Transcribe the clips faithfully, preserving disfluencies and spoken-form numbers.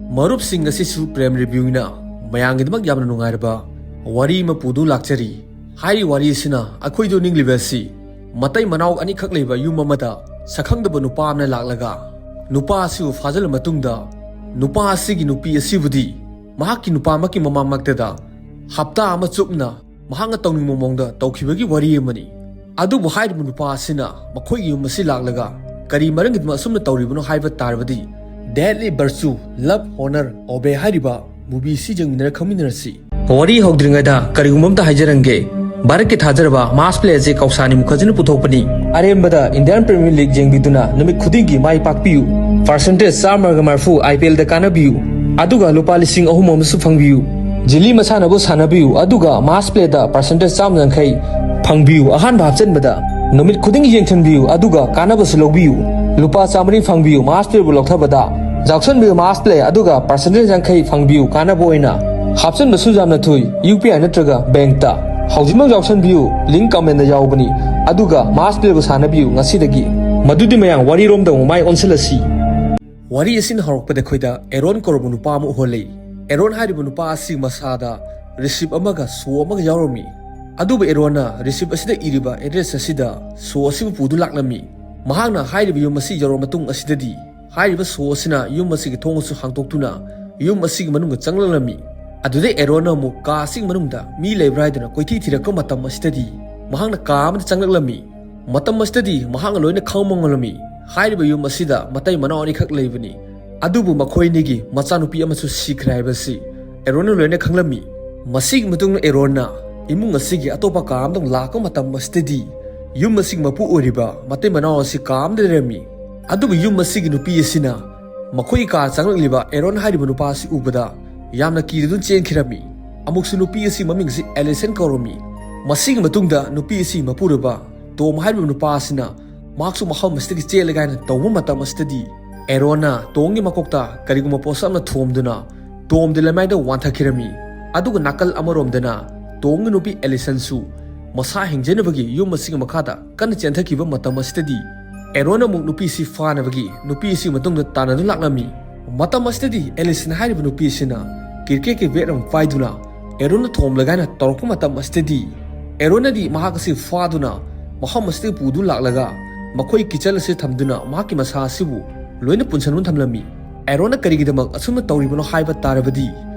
ꯃꯔꯨꯞꯁꯤꯡ, ꯑꯁꯤꯁꯨ ꯄ꯭ꯔꯦꯝ ꯔꯤꯚ꯭ꯌꯨꯅ ꯃꯌꯥꯝꯒꯤꯗꯃꯛ ꯌꯥꯝꯅ ꯅꯨꯡꯉꯥꯏꯔꯕ ꯋꯥꯔꯤ ꯑꯃ ꯄꯨꯗꯨꯅ ꯂꯥꯛꯆꯔꯤ꯫ ꯍꯥꯏꯔꯤꯕ ꯋꯥꯔꯤ ꯑꯁꯤꯅ ꯑꯩꯈꯣꯏꯗ ꯎꯅꯤꯡꯂꯤꯕ ꯑꯁꯤ ꯃꯇꯩ ꯃꯅꯥꯎ ꯑꯅꯤꯈꯛ ꯂꯩꯕ ꯌꯨꯝ ꯑꯃꯗ ꯁꯛꯈꯪꯗꯕ ꯅꯨꯄꯥ ꯑꯃꯅ ꯂꯥꯛꯂꯒ ꯅꯨꯄꯥ ꯑꯁꯤꯕꯨ ꯐꯥꯖꯤꯜꯂ ꯃꯇꯨꯡꯗ ꯅꯨꯄꯥ ꯑꯁꯤꯒꯤ ꯅꯨꯄꯤ ꯑꯁꯤꯕꯨꯗꯤ ꯃꯍꯥꯛꯀꯤ ꯅꯨꯄꯥꯃꯛꯀꯤ ꯃꯃꯥꯡꯃꯛꯇꯗ ꯍꯞꯇꯥ ꯑꯃ ꯆꯨꯞꯅ ꯃꯍꯥꯛꯅ ꯇꯧꯅꯤꯡꯕ ꯃꯑꯣꯡꯗ ꯇꯧꯈꯤꯕꯒꯤ ꯋꯥꯔꯤ ꯑꯃꯅꯤ꯫ ꯑꯗꯨꯕꯨ ꯍꯥꯏꯔꯤꯕ ꯅꯨꯄꯥ ꯑꯁꯤꯅ ꯃꯈꯣꯏꯒꯤ ꯌꯨꯝ ꯑꯁꯤ ꯂꯥꯛꯂꯒ ꯀꯔꯤ ꯃꯔꯝꯒꯤꯗꯃꯛ ꯑꯁꯨꯝꯅ ꯇꯧꯔꯤꯕꯅꯣ ꯍꯥꯏꯕ ꯇꯥꯔꯕꯗꯤ, Deadly Virtue, Love, Honor, Obey ꯍꯥꯏꯔꯤꯕ movie ꯑꯁꯤ ꯌꯦꯡꯃꯤꯟꯅꯔ ꯈꯪꯃꯤꯟꯅꯔꯁꯤ꯫ ꯋꯥꯔꯤ ꯍꯧꯗ꯭ꯔꯤꯉꯩꯗ ꯀꯔꯤꯒꯨꯝꯕ ꯑꯝꯇ ꯍꯥꯏꯖꯔꯝꯒꯦ꯫ ꯚꯥꯔꯠꯀꯤ ꯊꯥꯖꯔꯕ mass play ꯑꯁꯤ ꯀꯧꯁꯥꯅꯤ ꯃꯨꯈꯔꯖꯤꯅ ꯄꯨꯊꯣꯛꯄꯅꯤ꯫ ꯑꯔꯦꯝꯕꯗ Indian Premier League ꯌꯦꯡꯕꯤꯗꯨꯅ ꯅꯨꯃꯤꯠ ꯈꯨꯗꯤꯡꯒꯤ ꯃꯥꯏ ꯄꯥꯛꯄꯤꯌꯨ꯫ Percentage ꯆꯥꯝꯃꯒ ꯃꯔꯤꯐꯨ IPL ꯗ ꯀꯥꯟꯅꯕꯤꯌꯨ꯫ ꯑꯗꯨꯒ ꯂꯨꯄꯥ ꯂꯤꯁꯤꯡ ꯑꯍꯨꯝ ꯑꯃꯁꯨ ꯐꯪꯕꯤꯌꯨ꯫ ꯖꯤꯂꯤ ꯃꯁꯥꯟꯅꯕꯨ ꯁꯥꯟꯅꯕꯤꯌꯨ, ꯑꯗꯨꯒ mass play ꯗ percentage ꯆꯥꯝꯃ ꯌꯥꯡꯈꯩ ꯐꯪꯕꯤꯌꯨ꯫ ꯑꯍꯥꯟꯕ ꯍꯥꯞꯆꯤꯟꯕꯗ ꯅꯨꯃꯤꯠ ꯈꯨꯗꯤꯡꯒꯤ ꯌꯦꯡꯁꯤꯟꯕꯤꯌꯨ, ꯑꯗꯨꯒ ꯀꯥꯟꯅꯕꯁꯨ ꯂꯧꯕꯤꯌꯨ꯫ ꯂꯨꯄꯥ ꯆꯥꯃꯔꯤ ꯐꯪꯕꯤꯌꯨ mass play ꯕꯨ ꯂꯧꯊꯕꯗ꯫ ꯌꯥꯎꯁꯟꯕꯤꯌꯨ mass play, ꯑꯗꯨꯒ percentage ꯌꯥꯡꯈꯩ ꯐꯪꯕꯤꯌꯨ ꯀꯥꯟꯅꯕ ꯑꯣꯏꯅ꯫ ꯍꯥꯞꯆꯤꯟꯕꯁꯨ ꯌꯥꯝꯅ ꯊꯨꯏ, UPI ꯅꯠꯇ꯭ꯔꯒ bank ꯇ꯫ ꯍꯧꯖꯤꯛꯃꯛ ꯌꯥꯎꯁꯟꯕꯤꯌꯨ, link comment ꯇ ꯌꯥꯎꯕꯅꯤ꯫ ꯑꯗꯨꯒ mass play ꯕꯨ ꯁꯥꯟꯅꯕꯤꯌꯨ ꯉꯁꯤꯗꯒꯤ꯫ ꯃꯗꯨꯗꯤ ꯃꯌꯥꯝ, ꯋꯥꯔꯤꯔꯣꯝꯗ ꯑꯃꯨꯛ ꯃꯥꯏ ꯑꯣꯟꯁꯤꯜꯂꯁꯤ꯫ ꯋꯥꯔꯤ ꯑꯁꯤꯅ ꯍꯧꯔꯛꯄꯗ ꯑꯩꯈꯣꯏꯗ ꯑꯦꯔꯣꯟ ꯀꯧꯔꯕ ꯅꯨꯄꯥ ꯑꯃ ꯎꯍꯜꯂꯤ꯫ ꯑꯦꯔꯣꯟ ꯍꯥꯏꯔꯤꯕ ꯅꯨꯄꯥ ꯑꯁꯤ ꯃꯁꯥꯗ receipt ꯑꯃꯒ ꯁꯣ ꯑꯃꯒ ꯌꯥꯎꯔꯝꯃꯤ꯫ ꯑꯗꯨꯕꯨ ꯑꯦꯔꯣꯟꯅ receipt ꯑꯁꯤꯗ ꯏꯔꯤꯕ address ꯑꯁꯤꯗ ꯁꯣ ꯑꯁꯤꯕꯨ ꯄꯨꯗꯨꯅ ꯂꯥꯛꯂꯝꯃꯤ꯫ ꯃꯍꯥꯛꯅ ꯍꯥꯏꯔꯤꯕ ꯌꯨꯝ ꯑꯁꯤ ꯌꯧꯔꯕ ꯃꯇꯨꯡ ꯑꯁꯤꯗꯗꯤ ꯍꯥꯏꯔꯤꯕ ꯁꯣ ꯑꯁꯤꯅ ꯌꯨꯝ ꯑꯁꯤꯒꯤ ꯊꯣꯡ ꯑꯁꯤ ꯍꯥꯡꯗꯣꯛꯇꯨꯅ ꯌꯨꯝ ꯑꯁꯤꯒꯤ ꯃꯅꯨꯡꯗ ꯆꯪꯂꯛꯂꯝꯃꯤ꯫ ꯑꯗꯨꯗꯩ ꯑꯦꯔꯣꯟꯅ ꯑꯃꯨꯛ ꯀꯥ ꯑꯁꯤꯒꯤ ꯃꯅꯨꯡꯗ ꯃꯤ ꯂꯩꯕ꯭ꯔꯥ ꯍꯥꯏꯗꯨꯅ ꯀꯣꯏꯊꯤ ꯊꯤꯔꯛꯄ ꯃꯇꯝ ꯑꯁꯤꯗꯗꯤ ꯃꯍꯥꯛꯅ ꯀꯥ ꯑꯃꯗ ꯆꯪꯂꯛꯂꯝꯃꯤ꯫ ꯃꯇꯝ ꯑꯁꯤꯗꯗꯤ ꯃꯍꯥꯛꯅ ꯂꯣꯏꯅ ꯈꯪꯕ ꯉꯝꯂꯝꯃꯤ꯫ ꯍꯥꯏꯔꯤꯕ ꯌꯨꯝ ꯑꯁꯤꯗ ꯃꯇꯩ ꯃꯅꯥꯎ ꯑꯅꯤꯈꯛ ꯂꯩꯕꯅꯤ꯫ ꯑꯗꯨꯕꯨ ꯃꯈꯣꯏ ꯑꯅꯤꯒꯤ ꯃꯆꯥꯅꯨꯄꯤ ꯑꯃꯁꯨ ꯁꯤꯈ꯭ꯔꯦ ꯍꯥꯏꯕꯁꯤ ꯑꯦꯔꯣꯟꯅ ꯂꯣꯏꯅ ꯈꯪꯂꯝꯃꯤ꯫ ꯃꯁꯤꯒꯤ ꯃꯇꯨꯡꯗ ꯑꯦꯔꯣꯟꯅ ꯏꯃꯨꯡ ꯑꯁꯤꯒꯤ ꯑꯇꯣꯞꯄ ꯀꯥ ꯑꯃꯗ ꯂꯥꯛꯄ ꯃꯇꯝ ꯑꯁꯤꯗꯗꯤ ꯌꯨꯝ ꯑꯁꯤꯒꯤ ꯃꯄꯨ ꯑꯣꯏꯔꯤꯕ ꯃꯇꯩ ꯃꯅꯥꯎ ꯑꯁꯤ ꯀꯥ ꯑꯃꯗ ꯂꯩꯔꯝꯃꯤ꯫ ꯑꯗꯨꯕꯨ ꯌꯨꯝ ꯑꯁꯤꯒꯤ ꯅꯨꯄꯤ ꯑꯁꯤꯅ ꯃꯈꯣꯏꯒꯤ ꯀꯥ ꯆꯪꯂꯛꯂꯤꯕ ꯑꯦꯔꯣꯟ ꯍꯥꯏꯔꯤꯕ ꯅꯨꯄꯥ ꯑꯁꯤ ꯎꯕꯗ ꯌꯥꯝꯅ ꯀꯤꯗꯨꯅ ꯆꯦꯟꯈꯤꯔꯝꯃꯤ꯫ ꯑꯃꯨꯛꯁꯨ ꯅꯨꯄꯤ ꯑꯁꯤ ꯃꯃꯤꯡ ꯑꯁꯤ ꯑꯦꯂꯤꯁꯟ ꯀꯧꯔꯝꯃꯤ꯫ ꯃꯁꯤꯒꯤ ꯃꯇꯨꯡꯗ ꯅꯨꯄꯤ ꯑꯁꯤ ꯃꯄꯨꯔꯣꯏꯕ ꯇꯣꯝ ꯍꯥꯏꯔꯤꯕ ꯅꯨꯄꯥ ꯑꯁꯤꯅ ꯃꯍꯥꯛꯁꯨ ꯃꯐꯝ ꯑꯁꯤꯗꯒꯤ ꯆꯦꯜꯂꯒꯦ ꯍꯥꯏꯅ ꯇꯧꯕ ꯃꯇꯝ ꯑꯁꯤꯗꯗꯤ ꯑꯦꯔꯣꯟꯅ ꯇꯣꯝꯒꯤ ꯃꯀꯣꯛꯇ ꯀꯔꯤꯒꯨꯝꯕ ꯄꯣꯠꯁꯛ ꯑꯃꯅ ꯊꯣꯝꯗꯨꯅ ꯇꯣꯝꯗꯤ ꯂꯩꯃꯥꯏꯗ ꯋꯥꯟꯊꯈꯤꯔꯝꯃꯤ꯫ ꯑꯗꯨꯒ ꯅꯥꯀꯜ ꯑꯃꯔꯣꯝꯗꯅ ꯇꯣꯝꯒꯤ ꯅꯨꯄꯤ ꯑꯦꯂꯤꯁꯟꯁꯨ ꯃꯁꯥ ꯍꯤꯡꯖꯅꯕꯒꯤ ꯌꯨꯝ ꯑꯁꯤꯒꯤ ꯃꯈꯥꯗ ꯀꯟꯅ ꯆꯦꯟꯊꯈꯤꯕ ꯃꯇꯝ ꯑꯁꯤꯗꯗꯤ ꯑꯦꯔꯣꯟꯅ ꯑꯃꯨꯛ ꯅꯨꯄꯤꯁꯤ ꯐꯥꯅꯕꯒꯤ ꯅꯨꯄꯤꯁꯤ ꯃꯇꯨꯡꯗ ꯇꯥꯟꯅꯗꯨꯅ ꯂꯥꯛꯂꯝꯃꯤ꯫ ꯃꯇꯝ ꯑꯁꯤꯗꯗꯤ ꯑꯦꯂꯤꯁꯟ ꯍꯥꯏꯔꯤꯕ ꯅꯨꯄꯤ ꯑꯁꯤꯅ ꯀ꯭ꯔꯤꯀꯦꯠꯀꯤ ꯕꯦꯠ ꯑꯃ ꯄꯥꯏꯗꯨꯅ ꯑꯦꯔꯣꯟꯗ ꯊꯣꯝꯂꯒ ꯍꯥꯏꯅ ꯇꯧꯔꯛꯄ ꯃꯇꯝ ꯑꯁꯤꯗꯗꯤ, ꯑꯦꯔꯣꯟꯅꯗꯤ ꯃꯍꯥꯛ ꯑꯁꯤ ꯐꯥꯗꯨꯅ ꯃꯐꯝ ꯑꯁꯤꯗꯒꯤ ꯄꯨꯗꯨꯅ ꯂꯥꯛꯂꯒ ꯃꯈꯣꯏ ꯀꯤꯆꯟ ꯑꯁꯤ ꯊꯝꯗꯨꯅ ꯃꯍꯥꯛꯀꯤ ꯃꯁꯥ ꯑꯁꯤꯕꯨ ꯂꯣꯏꯅ ꯄꯨꯟꯁꯤꯟꯗꯨꯅ ꯊꯝꯂꯝꯃꯤ꯫ ꯑꯦꯔꯣꯟꯅ ꯀꯔꯤꯒꯤꯗꯃꯛ ꯑꯁꯨꯝꯅ ꯇꯧꯔꯤꯕꯅꯣ ꯍꯥꯏꯕ ꯇꯥꯔꯕꯗꯤ,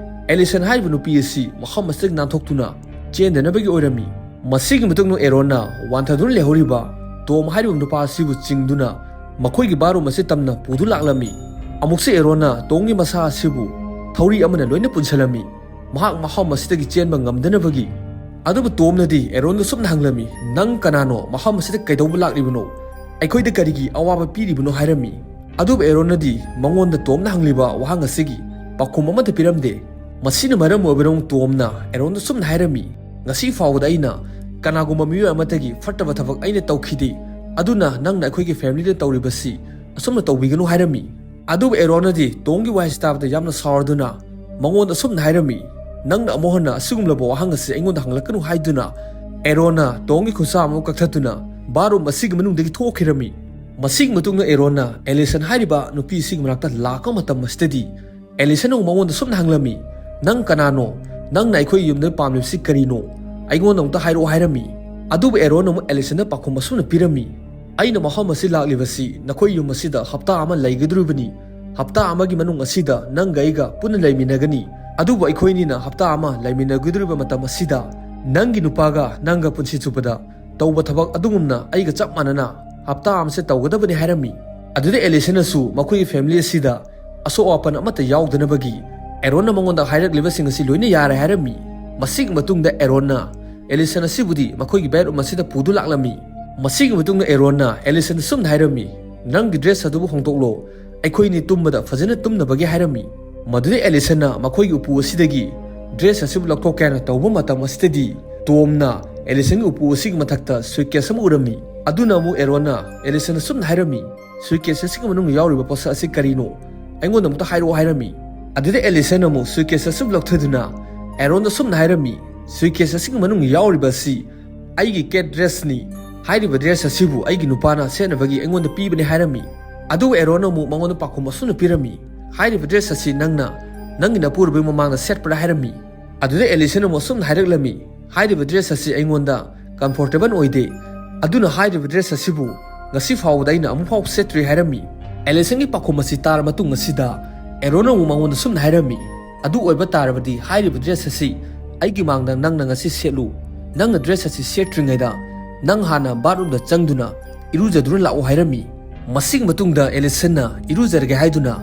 ꯑꯦꯂꯤꯁꯟ ꯍꯥꯏꯔꯤꯕ ꯅꯨꯄꯤ ꯑꯁꯤ ꯃꯐꯝ ꯑꯁꯤꯗꯒꯤ ꯅꯥꯟꯊꯣꯛꯇꯨꯅ ꯆꯦꯟꯗꯅꯕꯒꯤ ꯑꯣꯏꯔꯝꯃꯤ꯫ ꯃꯁꯤꯒꯤ ꯃꯇꯨꯡꯗ ꯑꯦꯔꯣꯟꯅ ꯋꯥꯟꯊꯗꯨꯅ ꯂꯩꯍꯧꯔꯤꯕ ꯇꯣꯝ ꯍꯥꯏꯔꯤꯕ ꯅꯨꯄꯥ ꯑꯁꯤꯕꯨ ꯆꯤꯡꯗꯨꯅ ꯃꯈꯣꯏꯒꯤ ꯕꯥꯔꯨꯝ ꯑꯁꯤ ꯇꯝꯅ ꯄꯨꯗꯨ ꯂꯥꯛꯂꯝꯃꯤ꯫ ꯑꯃꯨꯛꯁꯨ ꯑꯦꯔꯣꯟꯅ ꯇꯣꯝꯒꯤ ꯃꯁꯥ ꯑꯁꯤꯕꯨ ꯊꯧꯔꯤ ꯑꯃꯅ ꯂꯣꯏꯅ ꯄꯨꯟꯁꯤꯜꯂꯝꯃꯤ, ꯃꯍꯥꯛ ꯃꯐꯝ ꯑꯁꯤꯗꯒꯤ ꯆꯦꯟꯕ ꯉꯝꯗꯅꯕꯒꯤ꯫ ꯑꯗꯨꯕꯨ ꯇꯣꯝꯅꯗꯤ ꯑꯦꯔꯣꯟꯗ ꯁꯨꯝꯅ ꯍꯪꯂꯝꯃꯤ, "ꯅꯪ ꯀꯅꯥꯅꯣ? ꯃꯐꯝ ꯑꯁꯤꯗ ꯀꯩꯗꯧꯕ ꯂꯥꯛꯂꯤꯕꯅꯣ? ꯑꯩꯈꯣꯏꯗ ꯀꯔꯤꯒꯤ ꯑꯋꯥꯕ ꯄꯤꯔꯤꯕꯅꯣ?" ꯍꯥꯏꯔꯝꯃꯤ꯫ ꯑꯗꯨꯕꯨ ꯑꯦꯔꯣꯟꯅꯗꯤ ꯃꯉꯣꯟꯗ ꯇꯣꯝꯅ ꯍꯪꯂꯤꯕ ꯋꯥꯍꯪ ꯑꯁꯤꯒꯤ ꯄꯥꯎꯈꯨꯝ ꯑꯃꯠꯇ ꯄꯤꯔꯝꯗꯦ꯫ ꯃꯁꯤꯅ ꯃꯔꯝ ꯑꯣꯏꯕꯅ ꯇꯣꯝꯅ ꯑꯦꯔꯣꯟꯗ ꯁꯨꯝꯅ ꯍꯥꯏꯔꯝꯃꯤ, "ꯉꯁꯤ ꯐꯥꯎꯕꯗ ꯑꯩꯅ ꯀꯅꯥꯒꯨꯝꯕ ꯃꯤꯑꯣꯏ ꯑꯃꯠꯇꯒꯤ ꯐꯠꯇꯕ ꯊꯕꯛ ꯑꯩꯅ ꯇꯧꯈꯤꯗꯦ, ꯑꯗꯨꯅ ꯅꯪꯅ ꯑꯩꯈꯣꯏꯒꯤ ꯐꯦꯃꯤꯂꯤꯗ ꯇꯧꯔꯤꯕꯁꯤ ꯑꯁꯨꯝꯅ ꯇꯧꯕꯤꯒꯅꯨ" ꯍꯥꯏꯔꯝꯃꯤ꯫ ꯑꯗꯨꯕꯨ ꯑꯦꯔꯣꯟꯅꯗꯤ ꯇꯣꯝꯒꯤ ꯋꯥꯍꯩꯁꯤ ꯇꯥꯕꯗ ꯌꯥꯝꯅ ꯁꯥꯎꯔꯗꯨꯅ ꯃꯉꯣꯟꯗ ꯑꯁꯨꯝꯅ ꯍꯥꯏꯔꯝꯃꯤ, "ꯅꯪꯅ ꯑꯃꯨꯛ ꯍꯟꯅ ꯑꯁꯤꯒꯨꯝꯂꯕ ꯋꯥꯍꯪ ꯑꯁꯤ ꯑꯩꯉꯣꯟꯗ ꯍꯪꯂꯛꯀꯅꯨ" ꯍꯥꯏꯗꯨꯅ ꯑꯦꯔꯣꯟꯅ ꯇꯣꯝꯒꯤ ꯈꯨꯠꯁꯥ ꯑꯃ ꯀꯛꯊꯠꯇꯨꯅ ꯕꯥꯔꯨꯝ ꯑꯁꯤꯒꯤ ꯃꯅꯨꯡꯗꯒꯤ ꯊꯣꯛꯈꯤꯔꯝꯃꯤ꯫ ꯃꯁꯤꯒꯤ ꯃꯇꯨꯡꯗ ꯑꯦꯔꯣꯟꯅ ꯑꯦꯂꯤꯁꯟ ꯍꯥꯏꯔꯤꯕ ꯅꯨꯄꯤ ꯑꯁꯤꯒꯤ ꯃꯅꯥꯛꯇ ꯂꯥꯛꯄ ꯃꯇꯝ ꯑꯁꯤꯗꯗꯤ, ꯑꯦꯂꯤꯁꯟꯅ ꯑꯃꯨꯛ ꯃꯉꯣꯟꯗ ꯁꯨꯝꯅ ꯍꯪꯂꯝꯃꯤ, "ꯅꯪ ꯀꯅꯥꯅꯣ? ꯅꯪꯅ ꯑꯩꯈꯣꯏ ꯌꯨꯝꯗ ꯄꯥꯝꯂꯤꯕꯁꯤ ꯀꯔꯤꯅꯣ? ꯑꯩꯉꯣꯟꯗ ꯑꯃꯨꯛꯇ ꯍꯥꯏꯔꯛꯑꯣ" ꯍꯥꯏꯔꯝꯃꯤ꯫ ꯑꯗꯨꯕꯨ ꯑꯦꯔꯣꯟꯅ ꯑꯃꯨꯛ ꯑꯦꯂꯤꯁꯟꯗ ꯄꯥꯎꯈꯨꯝ ꯑꯁꯨꯝꯅ ꯄꯤꯔꯝꯃꯤ, "ꯑꯩꯅ ꯃꯐꯝ ꯑꯁꯤ ꯂꯥꯛꯂꯤꯕꯁꯤ ꯅꯈꯣꯏ ꯌꯨꯝ ꯑꯁꯤꯗ ꯍꯞꯇꯥ ꯑꯃ ꯂꯩꯒꯗꯧꯔꯤꯕꯅꯤ꯫ ꯍꯞꯇꯥ ꯑꯃꯒꯤ ꯃꯅꯨꯡ ꯑꯁꯤꯗ ꯅꯪꯒ ꯑꯩꯒ ꯄꯨꯟꯅ ꯂꯩꯃꯤꯟꯅꯒꯅꯤ꯫ ꯑꯗꯨꯕꯨ ꯑꯩꯈꯣꯏꯅꯤꯅ ꯍꯞꯇꯥ ꯑꯃ ꯂꯩꯃꯤꯟꯅꯒꯗꯧꯔꯤꯕ ꯃꯇꯝ ꯑꯁꯤꯗ ꯅꯪꯒꯤ ꯅꯨꯄꯥꯒ ꯅꯪꯒ ꯄꯨꯟꯁꯤ ꯆꯨꯞꯄꯗ ꯇꯧꯕ ꯊꯕꯛ ꯑꯗꯨꯒꯨꯝꯅ ꯑꯩꯒ ꯆꯞ ꯃꯥꯟꯅꯅ ꯍꯞꯇꯥ ꯑꯃꯁꯦ ꯇꯧꯒꯗꯕꯅꯤ" ꯍꯥꯏꯔꯝꯃꯤ꯫ ꯑꯗꯨꯗ ꯑꯦꯂꯤꯁꯟꯅꯁꯨ ꯃꯈꯣꯏꯒꯤ ꯐꯦꯃꯤꯂꯤ ꯑꯁꯤꯗ ꯑꯁꯣꯛ ꯑꯄꯟ ꯑꯃꯠꯇ ꯌꯥꯎꯗꯅꯕꯒꯤ ꯑꯦꯔꯣꯟꯅ ꯃꯉꯣꯟꯗ ꯍꯥꯏꯔꯛꯂꯤꯕꯁꯤꯡ ꯑꯁꯤ ꯂꯣꯏꯅ ꯌꯥꯔꯦ ꯍꯥꯏꯔꯝꯃꯤ꯫ ꯃꯁꯤꯒꯤ ꯃꯇꯨꯡꯗ ꯑꯦꯔꯣꯟꯅ ꯑꯦꯂꯤꯁꯟ ꯑꯁꯤꯕꯨꯗꯤ ꯃꯈꯣꯏꯒꯤ ꯕꯦꯗꯔꯨꯝ ꯑꯁꯤꯗ ꯄꯨꯗꯨ ꯂꯥꯛꯂꯝꯃꯤ꯫ ꯃꯁꯤꯒꯤ ꯃꯇꯨꯡꯗ ꯑꯦꯔꯣꯟꯅ ꯑꯦꯂꯤꯁꯟꯗ ꯁꯨꯝꯅ ꯍꯥꯏꯔꯝꯃꯤ, "ꯅꯪꯒꯤ ꯗ꯭ꯔꯦꯁ ꯑꯗꯨꯕꯨ ꯍꯣꯡꯗꯣꯛꯂꯣ, ꯑꯩꯈꯣꯏꯅꯤ ꯇꯨꯝꯕꯗ ꯐꯖꯅ ꯇꯨꯝꯅꯕꯒꯤ" ꯍꯥꯏꯔꯝꯃꯤ꯫ ꯃꯗꯨꯗ ꯑꯦꯂꯤꯁꯟꯅ ꯃꯈꯣꯏꯒꯤ ꯎꯄꯨ ꯑꯁꯤꯗꯒꯤ ꯗ꯭ꯔꯦꯁ ꯑꯁꯤꯕꯨ ꯂꯧꯊꯣꯛꯀꯦ ꯍꯥꯏꯅ ꯇꯧꯕ ꯃꯇꯝ ꯑꯁꯤꯗꯗꯤ, ꯇꯣꯝꯅ ꯑꯦꯂꯤꯁꯟꯒꯤ ꯎꯄꯨ ꯑꯁꯤꯒꯤ ꯃꯊꯛꯇ ꯁꯨꯏꯠꯀꯦꯁ ꯑꯃ ꯎꯔꯝꯃꯤ꯫ ꯑꯗꯨꯅ ꯑꯃꯨꯛ ꯑꯦꯔꯣꯟꯅ ꯑꯦꯂꯤꯁꯟꯗ ꯁꯨꯝꯅ ꯍꯥꯏꯔꯝꯃꯤ, "ꯁꯨꯏꯠꯀꯦꯁ ꯑꯁꯤꯒꯤ ꯃꯅꯨꯡꯗ ꯌꯥꯎꯔꯤꯕ ꯄꯣꯠꯁꯛ ꯑꯁꯤ ꯀꯔꯤꯅꯣ? ꯑꯩꯉꯣꯟꯗ ꯑꯃꯨꯛꯇ ꯍꯥꯏꯔꯛꯑꯣ" ꯍꯥꯏꯔꯝꯃꯤ꯫ ꯑꯗꯨꯗ ꯑꯦꯂꯤꯁꯟꯅ ꯑꯃꯨꯛ ꯁꯨꯏꯠꯀꯦꯁ ꯑꯁꯤ ꯂꯧꯊꯗꯨꯅ ꯑꯦꯔꯣꯟꯗ ꯁꯨꯝꯅ ꯍꯥꯏꯔꯝꯃꯤ, "ꯁꯨꯏꯠꯀꯦꯁ ꯑꯁꯤꯒꯤ ꯃꯅꯨꯡꯗ ꯌꯥꯎꯔꯤꯕ ꯑꯁꯤ ꯑꯩꯒꯤ ꯀꯦꯠ ꯗ꯭ꯔꯦꯁꯅꯤ꯫ ꯍꯥꯏꯔꯤꯕ ꯗ꯭ꯔꯦꯁ ꯑꯁꯤꯕꯨ ꯑꯩꯒꯤ ꯅꯨꯄꯥꯅ ꯁꯦꯠꯅꯕꯒꯤ ꯑꯩꯉꯣꯟꯗ ꯄꯤꯕꯅꯤ" ꯍꯥꯏꯔꯝꯃꯤ꯫ ꯑꯗꯨꯕꯨ ꯑꯦꯔꯣꯟꯅ ꯑꯃꯨꯛ ꯃꯉꯣꯟꯗ ꯄꯥꯎꯈꯨꯝ ꯑꯁꯨꯝꯅ ꯄꯤꯔꯝꯃꯤ, "ꯍꯥꯏꯔꯤꯕ ꯗ꯭ꯔꯦꯁ ꯑꯁꯤ ꯅꯪꯅ ꯅꯪꯒꯤ ꯅꯄꯨꯔꯣꯏꯕꯒꯤ ꯃꯃꯥꯡꯗ ꯁꯦꯠꯄ꯭ꯔꯥ?" ꯍꯥꯏꯔꯝꯃꯤ꯫ ꯑꯗꯨꯗ ꯑꯦꯂꯤꯁꯟ ꯑꯃꯨꯛ ꯑꯁꯨꯝꯅ ꯍꯥꯏꯔꯛꯂꯝꯃꯤ, "ꯍꯥꯏꯔꯤꯕ ꯗ꯭ꯔꯦꯁ ꯑꯁꯤ ꯑꯩꯉꯣꯟꯗ ꯀꯝꯐꯣꯔꯇꯦꯕꯜ ꯑꯣꯏꯗꯦ, ꯑꯗꯨꯅ ꯍꯥꯏꯔꯤꯕ ꯗ꯭ꯔꯦꯁ ꯑꯁꯤꯕꯨ ꯉꯁꯤ ꯐꯥꯎꯕꯗ ꯑꯩꯅ ꯑꯃꯨꯛ ꯐꯥꯎ ꯁꯦꯠꯇ꯭ꯔꯤ" ꯍꯥꯏꯔꯝꯃꯤ꯫ ꯑꯦꯂꯤꯁꯟꯒꯤ ꯄꯥꯎꯈꯨꯝ ꯑꯁꯤ ꯇꯥꯔ ꯃꯇꯨꯡ ꯑꯁꯤꯗ ꯑꯦꯔꯣꯟꯅ ꯑꯃꯨꯛ ꯃꯉꯣꯟꯗ ꯁꯨꯝꯅ ꯍꯥꯏꯔꯝꯃꯤ, "ꯑꯗꯨ ꯑꯣꯏꯕ ꯇꯥꯔꯕꯗꯤ ꯍꯥꯏꯔꯤꯕ ꯗ꯭ꯔꯦꯁ ꯑꯁꯤ ꯑꯩꯒꯤ ꯃꯥꯡꯗ ꯅꯪꯅ ꯉꯁꯤ ꯁꯦꯠꯂꯨ꯫ ꯅꯪꯅ ꯗ꯭ꯔꯦꯁ ꯑꯁꯤ ꯁꯦꯠꯇ꯭ꯔꯤꯉꯩꯗ ꯅꯪ ꯍꯥꯟꯅ ꯕꯥꯠꯔꯨꯝꯗ ꯆꯪꯗꯨꯅ ꯏꯔꯨꯖꯗꯨꯅ ꯂꯥꯛꯎ" ꯍꯥꯏꯔꯝꯃꯤ꯫ ꯃꯁꯤꯒꯤ ꯃꯇꯨꯡꯗ ꯑꯦꯂꯤꯁꯟꯅ ꯏꯔꯨꯖꯔꯒꯦ ꯍꯥꯏꯗꯨꯅ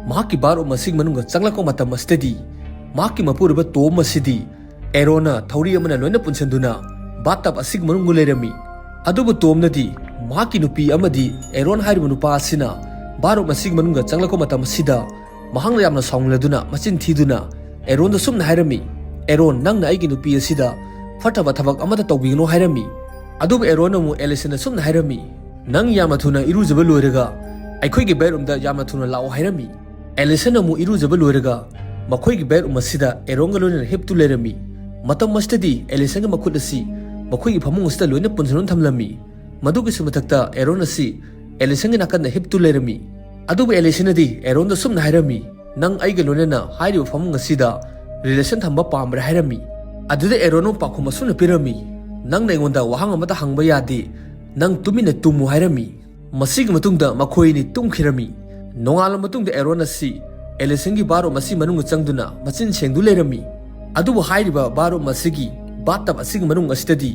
ꯃꯍꯥꯛꯀꯤ ꯕꯥꯠꯔꯨꯝ ꯑꯁꯤꯒꯤ ꯃꯅꯨꯡꯗ ꯆꯪꯂꯛꯄ ꯃꯇꯝ ꯑꯁꯤꯗꯗꯤ ꯃꯍꯥꯛꯀꯤ ꯃꯄꯨꯔꯣꯏꯕ ꯇꯣꯝ ꯑꯁꯤꯗꯤ ꯑꯦꯔꯣꯟꯅ ꯊꯧꯔꯤ ꯑꯃꯅ ꯂꯣꯏꯅ ꯄꯨꯟꯁꯤꯟꯗꯨꯅ ꯕꯥꯠꯇꯕ ꯑꯁꯤꯒꯤ ꯃꯅꯨꯡꯗ ꯂꯩꯔꯝꯃꯤ꯫ ꯑꯗꯨꯕꯨ ꯇꯣꯝꯅꯗꯤ ꯃꯍꯥꯛꯀꯤ ꯅꯨꯄꯤ ꯑꯃꯗꯤ ꯑꯦꯔꯣꯟ ꯍꯥꯏꯔꯤꯕ ꯅꯨꯄꯥ ꯑꯁꯤꯅ ꯕꯥꯠꯔꯨꯝ ꯑꯁꯤꯒꯤ ꯃꯅꯨꯡꯗ ꯆꯪꯂꯛꯄ ꯃꯇꯝ ꯑꯁꯤꯗ ꯃꯍꯥꯛꯅ ꯌꯥꯝꯅ ꯁꯥꯎꯅꯤꯡꯂꯗꯨꯅ ꯃꯆꯤꯟ ꯊꯤꯗꯨꯅ ꯑꯦꯔꯣꯟꯗ ꯁꯨꯝꯅ ꯍꯥꯏꯔꯝꯃꯤ, "ꯑꯦꯔꯣꯟ, ꯅꯪꯅ ꯑꯩꯒꯤ ꯅꯨꯄꯤ ꯑꯁꯤꯗ ꯐꯠꯇꯕ ꯊꯕꯛ ꯑꯃꯠꯇ ꯇꯧꯕꯤꯒꯅꯨ" ꯍꯥꯏꯔꯝꯃꯤ꯫ ꯑꯗꯨꯕꯨ ꯑꯦꯔꯣꯟꯅ ꯑꯃꯨꯛ ꯑꯦꯂꯤꯁꯟꯗ ꯁꯨꯝꯅ ꯍꯥꯏꯔꯝꯃꯤ, "ꯅꯪ ꯌꯥꯝꯅ ꯊꯨꯅ ꯏꯔꯨꯖꯕ ꯂꯣꯏꯔꯒ ꯑꯩꯈꯣꯏꯒꯤ ꯕꯦꯠꯔꯨꯝꯗ ꯌꯥꯝꯅ ꯊꯨꯅ ꯂꯥꯛꯑꯣ" ꯍꯥꯏꯔꯝꯃꯤ꯫ ꯑꯦꯂꯤꯁꯟ ꯑꯃꯨꯛ ꯏꯔꯨꯖꯕ ꯂꯣꯏꯔꯒ ꯃꯈꯣꯏꯒꯤ ꯕꯦꯠꯔꯨꯝ ꯑꯁꯤꯗ ꯑꯦꯔꯣꯟꯒ ꯂꯣꯏꯅꯅ ꯍꯤꯞꯇꯨ ꯂꯩꯔꯝꯃꯤ꯫ ꯃꯇꯝ ꯑꯁꯤꯗꯗꯤ ꯑꯦꯂꯤꯁꯟꯒꯤ ꯃꯈꯨꯠ ꯑꯁꯤ ꯃꯈꯣꯏꯒꯤ ꯐꯃꯨꯡ ꯑꯁꯤꯗ ꯂꯣꯏꯅ ꯄꯨꯟꯁꯤꯟꯗꯨꯅ ꯊꯝꯂꯝꯃꯤ꯫ ꯃꯗꯨꯒꯤꯁꯨ ꯃꯊꯛꯇ ꯑꯦꯔꯣꯟ ꯑꯁꯤ ꯑꯦꯂꯤꯁꯟꯒꯤ ꯅꯥꯀꯟꯗ ꯍꯤꯞꯇꯨ ꯂꯩꯔꯝꯃꯤ꯫ ꯑꯗꯨꯕꯨ ꯑꯦꯂꯤꯁꯟꯅꯗꯤ ꯑꯦꯔꯣꯟꯗ ꯁꯨꯝꯅ ꯍꯥꯏꯔꯝꯃꯤ, "ꯅꯪ ꯑꯩꯒ ꯂꯣꯏꯅꯅ ꯍꯥꯏꯔꯤꯕ ꯐꯃꯨꯡ ꯑꯁꯤꯗ ꯔꯤꯂꯦꯁꯟ ꯊꯝꯕ ꯄꯥꯝꯕ꯭ꯔꯥ?" ꯍꯥꯏꯔꯝꯃꯤ꯫ ꯑꯗꯨꯗ ꯑꯦꯔꯣꯟꯅ ꯄꯥꯎꯈꯨꯝ ꯑꯁꯨꯝꯅ ꯄꯤꯔꯝꯃꯤ, "ꯅꯪꯅ ꯑꯩꯉꯣꯟꯗ ꯋꯥꯍꯪ ꯑꯃꯠꯇ ꯍꯪꯕ ꯌꯥꯗꯦ, ꯅꯪ ꯇꯨꯃꯤꯟꯅ ꯇꯨꯝꯃꯨ" ꯍꯥꯏꯔꯝꯃꯤ꯫ ꯃꯁꯤꯒꯤ ꯃꯇꯨꯡꯗ ꯃꯈꯣꯏ ꯑꯅꯤ ꯇꯨꯝꯈꯤꯔꯝꯃꯤ꯫ ꯅꯣꯡꯉꯥꯜꯂꯕ ꯃꯇꯨꯡꯗ ꯑꯦꯔꯣꯟ ꯑꯁꯤ ꯑꯦꯂꯤꯁꯟꯒꯤ ꯕꯥꯠꯔꯨꯝ ꯑꯁꯤ ꯃꯅꯨꯡꯗ ꯆꯪꯗꯨꯅ ꯃꯆꯤꯟ ꯁꯦꯡꯗꯨ ꯂꯩꯔꯝꯃꯤ꯫ ꯑꯗꯨꯕꯨ ꯍꯥꯏꯔꯤꯕ ꯕꯥꯠꯔꯨꯝ ꯑꯁꯤꯒꯤ ꯕꯥꯠꯇꯕ ꯑꯁꯤꯒꯤ ꯃꯅꯨꯡ ꯑꯁꯤꯗꯗꯤ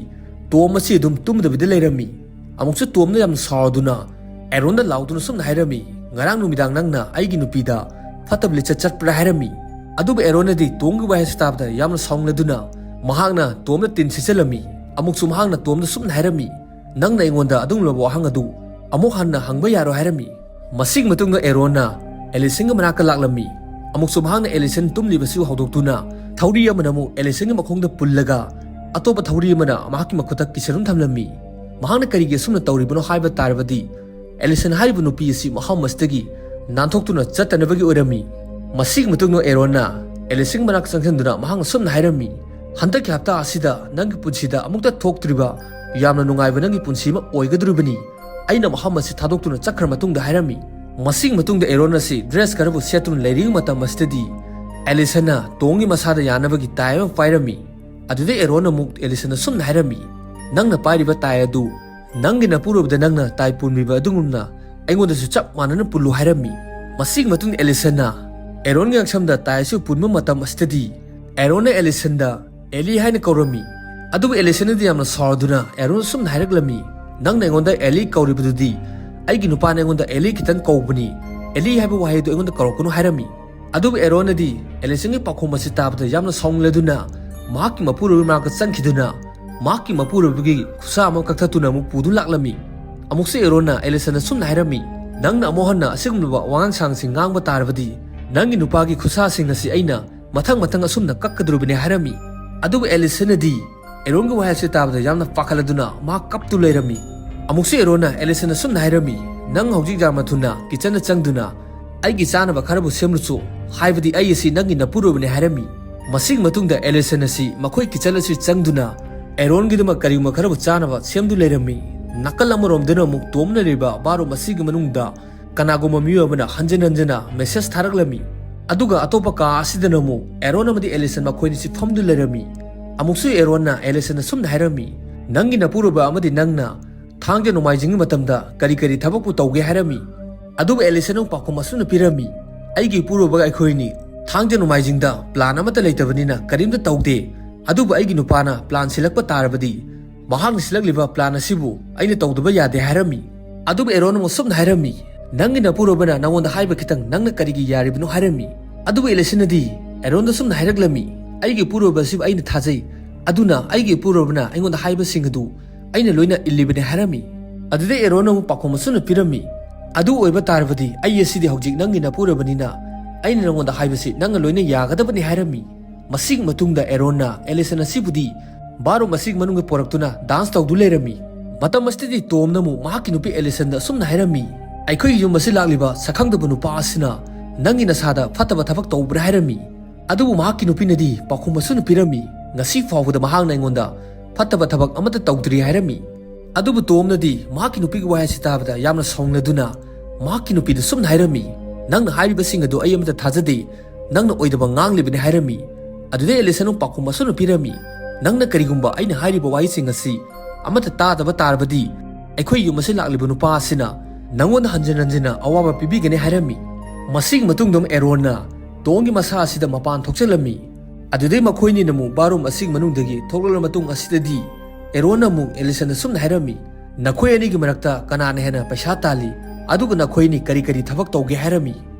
ꯇꯣꯝ ꯑꯁꯤ ꯑꯗꯨꯝ ꯇꯨꯝꯗꯕꯤꯗ ꯂꯩꯔꯝꯃꯤ꯫ ꯑꯃꯨꯛꯁꯨ ꯇꯣꯝꯅ ꯌꯥꯝꯅ ꯁꯥꯎꯗꯨꯅ ꯑꯦꯔꯣꯟꯗ ꯂꯥꯎꯗꯨꯅ ꯁꯨꯝꯅ ꯍꯥꯏꯔꯝꯃꯤ, "ꯉꯔꯥꯡ ꯅꯨꯃꯤꯗꯥꯡ ꯅꯪꯅ ꯑꯩꯒꯤ ꯅꯨꯄꯤꯗ ꯐꯠꯇꯕ ꯂꯤꯆꯠ ꯆꯠꯄ꯭ꯔꯥ?" ꯍꯥꯏꯔꯝꯃꯤ꯫ ꯑꯗꯨꯕꯨ ꯑꯦꯔꯣꯟꯅꯗꯤ ꯇꯣꯝꯒꯤ ꯋꯥꯍꯩ ꯑꯁꯤ ꯇꯥꯕꯗ ꯌꯥꯝꯅ ꯁꯥꯎꯅꯤꯡꯂꯗꯨꯅ ꯃꯍꯥꯛꯅ ꯇꯣꯝꯗ ꯇꯤꯟ ꯁꯤꯠꯆꯜꯂꯝꯃꯤ꯫ ꯑꯃꯨꯛꯁꯨ ꯃꯍꯥꯛꯅ ꯇꯣꯝꯗ ꯁꯨꯝꯅ ꯍꯥꯏꯔꯝꯃꯤ, "ꯅꯪꯅ ꯑꯩꯉꯣꯟꯗ ꯑꯗꯨꯒꯨꯝꯂꯕ ꯋꯥꯍꯪ ꯑꯗꯨ ꯑꯃꯨꯛ ꯍꯟꯅ ꯍꯪꯕ ꯌꯥꯔꯣꯏ" ꯍꯥꯏꯔꯝꯃꯤ꯫ ꯃꯁꯤꯒꯤ ꯃꯇꯨꯡꯗ ꯑꯦꯔꯣꯟꯅ ꯑꯦꯂꯤꯁꯟꯒꯤ ꯃꯅꯥꯛꯇ ꯂꯥꯛꯂꯝꯃꯤ꯫ ꯑꯃꯨꯛꯁꯨ ꯃꯍꯥꯛꯅ ꯑꯦꯂꯤꯁꯟ ꯇꯨꯝꯂꯤꯕꯁꯤ ꯍꯧꯗꯣꯛꯇꯨꯅ ꯊꯧꯔꯤ ꯑꯃꯅ ꯑꯃꯨꯛ ꯑꯦꯂꯤꯁꯟꯒꯤ ꯃꯈꯣꯡꯗ ꯄꯨꯜꯂꯒ ꯑꯇꯣꯞꯄ ꯊꯧꯔꯤ ꯑꯃꯅ ꯃꯍꯥꯛꯀꯤ ꯃꯈꯨꯠꯇ ꯀꯤꯁꯟꯗꯨꯅ ꯊꯝꯂꯝꯃꯤ꯫ ꯃꯍꯥꯛꯅ ꯀꯔꯤꯒꯤ ꯑꯁꯨꯝꯅ ꯇꯧꯔꯤꯕꯅꯣ ꯍꯥꯏꯕ ꯇꯥꯔꯕꯗꯤ, ꯑꯦꯂꯤꯁꯟ ꯍꯥꯏꯔꯤꯕ ꯅꯨꯄꯤ ꯑꯁꯤ ꯃꯐꯝ ꯑꯁꯤꯗꯒꯤ ꯅꯥꯟꯊꯣꯛꯇꯨꯅ ꯆꯠꯇꯅꯕꯒꯤ ꯑꯣꯏꯔꯝꯃꯤ꯫ ꯃꯁꯤꯒꯤ ꯃꯇꯨꯡꯗ ꯑꯦꯔꯣꯟꯅ ꯑꯦꯂꯤꯁꯟꯒꯤ ꯃꯅꯥꯛꯇ ꯆꯪꯁꯤꯟꯗꯨꯅ ꯃꯍꯥꯛꯅ ꯁꯨꯝꯅ ꯍꯥꯏꯔꯝꯃꯤ, "ꯍꯟꯗꯛꯀꯤ ꯍꯞꯇꯥ ꯑꯁꯤꯗ ꯅꯪꯒꯤ ꯄꯨꯟꯁꯤꯗ ꯑꯃꯨꯛꯇ ꯊꯣꯛꯇ꯭ꯔꯤꯕ ꯌꯥꯝꯅ ꯅꯨꯡꯉꯥꯏꯕ ꯅꯪꯒꯤ ꯄꯨꯟꯁꯤ ꯑꯃ ꯑꯣꯏꯒꯗꯧꯔꯤꯕꯅꯤ꯫ ꯑꯩꯅ ꯃꯐꯝ ꯑꯁꯤ ꯊꯥꯗꯣꯛꯇꯨꯅ ꯆꯠꯈ꯭ꯔ ꯃꯇꯨꯡꯗ" ꯍꯥꯏꯔꯝꯃꯤ꯫ ꯃꯁꯤꯒꯤ ꯃꯇꯨꯡꯗ ꯑꯦꯔꯣꯟ ꯑꯁꯤ ꯗ꯭ꯔꯦꯁ ꯈꯔꯕꯨ ꯁꯦꯠꯇꯨꯅ ꯂꯩꯔꯤꯉꯩ ꯃꯇꯝ ꯑꯁꯤꯗꯗꯤ ꯑꯦꯂꯤꯁꯟꯅ ꯇꯣꯝꯒꯤ ꯃꯁꯥꯗ ꯌꯥꯅꯕꯒꯤ ꯇꯥꯏ ꯑꯃ ꯄꯥꯏꯔꯝꯃꯤ꯫ ꯑꯗꯨꯗ ꯑꯦꯔꯣꯟꯅ ꯑꯃꯨꯛ ꯑꯦꯂꯤꯁꯟꯗ ꯁꯨꯝꯅ ꯍꯥꯏꯔꯝꯃꯤ, "ꯅꯪꯅ ꯄꯥꯏꯔꯤꯕ ꯇꯥꯏ ꯑꯗꯨ ꯅꯪꯒꯤ ꯅꯄꯨꯔꯣꯏꯕꯗ ꯅꯪꯅ ꯇꯥꯏ ꯄꯨꯟꯕꯤꯕ ꯑꯗꯨꯒꯨꯝꯅ ꯑꯩꯉꯣꯟꯗꯁꯨ ꯆꯞ ꯃꯥꯟꯅꯅ ꯄꯨꯜꯂꯨ" ꯍꯥꯏꯔꯝꯃꯤ꯫ ꯃꯁꯤꯒꯤ ꯃꯇꯨꯡꯗ ꯑꯦꯂꯤꯁꯟꯅ ꯑꯦꯔꯣꯟꯒꯤ ꯉꯛꯁꯝꯗ ꯇꯥꯏ ꯑꯁꯤ ꯄꯨꯟꯕ ꯃꯇꯝ ꯑꯁꯤꯗꯗꯤ ꯑꯦꯔꯣꯟꯅ ꯑꯦꯂꯤꯁꯟꯗ "ꯑꯦꯂꯤ" ꯍꯥꯏꯅ ꯀꯧꯔꯝꯃꯤ꯫ ꯑꯗꯨꯕꯨ ꯑꯦꯂꯤꯁꯟꯅꯗꯤ ꯌꯥꯝꯅ ꯁꯥꯎꯔꯗꯨꯅ ꯑꯦꯔꯣꯟ ꯁꯨꯝꯅ ꯍꯥꯏꯔꯛꯂꯝꯃꯤ, "ꯅꯪꯅ ꯑꯩꯉꯣꯟꯗ ꯑꯦꯂꯤ ꯀꯧꯔꯤꯕꯗꯨꯗꯤ ꯑꯩꯒꯤ ꯅꯨꯄꯥꯅ ꯑꯩꯉꯣꯟꯗ ꯑꯦꯂꯤ ꯈꯤꯇꯪ ꯀꯧꯕꯅꯤ, ꯑꯦꯂꯤ ꯍꯥꯏꯕ ꯋꯥꯍꯩꯗꯨ ꯑꯩꯉꯣꯟꯗ ꯀꯧꯔꯛꯀꯅꯨ" ꯍꯥꯏꯔꯝꯃꯤ꯫ ꯑꯗꯨꯕꯨ ꯑꯦꯔꯣꯟꯅꯗꯤ ꯑꯦꯂꯤꯁꯟꯒꯤ ꯄꯥꯎꯈꯨꯝ ꯑꯁꯤ ꯇꯥꯕꯗ ꯌꯥꯝꯅ ꯁꯥꯎꯅꯤꯡꯂꯗꯨꯅ ꯃꯍꯥꯛꯀꯤ ꯃꯄꯨꯔꯣꯏꯕ ꯃꯅꯥꯛꯇ ꯆꯪꯈꯤꯗꯨꯅ ꯃꯍꯥꯛꯀꯤ ꯃꯄꯨꯔꯣꯏꯕꯒꯤ ꯈꯨꯠꯁꯥ ꯑꯃ ꯀꯛꯊꯠꯇꯨꯅ ꯑꯃꯨꯛ ꯄꯨꯗꯨꯅ ꯂꯥꯛꯂꯝꯃꯤ꯫ ꯑꯃꯨꯛꯁꯨ ꯑꯦꯔꯣꯟꯅ ꯑꯦꯂꯤꯁꯟꯗ ꯁꯨꯝꯅ ꯍꯥꯏꯔꯝꯃꯤ, "ꯅꯪꯅ ꯑꯃꯨꯛ ꯍꯟꯅ ꯑꯁꯤꯒꯨꯝꯂꯕ ꯋꯥꯉꯥꯡ ꯁꯉꯥꯡꯁꯤꯡ ꯉꯥꯡꯕ ꯇꯥꯔꯕꯗꯤ ꯅꯪꯒꯤ ꯅꯨꯄꯥꯒꯤ ꯈꯨꯠꯁꯥꯁꯤꯡ ꯑꯁꯤ ꯑꯩꯅ ꯃꯊꯪ ꯃꯊꯪ ꯑꯁꯨꯝꯅ ꯀꯛꯀꯗꯧꯔꯤꯕꯅꯤ" ꯍꯥꯏꯔꯝꯃꯤ꯫ ꯑꯗꯨꯕꯨ ꯑꯦꯂꯤꯁꯟꯅꯗꯤ ꯑꯦꯔꯣꯟꯒꯤ ꯋꯥꯍꯩ ꯑꯁꯤ ꯇꯥꯕꯗ ꯌꯥꯝꯅ ꯄꯥꯈꯠꯂꯗꯨꯅ ꯃꯍꯥꯛ ꯀꯞꯇꯨ ꯂꯩꯔꯝꯃꯤ꯫ ꯑꯃꯨꯛꯁꯨ ꯑꯦꯔꯣꯟꯅ ꯑꯦꯂꯤꯁꯟꯗ ꯁꯨꯝꯅ ꯍꯥꯏꯔꯝꯃꯤ, "ꯅꯪ ꯍꯧꯖꯤꯛ ꯌꯥꯝꯅ ꯊꯨꯅ ꯀꯤꯆꯟꯗ ꯆꯪꯗꯨꯅ ꯑꯩꯒꯤ ꯆꯥꯅꯕ ꯈꯔꯕꯨ ꯁꯦꯝꯂꯨꯆꯣ, ꯍꯥꯏꯕꯗꯤ ꯑꯩ ꯑꯁꯤ ꯅꯪꯒꯤ ꯅꯄꯨꯔꯣꯏꯕꯅꯤ" ꯍꯥꯏꯔꯝꯃꯤ꯫ ꯃꯁꯤꯒꯤ ꯃꯇꯨꯡꯗ ꯑꯦꯂꯤꯁꯟ ꯑꯁꯤ ꯃꯈꯣꯏ ꯀꯤꯆꯟ ꯑꯁꯤ ꯆꯪꯗꯨꯅ ꯑꯦꯔꯣꯟꯒꯤꯗꯃꯛ ꯀꯔꯤꯒꯨꯝꯕ ꯈꯔꯕꯨ ꯆꯥꯅꯕ ꯁꯦꯝꯗꯨ ꯂꯩꯔꯝꯃꯤ꯫ ꯅꯥꯀꯜ ꯑꯃꯔꯣꯝꯗꯅ ꯑꯃꯨꯛ ꯇꯣꯝꯅ ꯂꯩꯔꯤꯕ ꯕꯥꯔꯣꯝ ꯑꯁꯤꯒꯤ ꯃꯅꯨꯡꯗ ꯀꯅꯥꯒꯨꯝꯕ ꯃꯤꯑꯣꯏ ꯑꯃꯅ ꯍꯟꯖꯤꯟ ꯍꯟꯖꯤꯟꯅ ꯃꯦꯁꯦꯖ ꯊꯥꯔꯛꯂꯝꯃꯤ꯫ ꯑꯗꯨꯒ ꯑꯇꯣꯞꯄ ꯀꯥ ꯑꯁꯤꯗꯅ ꯑꯃꯨꯛ ꯑꯦꯔꯣꯟ ꯑꯃꯗꯤ ꯑꯦꯂꯤꯁꯟ ꯃꯈꯣꯏꯅꯤꯁꯤ ꯐꯝꯗꯨ ꯂꯩꯔꯝꯃꯤ꯫ ꯑꯃꯨꯛꯁꯨ ꯑꯦꯔꯣꯟꯅ ꯑꯦꯂꯤꯁꯟꯗ ꯁꯨꯝꯅ ꯍꯥꯏꯔꯝꯃꯤ, "ꯅꯪꯒꯤ ꯅꯄꯨꯔꯣꯏꯕ ꯑꯃꯗꯤ ꯅꯪꯅ ꯊꯥꯡꯖ ꯅꯣꯡꯃꯥꯏꯖꯤꯡꯒꯤ ꯃꯇꯝꯗ ꯀꯔꯤ ꯀꯔꯤ ꯊꯕꯛꯄꯨ ꯇꯧꯒꯦ?" ꯍꯥꯏꯔꯝꯃꯤ꯫ ꯑꯗꯨꯕꯨ ꯑꯦꯂꯤꯁꯟꯅ ꯄꯥꯎꯈꯨꯝ ꯑꯁꯨꯝꯅ ꯄꯤꯔꯝꯃꯤ, "ꯑꯩꯒꯤ ꯏꯄꯨꯔꯣꯏꯕꯒ ꯑꯩꯈꯣꯏꯅꯤ ꯊꯥꯡꯖ ꯅꯣꯡꯃꯥꯏꯖꯤꯡꯗ ꯄ꯭ꯂꯥꯟ ꯑꯃꯠꯇ ꯂꯩꯇꯕꯅꯤꯅ ꯀꯔꯤꯝꯇ ꯇꯧꯗꯦ꯫ ꯑꯗꯨꯕꯨ ꯑꯩꯒꯤ ꯅꯨꯄꯥꯅ ꯄ꯭ꯂꯥꯟ ꯁꯤꯜꯂꯛꯄ ꯇꯥꯔꯕꯗꯤ ꯃꯍꯥꯛꯅ ꯁꯤꯜꯂꯛꯂꯤꯕ ꯄ꯭ꯂꯥꯟ ꯑꯁꯤꯕꯨ ꯑꯩꯅ ꯇꯧꯗꯕ ꯌꯥꯗꯦ" ꯍꯥꯏꯔꯝꯃꯤ꯫ ꯑꯗꯨꯕꯨ ꯑꯦꯔꯣꯟ ꯑꯃꯨꯛ ꯁꯨꯝꯅ ꯍꯥꯏꯔꯝꯃꯤ, "ꯅꯪꯒꯤ ꯅꯄꯨꯔꯣꯏꯕꯅ ꯅꯉꯣꯟꯗ ꯍꯥꯏꯕ ꯈꯤꯇꯪ ꯅꯪꯅ ꯀꯔꯤꯒꯤ ꯌꯥꯔꯤꯕꯅꯣ?" ꯍꯥꯏꯔꯝꯃꯤ꯫ ꯑꯗꯨꯕꯨ ꯑꯦꯂꯤꯁꯟꯅꯗꯤ ꯑꯦꯔꯣꯟꯗ ꯁꯨꯝꯅ ꯍꯥꯏꯔꯛꯂꯝꯃꯤ, "ꯑꯩꯒꯤ ꯏꯄꯨꯔꯣꯏꯕ ꯑꯁꯤꯕꯨ ꯑꯩꯅ ꯊꯥꯖꯩ, ꯑꯗꯨꯅ ꯑꯩꯒꯤ ꯏꯄꯨꯔꯣꯏꯕꯅ ꯑꯩꯉꯣꯟꯗ ꯍꯥꯏꯕꯁꯤꯡ ꯑꯗꯨ ꯑꯩꯅ ꯂꯣꯏꯅ ꯏꯜꯂꯤꯕꯅꯤ" ꯍꯥꯏꯔꯝꯃꯤ꯫ ꯑꯗꯨꯗ ꯑꯦꯔꯣꯟꯅ ꯑꯃꯨꯛ ꯄꯥꯎꯈꯨꯝ ꯑꯁꯨꯝꯅ ꯄꯤꯔꯝꯃꯤ, "ꯑꯗꯨ ꯑꯣꯏꯕ ꯇꯥꯔꯕꯗꯤ ꯑꯩ ꯑꯁꯤꯗꯤ ꯍꯧꯖꯤꯛ ꯅꯪꯒꯤ ꯅꯄꯨꯔꯣꯏꯕꯅꯤꯅ ꯑꯩꯅ ꯅꯉꯣꯟꯗ ꯍꯥꯏꯕꯁꯤ ꯅꯪꯅ ꯂꯣꯏꯅ ꯌꯥꯒꯗꯕꯅꯤ" ꯍꯥꯏꯔꯝꯃꯤ꯫ ꯃꯁꯤꯒꯤ ꯃꯇꯨꯡꯗ ꯑꯦꯔꯣꯟꯅ ꯑꯦꯂꯤꯁꯟ ꯑꯁꯤꯕꯨꯗꯤ ꯕꯥꯔꯣꯝ ꯑꯁꯤꯒꯤ ꯃꯅꯨꯡꯗ ꯄꯨꯔꯛꯇꯨꯅ ꯗꯥꯟꯁ ꯇꯧꯗꯨ ꯂꯩꯔꯝꯃꯤ꯫ ꯃꯇꯝ ꯑꯁꯤꯗꯗꯤ ꯇꯣꯝꯅ ꯑꯃꯨꯛ ꯃꯍꯥꯛꯀꯤ ꯅꯨꯄꯤ ꯑꯦꯂꯤꯁꯟꯗ ꯑꯁꯨꯝꯅ ꯍꯥꯏꯔꯝꯃꯤ, "ꯑꯩꯈꯣꯏꯒꯤ ꯌꯨꯝ ꯑꯁꯤ ꯂꯥꯛꯂꯤꯕ ꯁꯛꯈꯪꯗꯕ ꯅꯨꯄꯥ ꯑꯁꯤꯅ ꯅꯪꯒꯤ ꯅꯁꯥꯗ ꯐꯠꯇꯕ ꯊꯕꯛ ꯇꯧꯕ꯭ꯔꯥ?" ꯍꯥꯏꯔꯝꯃꯤ꯫ ꯑꯗꯨꯕꯨ ꯃꯍꯥꯛꯀꯤ ꯅꯨꯄꯤꯅꯗꯤ ꯄꯥꯎꯈꯨꯝ ꯑꯁꯨꯝꯅ ꯄꯤꯔꯝꯃꯤ, "ꯉꯁꯤ ꯐꯥꯎꯕꯗ ꯃꯍꯥꯛꯅ ꯑꯩꯉꯣꯟꯗ ꯐꯠꯇꯕ ꯊꯕꯛ ꯑꯃꯠꯇ ꯇꯧꯗ꯭ꯔꯤ" ꯍꯥꯏꯔꯝꯃꯤ꯫ ꯑꯗꯨꯕꯨ ꯇꯣꯝꯅꯗꯤ ꯃꯍꯥꯛꯀꯤ ꯅꯨꯄꯤꯒꯤ ꯋꯥꯍꯩ ꯑꯁꯤ ꯇꯥꯕꯗ ꯌꯥꯝꯅ ꯁꯥꯎꯅꯗꯨꯅ ꯃꯍꯥꯛꯀꯤ ꯅꯨꯄꯤꯗ ꯁꯨꯝꯅ ꯍꯥꯏꯔꯝꯃꯤ, "ꯅꯪꯅ ꯍꯥꯏꯔꯤꯕꯁꯤꯡ ꯑꯗꯨ ꯑꯩ ꯑꯃꯠꯇ ꯊꯥꯖꯗꯦ, ꯅꯪꯅ ꯑꯣꯏꯗꯕ ꯉꯥꯡꯂꯤꯕꯅꯤ" ꯍꯥꯏꯔꯝꯃꯤ꯫ ꯑꯗꯨꯗꯩ ꯑꯦꯂꯤꯁꯟ ꯑꯃꯨꯛ ꯄꯥꯎꯈꯨꯝ ꯑꯁꯨꯝꯅ ꯄꯤꯔꯝꯃꯤ, "ꯅꯪꯅ ꯀꯔꯤꯒꯨꯝꯕ ꯑꯩꯅ ꯍꯥꯏꯔꯤꯕ ꯋꯥꯍꯩꯁꯤꯡ ꯑꯁꯤ ꯑꯃꯠꯇ ꯇꯥꯗꯕ ꯇꯥꯔꯕꯗꯤ, ꯑꯩꯈꯣꯏ ꯌꯨꯝ ꯑꯁꯤ ꯂꯥꯛꯂꯤꯕ ꯅꯨꯄꯥ ꯑꯁꯤꯅ ꯅꯪꯉꯣꯟꯗ ꯍꯟꯖꯤꯟ ꯍꯟꯖꯤꯟꯅ ꯑꯋꯥꯕ ꯄꯤꯕꯤꯒꯅꯤ" ꯍꯥꯏꯔꯝꯃꯤ꯫ ꯃꯁꯤꯒꯤ ꯃꯇꯨꯡꯗ ꯑꯃꯨꯛ ꯑꯦꯔꯣꯟꯅ ꯇꯣꯝꯒꯤ ꯃꯁꯥ ꯑꯁꯤꯗ ꯃꯄꯥꯟ ꯊꯣꯛꯆꯜꯂꯝꯃꯤ꯫ ꯑꯗꯨꯗꯩ ꯃꯈꯣꯏꯅꯤꯅ ꯑꯃꯨꯛ ꯕꯥꯔꯨꯝ ꯑꯁꯤꯒꯤ ꯃꯅꯨꯡꯗꯒꯤ ꯊꯣꯛꯂꯛꯂꯕ ꯃꯇꯨꯡ ꯑꯁꯤꯗꯗꯤ, ꯑꯦꯔꯣꯟꯅ ꯑꯃꯨꯛ ꯑꯦꯂꯤꯁꯟꯗ ꯁꯨꯝꯅ ꯍꯥꯏꯔꯝꯃꯤ, "ꯅꯈꯣꯏ ꯑꯅꯤꯒꯤ ꯃꯔꯛꯇ ꯀꯅꯥꯅ ꯍꯦꯟꯅ ꯄꯩꯁꯥ ꯇꯥꯜꯂꯤ? ꯑꯗꯨꯒ ꯅꯈꯣꯏ ꯑꯅꯤ ꯀꯔꯤ ꯀꯔꯤ ꯊꯕꯛ ꯇꯧꯒꯦ?" ꯍꯥꯏꯔꯝꯃꯤ꯫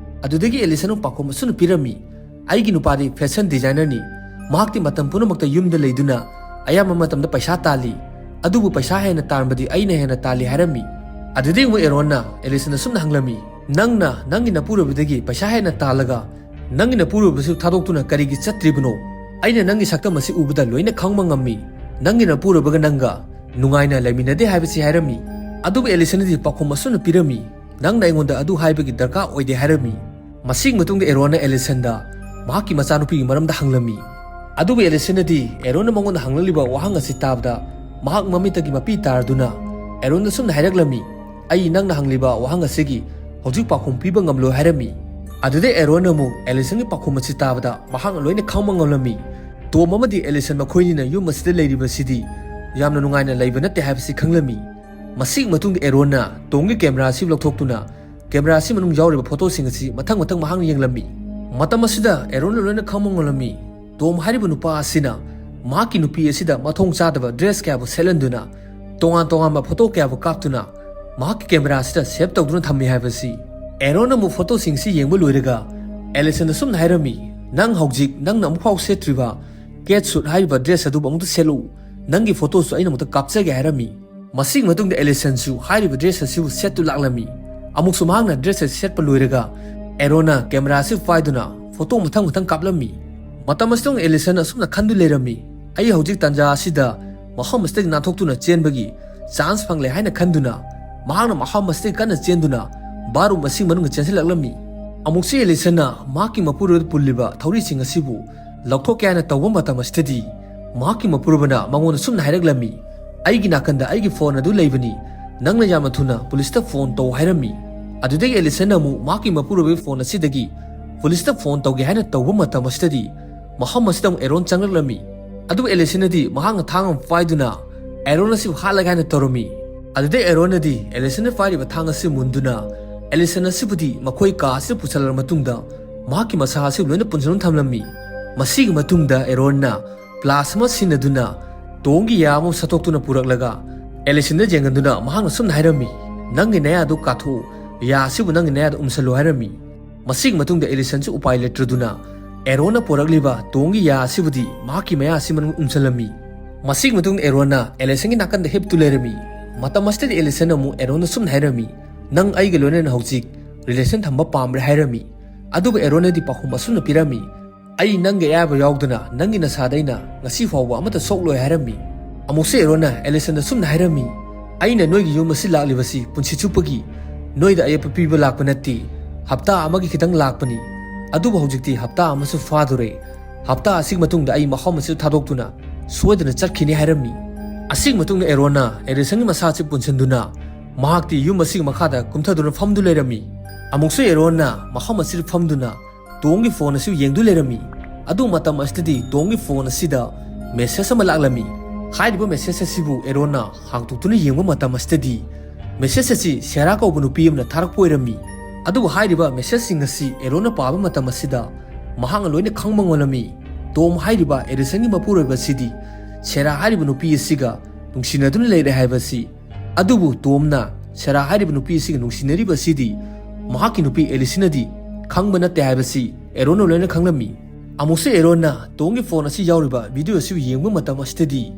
ꯑꯗꯨꯗꯒꯤ ꯑꯦꯂꯤꯁꯟꯅ ꯄꯥꯎꯈꯨꯝ ꯑꯁꯨꯝꯅ ꯄꯤꯔꯝꯃꯤ, "ꯑꯩꯒꯤ ꯅꯨꯄꯥꯗꯤ ꯐꯦꯁꯟ ꯗꯤꯖꯥꯏꯅꯔꯅꯤ꯫ ꯃꯍꯥꯛꯇꯤ ꯃꯇꯝ ꯄꯨꯝꯅꯃꯛꯇ ꯌꯨꯝꯗ ꯂꯩꯗꯨꯅ ꯑꯌꯥꯝꯕ ꯃꯇꯝꯗ ꯄꯩꯁꯥ ꯇꯥꯜꯂꯤ꯫ ꯑꯗꯨꯕꯨ ꯄꯩꯁꯥ ꯍꯦꯟꯅ ꯇꯥꯟꯕꯗꯤ ꯑꯩꯅ ꯍꯦꯟꯅ ꯇꯥꯜꯂꯤ" ꯍꯥꯏꯔꯝꯃꯤ꯫ ꯑꯗꯨꯗꯩ ꯑꯃꯨꯛ ꯑꯦꯔꯣꯟꯅ ꯑꯦꯂꯤꯁꯟꯗ ꯁꯨꯝꯅ ꯍꯪꯂꯝꯃꯤ, "ꯅꯪꯅ ꯅꯪꯒꯤ ꯅꯄꯨꯔꯣꯏꯕꯗꯒꯤ ꯄꯩꯁꯥ ꯍꯦꯟꯅ ꯇꯥꯜꯂꯒ ꯅꯪꯒꯤ ꯅꯄꯨꯔꯣꯏꯕꯁꯨ ꯊꯥꯗꯣꯛꯇꯨꯅ ꯀꯔꯤꯒꯤ ꯆꯠꯇ꯭ꯔꯤꯕꯅꯣ? ꯑꯩꯅ ꯅꯪꯒꯤ ꯁꯛꯇꯝ ꯑꯁꯤ ꯎꯕꯗ ꯂꯣꯏꯅ ꯈꯪꯕ ꯉꯝꯃꯤ꯫ ꯅꯪꯒꯤ ꯅꯄꯨꯔꯣꯏꯕꯒ ꯅꯪꯒ ꯅꯨꯡꯉꯥꯏꯅ ꯂꯩꯃꯤꯟꯅꯗꯦ" ꯍꯥꯏꯕꯁꯤ ꯍꯥꯏꯔꯝꯃꯤ꯫ ꯑꯗꯨꯕꯨ ꯑꯦꯂꯤꯁꯟꯅꯗꯤ ꯄꯥꯎꯈꯨꯝ ꯑꯁꯨꯝꯅ ꯄꯤꯔꯝꯃꯤ, "ꯅꯪꯅ ꯑꯩꯉꯣꯟꯗ ꯑꯗꯨ ꯍꯥꯏꯕꯒꯤ ꯗꯔꯀꯥꯔ ꯑꯣꯏꯗꯦ" ꯍꯥꯏꯔꯝꯃꯤ꯫ ꯃꯁꯤꯒꯤ ꯃꯇꯨꯡꯗ ꯑꯦꯔꯣꯟꯅ ꯑꯦꯂꯤꯁꯟꯗ ꯃꯍꯥꯛꯀꯤ ꯃꯆꯥꯅꯨꯄꯤꯒꯤ ꯃꯔꯝꯗ ꯍꯪꯂꯝꯃꯤ꯫ ꯑꯗꯨꯕꯨ ꯑꯦꯂꯤꯁꯟꯅꯗꯤ ꯑꯦꯔꯣꯟꯅ ꯃꯉꯣꯟꯗ ꯍꯪꯂꯛꯂꯤꯕ ꯋꯥꯍꯪ ꯑꯁꯤ ꯇꯥꯕꯗ ꯃꯍꯥꯛ ꯃꯃꯤꯠꯇꯒꯤ ꯃꯄꯤ ꯇꯥꯔꯗꯨꯅ ꯑꯦꯔꯣꯟꯗ ꯁꯨꯝꯅ ꯍꯥꯏꯔꯛꯂꯝꯃꯤ, "ꯑꯩ ꯅꯪꯅ ꯍꯪꯂꯤꯕ ꯋꯥꯍꯪ ꯑꯁꯤꯒꯤ ꯍꯧꯖꯤꯛ ꯄꯥꯎꯈꯨꯝ ꯄꯤꯕ ꯉꯝꯂꯣꯏ" ꯍꯥꯏꯔꯝꯃꯤ꯫ ꯑꯗꯨꯗꯩ ꯑꯦꯔꯣꯟꯅ ꯑꯃꯨꯛ ꯑꯦꯂꯤꯁꯟꯒꯤ ꯄꯥꯎꯈꯨꯝ ꯑꯁꯤ ꯇꯥꯕꯗ ꯃꯍꯥꯛꯅ ꯂꯣꯏꯅ ꯈꯪꯕ ꯉꯝꯂꯝꯃꯤ꯫ ꯇꯣꯝ ꯑꯃꯗꯤ ꯑꯦꯂꯤꯁꯟ ꯃꯈꯣꯏꯅꯤꯅ ꯌꯨꯝ ꯑꯁꯤꯗ ꯂꯩꯔꯤꯕꯁꯤꯗꯤ ꯌꯥꯝꯅ ꯅꯨꯡꯉꯥꯏꯅ ꯂꯩꯕ ꯅꯠꯇꯦ ꯍꯥꯏꯕꯁꯤ ꯈꯪꯂꯝꯃꯤ꯫ ꯃꯁꯤꯒꯤ ꯃꯇꯨꯡꯗ ꯑꯦꯔꯣꯟꯅ ꯇꯣꯝꯒꯤ ꯀꯦꯃꯦꯔꯥ ꯑꯁꯤ ꯂꯧꯊꯣꯛꯇꯨꯅ ꯀꯦꯃꯦꯔꯥ ꯑꯁꯤ ꯃꯅꯨꯡ ꯌꯥꯎꯔꯤꯕ ꯐꯣꯇꯣꯁꯤꯡ ꯑꯁꯤ ꯃꯊꯪ ꯃꯊꯪ ꯃꯍꯥꯛꯅ ꯌꯦꯡꯂꯝꯃꯤ꯫ ꯃꯇꯝ ꯑꯁꯤꯗ ꯑꯦꯔꯣꯟꯅ ꯂꯣꯏꯅ ꯈꯪꯕ ꯉꯝꯂꯝꯃꯤ꯫ ꯇꯣꯝ ꯍꯥꯏꯔꯤꯕ ꯅꯨꯄꯥ ꯑꯁꯤꯅ ꯃꯍꯥꯛꯀꯤ ꯅꯨꯄꯤ ꯑꯁꯤꯗ ꯃꯊꯣꯡ ꯆꯥꯗꯕ ꯗ꯭ꯔꯦꯁ ꯀꯌꯥꯕꯨ ꯁꯦꯠꯍꯟꯗꯨꯅ, ꯇꯣꯉꯥꯟ ꯇꯣꯉꯥꯟꯕ ꯐꯣꯇꯣ ꯀꯌꯥꯕꯨ ꯀꯥꯞꯇꯨꯅ ꯃꯍꯥꯛꯀꯤ ꯀꯦꯃꯦꯔꯥ ꯑꯁꯤꯗ ꯁꯦꯚ ꯇꯧꯗꯨꯅ ꯊꯝꯃꯤ ꯍꯥꯏꯕꯁꯤ꯫ ꯑꯦꯔꯣꯟꯅ ꯑꯃꯨꯛ ꯐꯣꯇꯣꯁꯤꯡꯁꯤ ꯌꯦꯡꯕ ꯂꯣꯏꯔꯒ ꯑꯦꯂꯤꯁꯟꯗ ꯁꯨꯝꯅ ꯍꯥꯏꯔꯝꯃꯤ, "ꯅꯪ ꯍꯧꯖꯤꯛ ꯅꯪꯅ ꯑꯃꯨꯛꯐꯥꯎ ꯁꯦꯠꯇ꯭ꯔꯤꯕ ꯀꯦꯠ ꯁꯨꯠ ꯍꯥꯏꯔꯤꯕ ꯗ꯭ꯔꯦꯁ ꯑꯗꯨꯕꯨ ꯑꯃꯨꯛꯇ ꯁꯦꯠꯂꯨ꯫ ꯅꯪꯒꯤ ꯐꯣꯇꯣꯁꯨ ꯑꯩꯅ ꯑꯃꯨꯛꯇ ꯀꯥꯞꯆꯒꯦ" ꯍꯥꯏꯔꯝꯃꯤ꯫ ꯃꯁꯤꯒꯤ ꯃꯇꯨꯡꯗ ꯑꯦꯂꯤꯁꯟꯁꯨ ꯍꯥꯏꯔꯤꯕ ꯗ꯭ꯔꯦꯁ ꯑꯁꯤꯕꯨ ꯁꯦꯠꯇꯨ ꯂꯥꯛꯂꯝꯃꯤ꯫ ꯑꯃꯨꯛꯁꯨ ꯃꯍꯥꯛꯅ ꯗ꯭ꯔꯦꯁ ꯑꯁꯤ ꯁꯦꯠꯄ ꯂꯣꯏꯔꯒ ꯑꯦꯔꯣꯟꯅ ꯀꯦꯃꯦꯔꯥ ꯑꯁꯤ ꯄꯥꯏꯗꯨꯅ ꯐꯣꯇꯣ ꯃꯊꯪ ꯃꯊꯪ ꯀꯥꯞꯂꯝꯃꯤ꯫ ꯃꯇꯝ ꯑꯁꯤꯗ ꯑꯃꯨꯛ ꯑꯦꯂꯤꯁꯟ ꯑꯁꯨꯝꯅ ꯈꯟꯗꯨ ꯂꯩꯔꯝꯃꯤ, "ꯑꯩ ꯍꯧꯖꯤꯛ ꯇꯥꯟꯖꯥ ꯑꯁꯤꯗ ꯃꯐꯝ ꯑꯁꯤꯗꯒꯤ ꯅꯥꯟꯊꯣꯛꯇꯨꯅ ꯆꯦꯟꯕꯒꯤ ꯆꯥꯟꯁ ꯐꯪꯂꯦ" ꯍꯥꯏꯅ ꯈꯟꯗꯨꯅ ꯃꯍꯥꯛꯅ ꯃꯐꯝ ꯑꯁꯤꯗꯒꯤ ꯀꯟꯅ ꯆꯦꯟꯗꯨꯅ ꯕꯥꯔꯨꯝ ꯑꯁꯤꯒꯤ ꯃꯅꯨꯡꯗ ꯆꯦꯟꯁꯤꯜꯂꯛꯂꯝꯃꯤ꯫ ꯑꯃꯨꯛꯁꯨ ꯑꯦꯂꯤꯁꯟꯅ ꯃꯍꯥꯛꯀꯤ ꯃꯄꯨꯔꯣꯏꯕꯗ ꯄꯨꯜꯂꯤꯕ ꯊꯧꯔꯤꯁꯤꯡ ꯑꯁꯤꯕꯨ ꯂꯧꯊꯣꯛꯀꯦ ꯍꯥꯏꯅ ꯇꯧꯕ ꯃꯇꯝ ꯑꯁꯤꯗꯗꯤ ꯃꯍꯥꯛꯀꯤ ꯃꯄꯨꯔꯣꯏꯕꯅ ꯃꯉꯣꯟꯗ ꯁꯨꯝꯅ ꯍꯥꯏꯔꯛꯂꯝꯃꯤ, "ꯑꯩꯒꯤ ꯅꯥꯀꯟꯗ ꯑꯩꯒꯤ ꯐꯣꯟ ꯑꯗꯨ ꯂꯩꯕꯅꯤ, ꯅꯪꯅ ꯌꯥꯝꯅ ꯊꯨꯅ ꯄꯨꯂꯤꯁꯇ ꯐꯣꯟ ꯇꯧ" ꯍꯥꯏꯔꯝꯃꯤ꯫ ꯑꯗꯨꯗꯒꯤ ꯑꯦꯂꯤꯁꯟꯅ ꯑꯃꯨꯛ ꯃꯍꯥꯛꯀꯤ ꯃꯄꯨꯔꯣꯏꯕꯒꯤ ꯐꯣꯟ ꯑꯁꯤꯗꯒꯤ ꯄꯨꯂꯤꯁꯇ ꯐꯣꯟ ꯇꯧꯒꯦ ꯍꯥꯏꯅ ꯇꯧꯕ ꯃꯇꯝ ꯑꯁꯤꯗꯗꯤ ꯃꯐꯝ ꯑꯁꯤꯗ ꯑꯃꯨꯛ ꯑꯦꯔꯣꯟ ꯆꯪꯂꯛꯂꯝꯃꯤ꯫ ꯑꯗꯨꯕꯨ ꯑꯦꯂꯤꯁꯟꯅꯗꯤ ꯃꯍꯥꯛꯅ ꯊꯥꯡ ꯑꯃ ꯄꯥꯏꯗꯨꯅ ꯑꯦꯔꯣꯟ ꯑꯁꯤꯕꯨ ꯍꯥꯠꯂꯒꯦ ꯍꯥꯏꯅ ꯇꯧꯔꯝꯃꯤ꯫ ꯑꯗꯨꯗꯩ ꯑꯦꯔꯣꯟꯅꯗꯤ ꯑꯦꯂꯤꯁꯟꯅ ꯄꯥꯏꯔꯤꯕ ꯊꯥꯡ ꯑꯁꯤ ꯃꯨꯟꯗꯨꯅ ꯑꯦꯂꯤꯁꯟ ꯑꯁꯤꯕꯨꯗꯤ ꯃꯈꯣꯏ ꯀꯥ ꯑꯁꯤꯗ ꯄꯨꯁꯜꯂꯕ ꯃꯇꯨꯡꯗ ꯃꯍꯥꯛꯀꯤ ꯃꯁꯥ ꯑꯁꯤ ꯂꯣꯏꯅ ꯄꯨꯟꯁꯤꯟꯗꯨꯅ ꯊꯝꯂꯝꯃꯤ꯫ ꯃꯁꯤꯒꯤ ꯃꯇꯨꯡꯗ ꯑꯦꯔꯣꯟꯅ ꯄ꯭ꯂꯥꯁ ꯑꯃ ꯁꯤꯖꯤꯟꯅꯗꯨꯅ ꯇꯣꯝꯒꯤ ꯌꯥ ꯑꯃ ꯁꯠꯇꯣꯛꯇꯨꯅ ꯄꯨꯔꯛꯂꯒ ꯑꯦꯂꯤꯁꯟꯗ ꯌꯦꯡꯍꯟꯗꯨꯅ ꯃꯍꯥꯛꯅ ꯁꯨꯝꯅ ꯍꯥꯏꯔꯝꯃꯤ, "ꯅꯪꯒꯤ ꯅꯌꯥꯗꯨ ꯀꯥꯊꯣꯛꯎ, ꯌꯥ ꯑꯁꯤꯕꯨ ꯅꯪꯒꯤ ꯅꯌꯥꯗ ꯎꯝꯁꯜꯂꯨ" ꯍꯥꯏꯔꯝꯃꯤ꯫ ꯃꯁꯤꯒꯤ ꯃꯇꯨꯡꯗ ꯑꯦꯂꯤꯁꯟꯁꯨ ꯎꯄꯥꯏ ꯂꯩꯇ꯭ꯔꯗꯨꯅ ꯑꯦꯔꯣꯟꯅ ꯄꯨꯔꯛꯂꯤꯕ ꯇꯣꯝꯒꯤ ꯌꯥ ꯑꯁꯤꯕꯨꯗꯤ ꯃꯍꯥꯛꯀꯤ ꯃꯌꯥ ꯑꯁꯤ ꯃꯅꯨꯡꯗ ꯎꯝꯁꯜꯂꯝꯃꯤ꯫ ꯃꯁꯤꯒꯤ ꯃꯇꯨꯡꯗ ꯑꯦꯔꯣꯟꯅ ꯑꯦꯂꯤꯁꯟꯒꯤ ꯅꯥꯀꯟꯗ ꯍꯤꯞꯇꯨ ꯂꯩꯔꯝꯃꯤ꯫ ꯃꯇꯝ ꯑꯁꯤꯗꯗꯤ ꯑꯦꯂꯤꯁꯟꯅ ꯑꯃꯨꯛ ꯑꯦꯔꯣꯟꯗ ꯁꯨꯝꯅ ꯍꯥꯏꯔꯝꯃꯤ, "ꯅꯪ ꯑꯩꯒ ꯂꯣꯏꯅꯅ ꯍꯧꯖꯤꯛ ꯔꯤꯂꯦꯁꯟ ꯊꯝꯕ ꯄꯥꯝꯕ꯭ꯔꯥ?" ꯍꯥꯏꯔꯝꯃꯤ꯫ ꯑꯗꯨꯕꯨ ꯑꯦꯔꯣꯟꯅꯗꯤ ꯄꯥꯎꯈꯨꯝ ꯑꯁꯨꯝꯅ ꯄꯤꯔꯝꯃꯤ, "ꯑꯩ ꯅꯪꯒꯤ ꯑꯌꯥꯕ ꯌꯥꯎꯗꯅ ꯅꯪꯒꯤ ꯅꯁꯥꯗ ꯑꯩꯅ ꯉꯁꯤ ꯐꯥꯎꯕ ꯑꯃꯠꯇ ꯁꯣꯛꯂꯣꯏ" ꯍꯥꯏꯔꯝꯃꯤ꯫ ꯑꯃꯨꯛꯁꯨ ꯑꯦꯔꯣꯟꯅ ꯑꯦꯂꯤꯁꯟꯗ ꯁꯨꯝꯅ ꯍꯥꯏꯔꯝꯃꯤ, "ꯑꯩꯅ ꯅꯣꯏꯒꯤ ꯌꯨꯝ ꯑꯁꯤ ꯂꯥꯛꯂꯤꯕꯁꯤ ꯄꯨꯟꯁꯤ ꯆꯨꯞꯄꯒꯤ ꯅꯣꯏꯗ ꯑꯌꯦꯠꯄ ꯄꯤꯕ ꯂꯥꯛꯄ ꯅꯠꯇꯦ, ꯍꯞꯇꯥ ꯑꯃꯒꯤ ꯈꯤꯇꯪ ꯂꯥꯛꯄꯅꯤ꯫ ꯑꯗꯨꯕꯨ ꯍꯧꯖꯤꯛꯇꯤ ꯍꯞꯇꯥ ꯑꯃꯁꯨ ꯐꯥꯗꯣꯔꯦ꯫ ꯍꯞꯇꯥ ꯑꯁꯤꯒꯤ ꯃꯇꯨꯡꯗ ꯑꯩ ꯃꯐꯝ ꯑꯁꯤꯗ ꯊꯥꯗꯣꯛꯇꯨꯅ ꯁꯣꯏꯗꯅ ꯆꯠꯈꯤꯅꯤ" ꯍꯥꯏꯔꯝꯃꯤ꯫ ꯑꯁꯤꯒꯤ ꯃꯇꯨꯡꯗ ꯑꯦꯔꯣꯟꯅ ꯑꯦꯂꯤꯁꯟꯒꯤ ꯃꯁꯥ ꯑꯁꯤ ꯄꯨꯟꯁꯤꯟꯗꯨꯅ ꯃꯍꯥꯛꯇꯤ ꯌꯨꯝ ꯑꯁꯤꯒꯤ ꯃꯈꯥꯗ ꯀꯨꯝꯊꯗꯨꯅ ꯐꯝꯗꯨ ꯂꯩꯔꯝꯃꯤ꯫ ꯑꯃꯨꯛꯁꯨ ꯑꯦꯔꯣꯟꯅ ꯃꯐꯝ ꯑꯁꯤꯗ ꯐꯝꯗꯨꯅ ꯇꯣꯝꯒꯤ ꯐꯣꯟ ꯑꯁꯤ ꯌꯦꯡꯗꯨ ꯂꯩꯔꯝꯃꯤ꯫ ꯑꯗꯨ ꯃꯇꯝ ꯑꯁꯤꯗꯗꯤ ꯇꯣꯝꯒꯤ ꯐꯣꯟ ꯑꯁꯤꯗ ꯃꯦꯁꯦꯖ ꯑꯃ ꯂꯥꯛꯂꯝꯃꯤ꯫ ꯍꯥꯏꯔꯤꯕ ꯃꯦꯁꯦꯖ ꯑꯁꯤꯕꯨ ꯑꯦꯔꯣꯟꯅ ꯍꯥꯡꯗꯣꯛꯇꯨꯅ ꯌꯦꯡꯕ ꯃꯇꯝ ꯑꯁꯤꯗꯗꯤ ꯃꯦꯁꯦꯖ ꯑꯁꯤ ꯁꯦꯔꯥ ꯀꯧꯕ ꯅꯨꯄꯤ ꯑꯃꯅ ꯊꯥꯔꯛꯄ ꯑꯣꯏꯔꯝꯃꯤ꯫ ꯑꯗꯨꯕꯨ ꯍꯥꯏꯔꯤꯕ ꯃꯦꯁꯦꯖꯁꯤꯡ ꯑꯁꯤ ꯑꯦꯔꯣꯟꯅ ꯄꯥꯕ ꯃꯇꯝ ꯑꯁꯤꯗ ꯃꯍꯥꯛꯅ ꯂꯣꯏꯅ ꯈꯪꯕ ꯉꯝꯂꯝꯃꯤ꯫ ꯇꯣꯝ ꯍꯥꯏꯔꯤꯕ ꯑꯦꯂꯤꯁꯟꯒꯤ ꯃꯄꯨꯔꯣꯏꯕ ꯑꯁꯤꯗꯤ ꯁꯦꯔꯥ ꯍꯥꯏꯔꯤꯕ ꯅꯨꯄꯤ ꯑꯁꯤꯒ ꯅꯨꯡꯁꯤꯅꯗꯨꯅ ꯂꯩꯔꯦ ꯍꯥꯏꯕꯁꯤ꯫ ꯑꯗꯨꯕꯨ ꯇꯣꯝꯅ ꯁꯦꯔꯥ ꯍꯥꯏꯔꯤꯕ ꯅꯨꯄꯤ ꯑꯁꯤꯒ ꯅꯨꯡꯁꯤꯅꯔꯤꯕ ꯑꯁꯤꯗꯤ ꯃꯍꯥꯛꯀꯤ ꯅꯨꯄꯤ ꯑꯦꯂꯤꯁꯟꯅꯗꯤ ꯈꯪꯕ ꯅꯠꯇꯦ ꯍꯥꯏꯕꯁꯤ ꯑꯦꯔꯣꯟꯅ ꯂꯣꯏꯅ ꯈꯪꯂꯝꯃꯤ꯫ ꯑꯃꯨꯛꯁꯨ ꯑꯦꯔꯣꯟꯅ ꯇꯣꯝꯒꯤ ꯐꯣꯟ ꯑꯁꯤ ꯌꯥꯎꯔꯤꯕ ꯚꯤꯗꯤꯑꯣ ꯑꯁꯤꯕꯨ ꯌꯦꯡꯕ ꯃꯇꯝ ꯑꯁꯤꯗꯗꯤ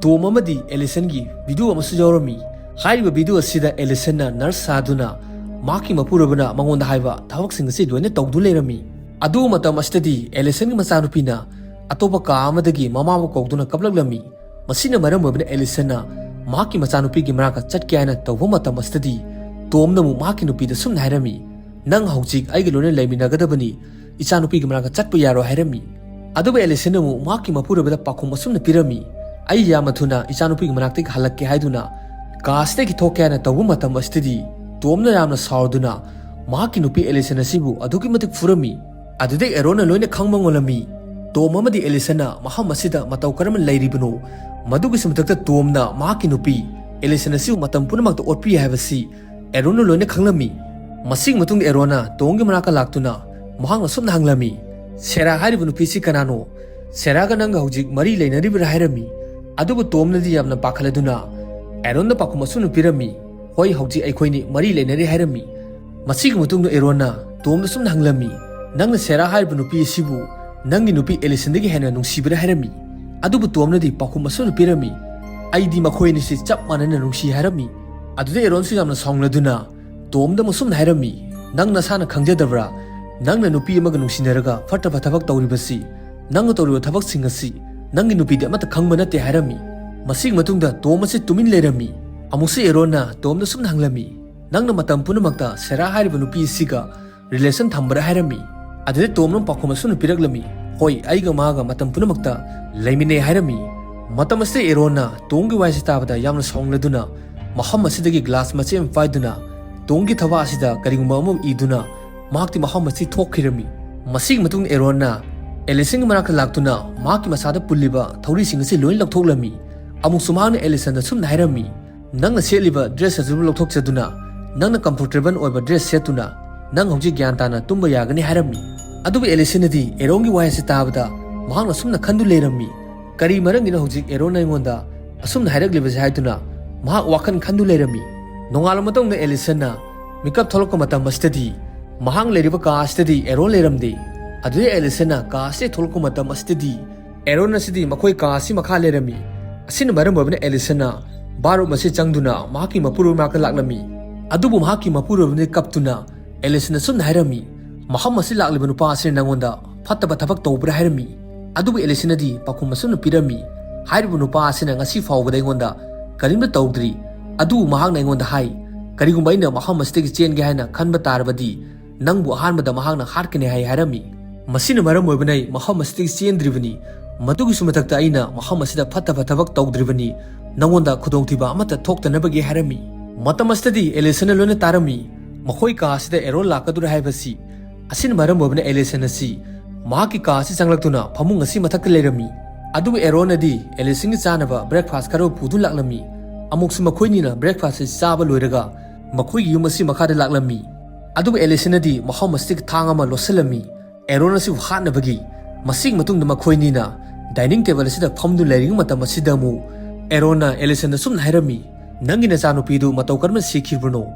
ꯇꯣꯝ ꯑꯃꯗꯤ ꯑꯦꯂꯤꯁꯟꯒꯤ ꯚꯤꯗꯤꯑꯣ ꯑꯃꯁꯨ ꯌꯥꯎꯔꯝꯃꯤ꯫ ꯍꯥꯏꯔꯤꯕ ꯚꯤꯗꯤꯑꯣ ꯑꯁꯤꯗ ꯑꯦꯂꯤꯁꯟꯅ ꯅꯔꯁ ꯁꯥꯗꯨꯅ ꯃꯍꯥꯛꯀꯤ ꯃꯄꯨꯔꯣꯏꯕꯅ ꯃꯉꯣꯟꯗ ꯍꯥꯏꯕ ꯊꯕꯛꯁꯤꯡ ꯑꯁꯤ ꯂꯣꯏꯅ ꯇꯧꯗꯨ ꯂꯩꯔꯝꯃꯤ꯫ ꯑꯗꯨ ꯃꯇꯝ ꯑꯁꯤꯗꯗꯤ ꯑꯦꯂꯤꯁꯟꯒꯤ ꯃꯆꯥꯅꯨꯄꯤꯅ ꯑꯇꯣꯞꯄ ꯀꯥ ꯑꯃꯗꯒꯤ ꯃꯃꯥꯕꯨ ꯀꯧꯗꯨꯅ ꯀꯞꯂꯛꯂꯝꯃꯤ꯫ ꯃꯁꯤꯅ ꯃꯔꯝ ꯑꯣꯏꯕꯅ ꯑꯦꯂꯤꯁꯟꯅ ꯃꯍꯥꯛꯀꯤ ꯃꯆꯥꯅꯨꯄꯤꯒꯤ ꯃꯅꯥꯛꯇ ꯆꯠꯀꯦ ꯍꯥꯏꯅ ꯇꯧꯕ ꯃꯇꯝ ꯑꯁꯤꯗꯗꯤ ꯇꯣꯝꯅ ꯑꯃꯨꯛ ꯃꯍꯥꯛꯀꯤ ꯅꯨꯄꯤꯗ ꯁꯨꯝꯅ ꯍꯥꯏꯔꯝꯃꯤ, "ꯅꯪ ꯍꯧꯖꯤꯛ ꯑꯩꯒ ꯂꯣꯏꯅ ꯂꯩꯃꯤꯟꯅꯒꯗꯕꯅꯤ, ꯏꯆꯥꯅꯨꯄꯤꯒꯤ ꯃꯅꯥꯛꯇ ꯆꯠꯄ ꯌꯥꯔꯣꯏ" ꯍꯥꯏꯔꯝꯃꯤ꯫ ꯑꯗꯨꯕꯨ ꯑꯦꯂꯤꯁꯟꯅ ꯑꯃꯨꯛ ꯃꯍꯥꯛꯀꯤ ꯃꯄꯨꯔꯣꯏꯕꯗ ꯄꯥꯎꯈꯨꯝ ꯑꯁꯨꯝꯅ ꯄꯤꯔꯝꯃꯤ, "ꯑꯩ ꯌꯥꯝꯅ ꯊꯨꯅ ꯏꯆꯥꯅꯨꯄꯤꯒꯤ ꯃꯅꯥꯛꯇꯒꯤ ꯍꯜꯂꯛꯀꯦ" ꯍꯥꯏꯗꯨꯅ ꯀꯥ ꯑꯁꯤꯗꯒꯤ ꯊꯣꯛꯀꯦ ꯍꯥꯏꯅ ꯇꯧꯕ ꯃꯇꯝ ꯑꯁꯤꯗꯗꯤ ꯇꯣꯝꯅ ꯌꯥꯝꯅ ꯁꯥꯎꯗꯨꯅ ꯃꯍꯥꯛꯀꯤ ꯅꯨꯄꯤ ꯑꯦꯂꯤꯁꯟ ꯑꯁꯤꯕꯨ ꯑꯗꯨꯛꯀꯤ ꯃꯇꯤꯛ ꯐꯨꯔꯝꯃꯤ꯫ ꯑꯗꯨꯗꯩ ꯑꯦꯔꯣꯟꯅ ꯂꯣꯏꯅ ꯈꯪꯕ ꯉꯝꯂꯝꯃꯤ꯫ ꯇꯣꯝ ꯑꯃꯗꯤ ꯑꯦꯂꯤꯁꯟꯅ ꯃꯐꯝ ꯑꯁꯤꯗ ꯃꯇꯧ ꯀꯔꯝꯅ ꯂꯩꯔꯤꯕꯅꯣ, ꯃꯗꯨꯒꯤꯁꯨ ꯃꯊꯛꯇ ꯇꯣꯝꯅ ꯃꯍꯥꯛꯀꯤ ꯅꯨꯄꯤ ꯑꯦꯂꯤꯁꯟ ꯑꯁꯤꯕꯨ ꯃꯇꯝ ꯄꯨꯝꯅꯃꯛꯇ ꯑꯣꯠꯄꯤ ꯍꯥꯏꯕꯁꯤ ꯑꯦꯔꯣꯟꯅ ꯂꯣꯏꯅ ꯈꯪꯂꯝꯃꯤ꯫ ꯃꯁꯤꯒꯤ ꯃꯇꯨꯡꯗ ꯑꯦꯔꯣꯟꯅ ꯇꯣꯝꯒꯤ ꯃꯅꯥꯛꯇ ꯂꯥꯛꯇꯨꯅ ꯃꯍꯥꯛꯅ ꯑꯁꯨꯝꯅ ꯍꯪꯂꯝꯃꯤ, "ꯁꯦꯔꯥ ꯍꯥꯏꯔꯤꯕ ꯅꯨꯄꯤꯁꯤ ꯀꯅꯥꯅꯣ? ꯁꯦꯔꯥꯒ ꯅꯪꯒ ꯍꯧꯖꯤꯛ ꯃꯔꯤ ꯂꯩꯅꯔꯤꯕ꯭ꯔꯥ?" ꯍꯥꯏꯔꯝꯃꯤ꯫ ꯑꯗꯨꯕꯨ ꯇꯣꯝꯅꯗꯤ ꯌꯥꯝꯅ ꯄꯥꯈꯠꯂꯗꯨꯅ ꯑꯦꯔꯣꯟꯗ ꯄꯥꯎꯈꯨꯝ ꯑꯁꯨꯝꯅ ꯄꯤꯔꯝꯃꯤ, "ꯍꯣꯏ, ꯍꯧꯖꯤꯛ ꯑꯩꯈꯣꯏꯅꯤ ꯃꯔꯤ ꯂꯩꯅꯔꯤ" ꯍꯥꯏꯔꯝꯃꯤ꯫ ꯃꯁꯤꯒꯤ ꯃꯇꯨꯡꯗ ꯑꯦꯔꯣꯟꯅ ꯇꯣꯝꯗ ꯁꯨꯝꯅ ꯍꯪꯂꯝꯃꯤ, "ꯅꯪꯅ ꯁꯦꯔꯥ ꯍꯥꯏꯔꯤꯕ ꯅꯨꯄꯤ ꯑꯁꯤꯕꯨ ꯅꯪꯒꯤ ꯅꯨꯄꯤ ꯑꯦꯂꯤꯁꯟꯗꯒꯤ ꯍꯦꯟꯅ ꯅꯨꯡꯁꯤꯕ꯭ꯔꯥ?" ꯍꯥꯏꯔꯝꯃꯤ꯫ ꯑꯗꯨꯕꯨ ꯇꯣꯝꯅꯗꯤ ꯄꯥꯎꯈꯨꯝ ꯑꯁꯨꯝꯅ ꯄꯤꯔꯝꯃꯤ, "ꯑꯩꯗꯤ ꯃꯈꯣꯏ ꯑꯅꯤꯁꯤ ꯆꯞ ꯃꯥꯟꯅꯅ ꯅꯨꯡꯁꯤ" ꯍꯥꯏꯔꯝꯃꯤ꯫ ꯑꯗꯨꯗ ꯑꯦꯔꯣꯟꯁꯨ ꯌꯥꯝꯅ ꯁꯥꯎꯅꯗꯨꯅ ꯇꯣꯝꯗ ꯑꯃꯨꯛ ꯁꯨꯝꯅ ꯍꯥꯏꯔꯝꯃꯤ, "ꯅꯪ ꯅꯁꯥꯅ ꯈꯪꯖꯗꯕ꯭ꯔꯥ? ꯅꯪꯅ ꯅꯨꯄꯤ ꯑꯃꯒ ꯅꯨꯡꯁꯤꯅꯔꯒ ꯐꯠꯇꯕ ꯊꯕꯛ ꯇꯧꯔꯤꯕꯁꯤ, ꯅꯪꯅ ꯇꯧꯔꯤꯕ ꯊꯕꯛꯁꯤꯡ ꯑꯁꯤ ꯅꯪꯒꯤ ꯅꯨꯄꯤꯗꯤ ꯑꯃꯠꯇ ꯈꯪꯕ ꯅꯠꯇꯦ" ꯍꯥꯏꯔꯝꯃꯤ꯫ ꯃꯁꯤꯒꯤ ꯃꯇꯨꯡꯗ ꯇꯣꯝ ꯑꯁꯤ ꯇꯨꯃꯤꯟ ꯂꯩꯔꯝꯃꯤ꯫ ꯑꯃꯨꯛꯁꯨ ꯑꯦꯔꯣꯟꯅ ꯇꯣꯝꯗ ꯁꯨꯝꯅ ꯍꯪꯂꯝꯃꯤ, "ꯅꯪꯅ ꯃꯇꯝ ꯄꯨꯝꯅꯃꯛꯇ ꯁꯦꯔꯥ ꯍꯥꯏꯔꯤꯕ ꯅꯨꯄꯤ ꯑꯁꯤꯒ ꯔꯤꯂꯦꯁꯟ ꯊꯝꯕ꯭ꯔꯥ?" ꯍꯥꯏꯔꯝꯃꯤ꯫ ꯑꯗꯨꯗ ꯇꯣꯝꯅ ꯄꯥꯎꯈꯨꯝ ꯑꯁꯨꯝꯅ ꯄꯤꯔꯛꯂꯝꯃꯤ, "ꯍꯣꯏ, ꯑꯩꯒ ꯃꯥꯒ ꯃꯇꯝ ꯄꯨꯝꯅꯃꯛꯇ ꯂꯩꯃꯤꯟꯅꯩ" ꯍꯥꯏꯔꯝꯃꯤ꯫ ꯃꯇꯝ ꯑꯁꯤꯗ ꯑꯦꯔꯣꯟꯅ ꯇꯣꯝꯒꯤ ꯋꯥꯍꯩꯁꯤ ꯇꯥꯕꯗ ꯌꯥꯝꯅ ꯁꯥꯎꯅꯤꯡꯂꯗꯨꯅ ꯃꯐꯝ ꯑꯁꯤꯗꯒꯤ ꯒ꯭ꯂꯥꯁ ꯃꯆꯦꯠ ꯑꯃ ꯄꯥꯏꯗꯨꯅ ꯇꯣꯝꯒꯤ ꯊꯕꯥꯛ ꯑꯁꯤꯗ ꯀꯔꯤꯒꯨꯝꯕ ꯑꯃ ꯏꯗꯨꯅ ꯃꯍꯥꯛꯇꯤ ꯃꯐꯝ ꯑꯁꯤ ꯊꯣꯛꯈꯤꯔꯝꯃꯤ꯫ ꯃꯁꯤꯒꯤ ꯃꯇꯨꯡꯗ ꯑꯦꯔꯣꯟꯅ ꯑꯦꯂꯤꯁꯟꯒꯤ ꯃꯅꯥꯛꯇ ꯂꯥꯛꯇꯨꯅ ꯃꯍꯥꯛꯀꯤ ꯃꯁꯥꯗ ꯄꯨꯜꯂꯤꯕ ꯊꯧꯔꯤꯁꯤꯡ ꯑꯁꯤ ꯂꯣꯏꯅ ꯂꯧꯊꯣꯛꯂꯝꯃꯤ꯫ ꯑꯃꯨꯛꯁꯨ ꯃꯍꯥꯛꯅ ꯑꯦꯂꯤꯁꯟꯗ ꯁꯨꯝꯅ ꯍꯥꯏꯔꯝꯃꯤ, "ꯅꯪꯅ ꯁꯦꯠꯂꯤꯕ ꯗ꯭ꯔꯦꯁ ꯑꯗꯨꯕꯨ ꯂꯧꯊꯣꯛꯆꯗꯨꯅ ꯅꯪꯅ ꯀꯝꯐꯣꯔꯇꯦꯕꯜ ꯑꯣꯏꯕ ꯗ꯭ꯔꯦꯁ ꯁꯦꯠꯇꯨꯅ ꯅꯪ ꯍꯧꯖꯤꯛ ꯒ꯭ꯌꯥꯟ ꯇꯥꯅ ꯇꯨꯝꯕ ꯌꯥꯒꯅꯤ" ꯍꯥꯏꯔꯝꯃꯤ꯫ ꯑꯗꯨꯕꯨ ꯑꯦꯂꯤꯁꯟꯅꯗꯤ ꯑꯦꯔꯣꯟꯒꯤ ꯋꯥꯍꯩ ꯑꯁꯤ ꯇꯥꯕꯗ ꯃꯍꯥꯛꯅ ꯁꯨꯝꯅ ꯈꯟꯗꯨ ꯂꯩꯔꯝꯃꯤ, "ꯀꯔꯤ ꯃꯔꯝꯒꯤꯅꯣ ꯍꯧꯖꯤꯛ ꯑꯦꯔꯣꯟꯅ ꯑꯩꯉꯣꯟꯗ ꯑꯁꯨꯝꯅ ꯍꯥꯏꯔꯛꯂꯤꯕꯁꯦ?" ꯍꯥꯏꯗꯨꯅ ꯃꯍꯥꯛ ꯋꯥꯈꯜ ꯈꯟꯗꯨ ꯂꯩꯔꯝꯃꯤ꯫ ꯅꯣꯡꯉꯥꯜꯂꯕ ꯃꯇꯨꯡꯗ ꯑꯦꯂꯤꯁꯟꯅ ꯃꯤꯀꯞ ꯊꯣꯛꯂꯛꯄ ꯃꯇꯝ ꯑꯁꯤꯗꯗꯤ ꯃꯍꯥꯛ ꯂꯩꯔꯤꯕ ꯀꯥ ꯑꯁꯤꯗꯗꯤ ꯑꯦꯔꯣꯟ ꯂꯩꯔꯝꯗꯦ꯫ ꯑꯗꯨꯗꯩ ꯑꯦꯂꯤꯁꯟꯅ ꯀꯥ ꯑꯁꯤꯗꯒꯤ ꯊꯣꯛꯂꯛꯄ ꯃꯇꯝ ꯑꯁꯤꯗꯗꯤ ꯑꯦꯔꯣꯟ ꯑꯁꯤꯗꯤ ꯃꯈꯣꯏ ꯀꯥ ꯑꯁꯤ ꯃꯈꯥ ꯂꯩꯔꯝꯃꯤ꯫ ꯑꯁꯤꯅ ꯃꯔꯝ ꯑꯣꯏꯕꯅ ꯑꯦꯂꯤꯁꯟꯅ ꯕꯥꯠꯔꯨꯝ ꯑꯁꯤ ꯆꯪꯗꯨꯅ ꯃꯍꯥꯛꯀꯤ ꯃꯄꯨꯔꯣꯏꯕ ꯃꯅꯥꯛꯇ ꯂꯥꯛꯂꯝꯃꯤ꯫ ꯑꯗꯨꯕꯨ ꯃꯍꯥꯛꯀꯤ ꯃꯄꯨꯔꯣꯏꯕꯅꯗꯤ ꯀꯞꯇꯨꯅ ꯑꯦꯂꯤꯁꯟꯗ ꯁꯨꯝꯅ ꯍꯥꯏꯔꯝꯃꯤ, "ꯃꯐꯝ ꯑꯁꯤ ꯂꯥꯛꯂꯤꯕ ꯅꯨꯄꯥ ꯑꯁꯤꯅ ꯅꯪꯉꯣꯟꯗ ꯐꯠꯇꯕ ꯊꯕꯛ ꯇꯧꯕ꯭ꯔꯥ?" ꯍꯥꯏꯔꯝꯃꯤ꯫ ꯑꯗꯨꯕꯨ ꯑꯦꯂꯤꯁꯟꯅꯗꯤ ꯄꯥꯎꯈꯨꯝ ꯑꯁꯨꯝꯅ ꯄꯤꯔꯝꯃꯤ, "ꯍꯥꯏꯔꯤꯕ ꯅꯨꯄꯥ ꯑꯁꯤꯅ ꯉꯁꯤ ꯐꯥꯎꯕꯗ ꯑꯩꯉꯣꯟꯗ ꯀꯔꯤꯝꯇ ꯇꯧꯗ꯭ꯔꯤ꯫ ꯑꯗꯨꯕꯨ ꯃꯍꯥꯛꯅ ꯑꯩꯉꯣꯟꯗ ꯍꯥꯏ, ꯀꯔꯤꯒꯨꯝꯕ ꯑꯩꯅ ꯃꯐꯝ ꯑꯁꯤꯗꯒꯤ ꯆꯦꯟꯒꯦ ꯍꯥꯏꯅ ꯈꯟꯕ ꯇꯥꯔꯕꯗꯤ ꯅꯪꯕꯨ ꯑꯍꯥꯟꯕꯗ ꯃꯍꯥꯛꯅ ꯍꯥꯠꯀꯅꯤ ꯍꯥꯏ" ꯍꯥꯏꯔꯝꯃꯤ꯫ "ꯃꯁꯤꯅ ꯃꯔꯝ ꯑꯣꯏꯕꯅ ꯑꯩ ꯃꯐꯝ ꯑꯁꯤꯗꯒꯤ ꯆꯦꯟꯗ꯭ꯔꯤꯕꯅꯤ꯫ ꯃꯗꯨꯒꯤꯁꯨ ꯃꯊꯛꯇ ꯑꯩꯅ ꯃꯐꯝ ꯑꯁꯤꯗ ꯐꯠꯇꯕ ꯊꯕꯛ ꯇꯧꯗ꯭ꯔꯤꯕꯅꯤ꯫ ꯅꯪꯉꯣꯟꯗ ꯈꯨꯗꯣꯡꯊꯤꯕ ꯑꯃꯠꯇ ꯊꯣꯛꯇꯅꯕꯒꯤ" ꯍꯥꯏꯔꯝꯃꯤ꯫ ꯃꯇꯝ ꯑꯁꯤꯗꯗꯤ ꯑꯦꯂꯤꯁꯟꯅ ꯂꯣꯏꯅ ꯇꯥꯔꯝꯃꯤ꯫ ꯃꯈꯣꯏ ꯀꯥ ꯑꯁꯤꯗ ꯑꯦꯔꯣꯟ ꯂꯥꯛꯀꯗꯧꯔꯦ ꯍꯥꯏꯕꯁꯤ꯫ ꯑꯁꯤꯅ ꯃꯔꯝ ꯑꯣꯏꯕꯅ ꯑꯦꯂꯤꯁꯟ ꯑꯁꯤ ꯃꯍꯥꯛꯀꯤ ꯀꯥ ꯑꯁꯤ ꯆꯪꯂꯛꯇꯨꯅ ꯐꯃꯨꯡ ꯑꯁꯤ ꯃꯊꯛꯇ ꯂꯩꯔꯝꯃꯤ꯫ ꯑꯗꯨꯕꯨ ꯑꯦꯔꯣꯟꯅꯗꯤ ꯑꯦꯂꯤꯁꯟꯒꯤ ꯆꯥꯅꯕ ꯕ꯭ꯔꯦꯛꯐꯥꯁ ꯈꯔ ꯄꯨꯗꯨꯅ ꯂꯥꯛꯂꯝꯃꯤ꯫ ꯑꯃꯨꯛꯁꯨ ꯃꯈꯣꯏꯅꯤꯅ ꯕ꯭ꯔꯦꯛꯐꯥꯁ ꯑꯁꯤ ꯆꯥꯕ ꯂꯣꯏꯔꯒ ꯃꯈꯣꯏꯒꯤ ꯌꯨꯝ ꯑꯁꯤ ꯃꯈꯥꯗ ꯂꯥꯛꯂꯝꯃꯤ꯫ ꯑꯗꯨꯕꯨ ꯑꯦꯂꯤꯁꯟꯅꯗꯤ ꯃꯐꯝ ꯑꯁꯤꯗꯒꯤ ꯊꯥꯡ ꯑꯃ ꯂꯣꯠꯁꯤꯜꯂꯝꯃꯤ꯫ ꯑꯦꯔꯣꯟ ꯑꯁꯤꯕꯨ ꯍꯥꯠꯅꯕꯒꯤ꯫ ꯃꯁꯤꯒꯤ ꯃꯇꯨꯡꯗ ꯃꯈꯣꯏꯅꯤꯅ ꯗꯥꯏꯅꯤꯡ ꯇꯦꯕꯜ ꯑꯁꯤꯗ ꯐꯝꯗꯨꯅ ꯂꯩꯔꯤꯉꯩ ꯃꯇꯝ ꯑꯁꯤꯗ ꯑꯃꯨꯛ ꯑꯦꯔꯣꯟꯅ ꯑꯦꯂꯤꯁꯟꯗ ꯁꯨꯝꯅ ꯍꯥꯏꯔꯝꯃꯤ, "ꯅꯪꯒꯤ ꯅꯆꯥꯅꯨꯄꯤꯗꯨ ꯃꯇꯧ ꯀꯔꯝꯅ ꯁꯤꯈꯤꯕꯅꯣ?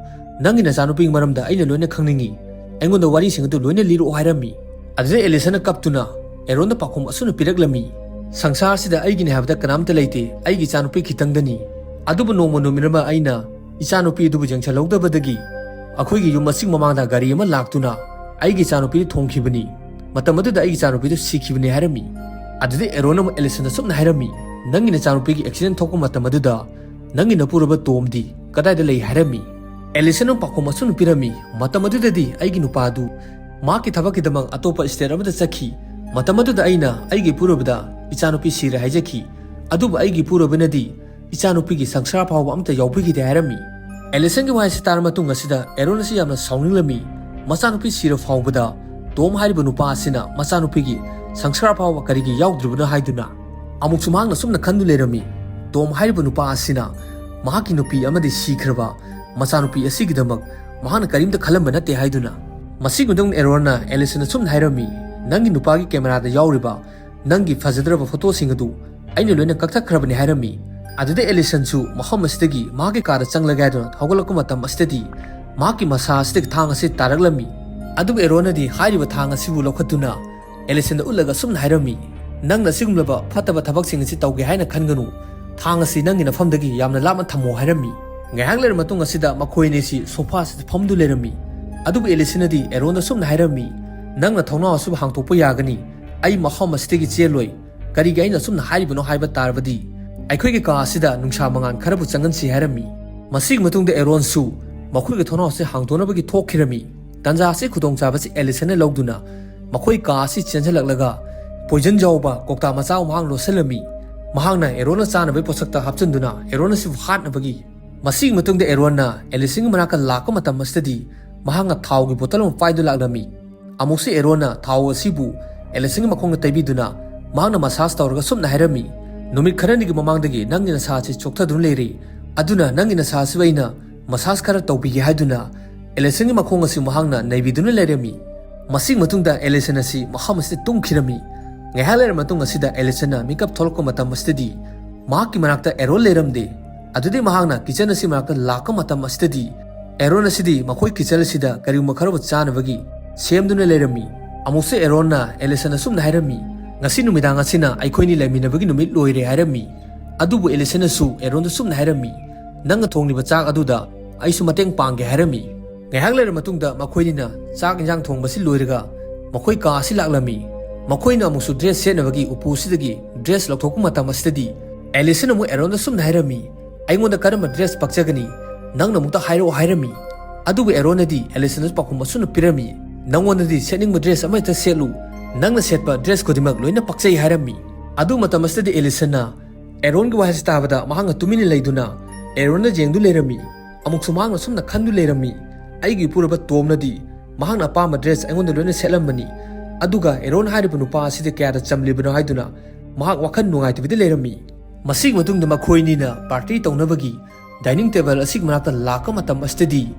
ꯅꯪꯒꯤ ꯅꯆꯥꯅꯨꯄꯤꯒꯤ ꯃꯔꯝꯗ ꯑꯩꯅ ꯂꯣꯏꯅ ꯈꯪꯅꯤꯡꯏ꯫ ꯑꯩꯉꯣꯟꯗ ꯋꯥꯔꯤꯁꯤꯡ ꯑꯗꯨ ꯂꯣꯏꯅ ꯂꯤꯔꯛꯑꯣ" ꯍꯥꯏꯔꯝꯃꯤ꯫ ꯑꯗꯨꯗ ꯑꯦꯂꯤꯁꯟꯅ ꯀꯞꯇꯨꯅ ꯑꯦꯔꯣꯟꯗ ꯄꯥꯎꯈꯨꯝ ꯑꯁꯨꯝꯅ ꯄꯤꯔꯛꯂꯝꯃꯤ, "ꯁꯪꯁꯥꯔꯁꯤꯗ ꯑꯩꯒꯤꯅꯤ ꯍꯥꯏꯕꯗ ꯀꯅꯥꯝꯇ ꯂꯩꯇꯦ, ꯑꯩꯒꯤ ꯏꯆꯥꯅꯨꯄꯤ ꯈꯤꯇꯪꯗꯅꯤ꯫ ꯑꯗꯨꯕꯨ ꯅꯣꯡꯃ ꯅꯨꯃꯤꯠ ꯑꯃ ꯑꯩꯅ ꯏꯆꯥꯅꯨꯄꯤ ꯑꯗꯨꯕꯨ ꯌꯦꯡꯁꯤꯜꯍꯧꯗꯕꯗꯒꯤ ꯑꯩꯈꯣꯏꯒꯤ ꯌꯨꯝ ꯑꯁꯤꯒꯤ ꯃꯃꯥꯡꯗ ꯒꯥꯔꯤ ꯑꯃ ꯂꯥꯛꯇꯨꯅ ꯑꯩꯒꯤ ꯏꯆꯥꯅꯨꯄꯤꯗꯨ ꯊꯣꯝꯈꯤꯕꯅꯤ꯫ ꯃꯇꯝ ꯑꯗꯨꯗ ꯑꯩꯒꯤ ꯏꯆꯥꯅꯨꯄꯤꯗꯨ ꯁꯤꯈꯤꯕꯅꯤ" ꯍꯥꯏꯔꯝꯃꯤ꯫ ꯑꯗꯨꯗ ꯑꯦꯔꯣꯟ ꯑꯃꯨꯛ ꯑꯦꯂꯤꯁꯟꯗ ꯁꯨꯝꯅ ꯍꯥꯏꯔꯝꯃꯤ, "ꯅꯪꯒꯤ ꯅꯆꯥꯅꯨꯄꯤꯒꯤ ꯑꯦꯛꯁꯤꯗꯦꯟ ꯊꯣꯛꯄ ꯃꯇꯝ ꯑꯗꯨꯗ ꯅꯪꯒꯤ ꯅꯄꯨꯔꯣꯏꯕ ꯇꯣꯝꯗꯤ ꯀꯗꯥꯏꯗ ꯂꯩ?" ꯍꯥꯏꯔꯝꯃꯤ꯫ ꯑꯦꯂꯤꯁꯟ ꯑꯃꯨꯛ ꯄꯥꯎꯈꯨꯝ ꯑꯁꯨꯝꯅ ꯄꯤꯔꯝꯃꯤ, "ꯃꯇꯝ ꯑꯗꯨꯗꯗꯤ ꯑꯩꯒꯤ ꯅꯨꯄꯥꯗꯨ ꯃꯍꯥꯛꯀꯤ ꯊꯕꯛꯀꯤꯗꯃꯛ ꯑꯇꯣꯞꯄ ꯁ꯭ꯇꯦꯠ ꯑꯃꯗ ꯆꯠꯈꯤ꯫ ꯃꯇꯝ ꯑꯗꯨꯗ ꯑꯩꯅ ꯑꯩꯒꯤ ꯏꯄꯨꯔꯣꯏꯕꯗ ꯏꯆꯥꯅꯨꯄꯤ ꯁꯤꯔꯦ ꯍꯥꯏꯖꯈꯤ꯫ ꯑꯗꯨꯕꯨ ꯑꯩꯒꯤ ꯏꯄꯨꯔꯣꯏꯕꯅꯗꯤ ꯏꯆꯥꯅꯨꯄꯤꯒꯤ ꯁꯪꯁꯥꯔ ꯐꯥꯎꯕ ꯑꯃꯠꯇ ꯌꯥꯎꯕꯤꯈꯤꯗꯦ" ꯍꯥꯏꯔꯝꯃꯤ꯫ ꯑꯦꯂꯤꯁꯟꯒꯤ ꯋꯥꯍꯩꯁꯤ ꯇꯥꯔꯕ ꯃꯇꯨꯡ ꯑꯁꯤꯗ ꯑꯦꯔꯣꯟ ꯑꯁꯤ ꯌꯥꯝꯅ ꯁꯥꯎꯅꯤꯡꯂꯝꯃꯤ꯫ ꯃꯆꯥꯅꯨꯄꯤ ꯁꯤꯔ ꯐꯥꯎꯕꯗ ꯇꯣꯝ ꯍꯥꯏꯔꯤꯕ ꯅꯨꯄꯥ ꯑꯁꯤꯅ ꯃꯆꯥꯅꯨꯄꯤꯒꯤ ꯁꯪꯁꯥꯔ ꯐꯥꯎꯕ ꯀꯔꯤꯒꯤ ꯌꯥꯎꯗ꯭ꯔꯤꯕꯅꯣ ꯍꯥꯏꯗꯨꯅ꯫ ꯑꯃꯨꯛꯁꯨ ꯃꯍꯥꯛꯅ ꯁꯨꯝꯅ ꯈꯟꯗꯨꯅ ꯂꯩꯔꯝꯃꯤ, ꯇꯣꯝ ꯍꯥꯏꯔꯤꯕ ꯅꯨꯄꯥ ꯑꯁꯤꯅ ꯃꯍꯥꯛꯀꯤ ꯅꯨꯄꯤ ꯑꯃꯗꯤ ꯁꯤꯈ꯭ꯔꯕ ꯃꯆꯥꯅꯨꯄꯤ ꯑꯁꯤꯒꯤꯗꯃꯛ ꯃꯍꯥꯛꯅ ꯀꯔꯤꯝꯇ ꯈꯜꯂꯝꯕ ꯅꯠꯇꯦ ꯍꯥꯏꯗꯨꯅ꯫ ꯃꯁꯤꯒꯤ ꯃꯇꯨꯡꯗ ꯑꯦꯔꯣꯟꯅ ꯑꯦꯂꯤꯁꯟꯗ ꯁꯨꯝꯅ ꯍꯥꯏꯔꯝꯃꯤ, "ꯅꯪꯒꯤ ꯅꯨꯄꯥꯒꯤ ꯀꯦꯃꯦꯔꯥꯗ ꯌꯥꯎꯔꯤꯕ ꯅꯪꯒꯤ ꯐꯖꯗ꯭ꯔꯕ ꯐꯣꯇꯣꯁꯤꯡ ꯑꯗꯨ ꯑꯩꯅ ꯂꯣꯏꯅ ꯀꯛꯊꯠꯈ꯭ꯔꯕꯅꯤ" ꯍꯥꯏꯔꯝꯃꯤ꯫ ꯑꯗꯨꯗ ꯑꯦꯂꯤꯁꯟꯁꯨ ꯃꯐꯝ ꯑꯁꯤꯗꯒꯤ ꯃꯍꯥꯛꯀꯤ ꯀꯥꯗ ꯆꯪꯂꯒꯦ ꯍꯥꯏꯗꯨꯅ ꯍꯧꯒꯠꯂꯛꯄ ꯃꯇꯝ ꯑꯁꯤꯗꯗꯤ ꯃꯍꯥꯛꯀꯤ ꯃꯁꯥ ꯑꯁꯤꯗꯒꯤ ꯊꯥꯡ ꯑꯁꯤ ꯇꯥꯔꯛꯂꯝꯃꯤ꯫ ꯑꯗꯨꯕꯨ ꯑꯦꯔꯣꯟꯅꯗꯤ ꯍꯥꯏꯔꯤꯕ ꯊꯥꯡ ꯑꯁꯤꯕꯨ ꯂꯧꯈꯠꯇꯨꯅ ꯑꯦꯂꯤꯁꯟꯗ ꯎꯠꯂꯒ ꯁꯨꯝꯅ ꯍꯥꯏꯔꯝꯃꯤ, "ꯅꯪꯅ ꯑꯁꯤꯒꯨꯝꯂꯕ ꯐꯠꯇꯕ ꯊꯕꯛꯁꯤꯡ ꯑꯁꯤ ꯇꯧꯒꯦ ꯍꯥꯏꯅ ꯈꯟꯒꯅꯨ꯫ ꯊꯥꯡ ꯑꯁꯤ ꯅꯪꯒꯤ ꯅꯐꯝꯗꯒꯤ ꯌꯥꯝꯅ ꯂꯥꯞꯅ ꯊꯝꯃꯣ" ꯍꯥꯏꯔꯝꯃꯤ꯫ ꯉꯥꯏꯍꯥꯛ ꯂꯩꯔꯕ ꯃꯇꯨꯡ ꯑꯁꯤꯗ ꯃꯈꯣꯏ ꯑꯅꯤꯁꯤ ꯁꯣꯐꯥ ꯑꯁꯤꯗ ꯐꯝꯗꯨ ꯂꯩꯔꯝꯃꯤ꯫ ꯑꯗꯨꯕꯨ ꯑꯦꯂꯤꯁꯟꯅꯗꯤ ꯑꯦꯔꯣꯟꯗ ꯁꯨꯝꯅ ꯍꯥꯏꯔꯝꯃꯤ, "ꯅꯪꯅ ꯊꯣꯡꯅꯥꯎ ꯑꯁꯤꯕꯨ ꯍꯥꯡꯗꯣꯛꯄ ꯌꯥꯒꯅꯤ꯫ ꯑꯩ ꯃꯐꯝ ꯑꯁꯤꯗꯒꯤ ꯆꯦꯜꯂꯣꯏ꯫ ꯀꯔꯤꯒꯤ ꯑꯩꯅ ꯑꯁꯨꯝꯅ ꯍꯥꯏꯔꯤꯕꯅꯣ ꯍꯥꯏꯕ ꯇꯥꯔꯕꯗꯤ ꯑꯩꯈꯣꯏꯒꯤ ꯀꯥ ꯑꯁꯤꯗ ꯅꯨꯡꯁꯥ ꯃꯉꯥꯜ ꯈꯔꯕꯨ ꯆꯪꯍꯟꯁꯤ" ꯍꯥꯏꯔꯝꯃꯤ꯫ ꯃꯁꯤꯒꯤ ꯃꯇꯨꯡꯗ ꯑꯦꯔꯣꯟꯁꯨ ꯃꯈꯣꯏꯒꯤ ꯊꯣꯡꯅꯥꯎ ꯑꯁꯤ ꯍꯥꯡꯗꯣꯛꯅꯕꯒꯤ ꯊꯣꯛꯈꯤꯔꯝꯃꯤ꯫ ꯇꯥꯟꯖꯥ ꯑꯁꯤ ꯈꯨꯗꯣꯡꯆꯥꯕꯁꯤ ꯑꯦꯂꯤꯁꯟꯅ ꯂꯧꯗꯨꯅ ꯃꯈꯣꯏ ꯀꯥ ꯑꯁꯤ ꯆꯦꯟꯁꯤꯜꯂꯛꯂꯒ ꯄꯣꯏꯖꯟ ꯌꯥꯎꯕ ꯀꯧꯇꯥ ꯃꯆꯥ ꯑꯃ ꯃꯍꯥꯛ ꯂꯣꯠꯁꯤꯜꯂꯝꯃꯤ꯫ ꯃꯍꯥꯛꯅ ꯑꯦꯔꯣꯟꯅ ꯆꯥꯅꯕꯒꯤ ꯄꯣꯠꯁꯛꯇ ꯍꯥꯞꯆꯤꯟꯗꯨꯅ ꯑꯦꯔꯣꯟ ꯑꯁꯤꯕꯨ ꯍꯥꯠꯅꯕꯒꯤ ꯃꯁꯤꯒꯤ ꯃꯇꯨꯡꯗ ꯑꯦꯔꯣꯟꯅ ꯑꯦꯂꯤꯁꯟꯒꯤ ꯃꯅꯥꯛꯇ ꯂꯥꯛꯄ ꯃꯇꯝ ꯑꯁꯤꯗꯗꯤ ꯃꯍꯥꯛꯅ ꯊꯥꯎꯒꯤ ꯕꯣꯇꯜ ꯑꯃ ꯄꯥꯏꯗꯨꯅ ꯂꯥꯛꯂꯝꯃꯤ꯫ ꯑꯃꯨꯛꯁꯨ ꯑꯦꯔꯣꯟꯅ ꯊꯥꯎ ꯑꯁꯤꯕꯨ ꯑꯦꯂꯤꯁꯟꯒꯤ ꯃꯈꯣꯡꯗ ꯇꯩꯕꯤꯗꯨꯅ ꯃꯍꯥꯛꯅ ꯃꯁꯥꯖ ꯇꯧꯔꯒ ꯁꯨꯝꯅ ꯍꯥꯏꯔꯝꯃꯤ, "ꯅꯨꯃꯤꯠ ꯈꯔꯅꯤꯒꯤ ꯃꯃꯥꯡꯗꯒꯤ ꯅꯪꯒꯤ ꯅꯁꯥ ꯑꯁꯤ ꯆꯣꯛꯊꯗꯨꯅ ꯂꯩꯔꯤ, ꯑꯗꯨꯅ ꯅꯪꯒꯤ ꯅꯁꯥ ꯑꯁꯤꯕꯨ ꯑꯩꯅ ꯃꯁꯥꯖ ꯈꯔ ꯇꯧꯕꯤꯒꯦ" ꯍꯥꯏꯗꯨꯅ ꯑꯦꯂꯤꯁꯟꯒꯤ ꯃꯈꯣꯡ ꯑꯁꯤ ꯃꯍꯥꯛꯅ ꯅꯩꯕꯤꯗꯨꯅ ꯂꯩꯔꯝꯃꯤ꯫ ꯃꯁꯤꯒꯤ ꯃꯇꯨꯡꯗ ꯑꯦꯂꯤꯁꯟ ꯑꯁꯤ ꯃꯐꯝ ꯑꯁꯤꯗ ꯇꯨꯝꯈꯤꯔꯝꯃꯤ꯫ ꯉꯥꯏꯍꯥꯛ ꯂꯩꯔꯕ ꯃꯇꯨꯡ ꯑꯁꯤꯗ ꯑꯦꯂꯤꯁꯟꯅ ꯃꯤꯀꯞ ꯊꯣꯛꯂꯛꯄ ꯃꯇꯝ ꯑꯁꯤꯗꯗꯤ ꯃꯍꯥꯛꯀꯤ ꯃꯅꯥꯛꯇ ꯑꯦꯔꯣꯟ ꯂꯩꯔꯝꯗꯦ꯫ ꯑꯗꯨꯗꯤ ꯃꯍꯥꯛꯅ ꯀꯤꯆꯟ ꯑꯁꯤ ꯃꯅꯥꯛꯇ ꯂꯥꯛꯄ ꯃꯇꯝ ꯑꯁꯤꯗꯗꯤ ꯑꯦꯔꯣꯟ ꯑꯁꯤꯗꯤ ꯃꯈꯣꯏ ꯀꯤꯆꯟ ꯑꯁꯤꯗ ꯀꯔꯤꯒꯨꯝꯕ ꯈꯔꯕꯨ ꯆꯥꯅꯕꯒꯤ ꯁꯦꯝꯗꯨꯅ ꯂꯩꯔꯝꯃꯤ꯫ ꯑꯃꯨꯛꯁꯨ ꯑꯦꯔꯣꯟꯅ ꯑꯦꯂꯤꯁꯟ ꯑꯁꯨꯝꯅ ꯍꯥꯏꯔꯝꯃꯤ, "ꯉꯁꯤ ꯅꯨꯃꯤꯗꯥꯡ ꯑꯁꯤꯅ ꯑꯩꯈꯣꯏꯅꯤ ꯂꯩꯃꯤꯟꯅꯕꯒꯤ ꯅꯨꯃꯤꯠ ꯂꯣꯏꯔꯦ" ꯍꯥꯏꯔꯝꯃꯤ꯫ ꯑꯗꯨꯕꯨ ꯑꯦꯂꯤꯁꯟꯅꯁꯨ ꯑꯦꯔꯣꯟꯗ ꯁꯨꯝꯅ ꯍꯥꯏꯔꯝꯃꯤ, "ꯅꯪꯅ ꯊꯣꯡꯂꯤꯕ ꯆꯥꯛ ꯑꯗꯨꯗ ꯑꯩꯁꯨ ꯃꯇꯦꯡ ꯄꯥꯡꯒꯦ" ꯍꯥꯏꯔꯝꯃꯤ꯫ ꯉꯥꯏꯍꯥꯛ ꯂꯩꯔꯕ ꯃꯇꯨꯡꯗ ꯃꯈꯣꯏꯅꯤꯅ ꯆꯥꯛ ꯏꯟꯖꯥꯡ ꯊꯣꯡꯕꯁꯤ ꯂꯣꯏꯔꯒ ꯃꯈꯣꯏ ꯀꯥ ꯑꯁꯤ ꯂꯥꯛꯂꯝꯃꯤ꯫ ꯃꯈꯣꯏꯅ ꯑꯃꯨꯛꯁꯨ ꯗ꯭ꯔꯦꯁ ꯁꯦꯠꯅꯕꯒꯤ ꯎꯄꯨ ꯑꯁꯤꯗꯒꯤ ꯗ꯭ꯔꯦꯁ ꯂꯧꯊꯣꯛꯄ ꯃꯇꯝ ꯑꯁꯤꯗꯗꯤ ꯑꯦꯂꯤꯁꯟ ꯑꯃꯨꯛ ꯑꯦꯔꯣꯟꯗ ꯁꯨꯝꯅ ꯍꯥꯏꯔꯝꯃꯤ, "ꯑꯩꯉꯣꯟꯗ ꯀꯔꯝꯕ ꯗ꯭ꯔꯦꯁ ꯄꯛꯆꯒꯅꯤ? ꯅꯪꯅ ꯑꯃꯨꯛꯇ ꯍꯥꯏꯔꯛꯑꯣ" ꯍꯥꯏꯔꯝꯃꯤ꯫ ꯑꯗꯨꯕꯨ ꯑꯦꯔꯣꯟꯅꯗꯤ ꯑꯦꯂꯤꯁꯟꯗꯁꯨ ꯄꯥꯎꯈꯨꯝ ꯑꯁꯨꯝꯅ ꯄꯤꯔꯝꯃꯤ, "ꯅꯪꯉꯣꯟꯗꯗꯤ ꯁꯦꯠꯅꯤꯡꯕ ꯗ꯭ꯔꯦꯁ ꯑꯃꯍꯦꯛꯇ ꯁꯦꯠꯂꯨ, ꯅꯪꯅ ꯁꯦꯠꯄ ꯗ꯭ꯔꯦꯁ ꯈꯨꯗꯤꯡꯃꯛ ꯂꯣꯏꯅ ꯄꯛꯆꯩ" ꯍꯥꯏꯔꯝꯃꯤ꯫ ꯑꯗꯨ ꯃꯇꯝ ꯑꯁꯤꯗꯗꯤ ꯑꯦꯂꯤꯁꯟꯅ ꯑꯦꯔꯣꯟꯒꯤ ꯋꯥꯍꯩꯁꯤ ꯇꯥꯕꯗ ꯃꯍꯥꯛꯅ ꯇꯨꯃꯤꯟꯅ ꯂꯩꯗꯨꯅ ꯑꯦꯔꯣꯟꯗ ꯌꯦꯡꯗꯨ ꯂꯩꯔꯝꯃꯤ꯫ ꯑꯃꯨꯛꯁꯨ ꯃꯍꯥꯛꯅ ꯁꯨꯝꯅ ꯈꯟꯗꯨ ꯂꯩꯔꯝꯃꯤ, "ꯑꯩꯒꯤ ꯏꯄꯨꯔꯣꯏꯕ ꯇꯣꯝꯅꯗꯤ ꯃꯍꯥꯛꯅ ꯑꯄꯥꯝꯕ ꯗ꯭ꯔꯦꯁ ꯑꯩꯉꯣꯟꯗ ꯂꯣꯏꯅ ꯁꯦꯠꯂꯝꯕꯅꯤ, ꯑꯗꯨꯒ ꯑꯦꯔꯣꯟ ꯍꯥꯏꯔꯤꯕ ꯅꯨꯄꯥ ꯑꯁꯤꯗꯤ ꯀꯌꯥꯗ ꯆꯝꯂꯤꯕꯅꯣ" ꯍꯥꯏꯗꯨꯅ ꯃꯍꯥꯛ ꯋꯥꯈꯜ ꯅꯨꯡꯉꯥꯏꯇꯕꯤꯗ ꯂꯩꯔꯝꯃꯤ꯫ ꯃꯁꯤꯒꯤ ꯃꯇꯨꯡꯗ ꯃꯈꯣꯏ ꯑꯅꯤꯅ ꯄꯥꯔꯇꯤ ꯇꯧꯅꯕꯒꯤ ꯗꯥꯏꯅꯤꯡ ꯇꯦꯕꯜ ꯑꯁꯤꯒꯤ ꯃꯅꯥꯛꯇ ꯂꯥꯛꯄ ꯃꯇꯝ ꯑꯁꯤꯗꯗꯤ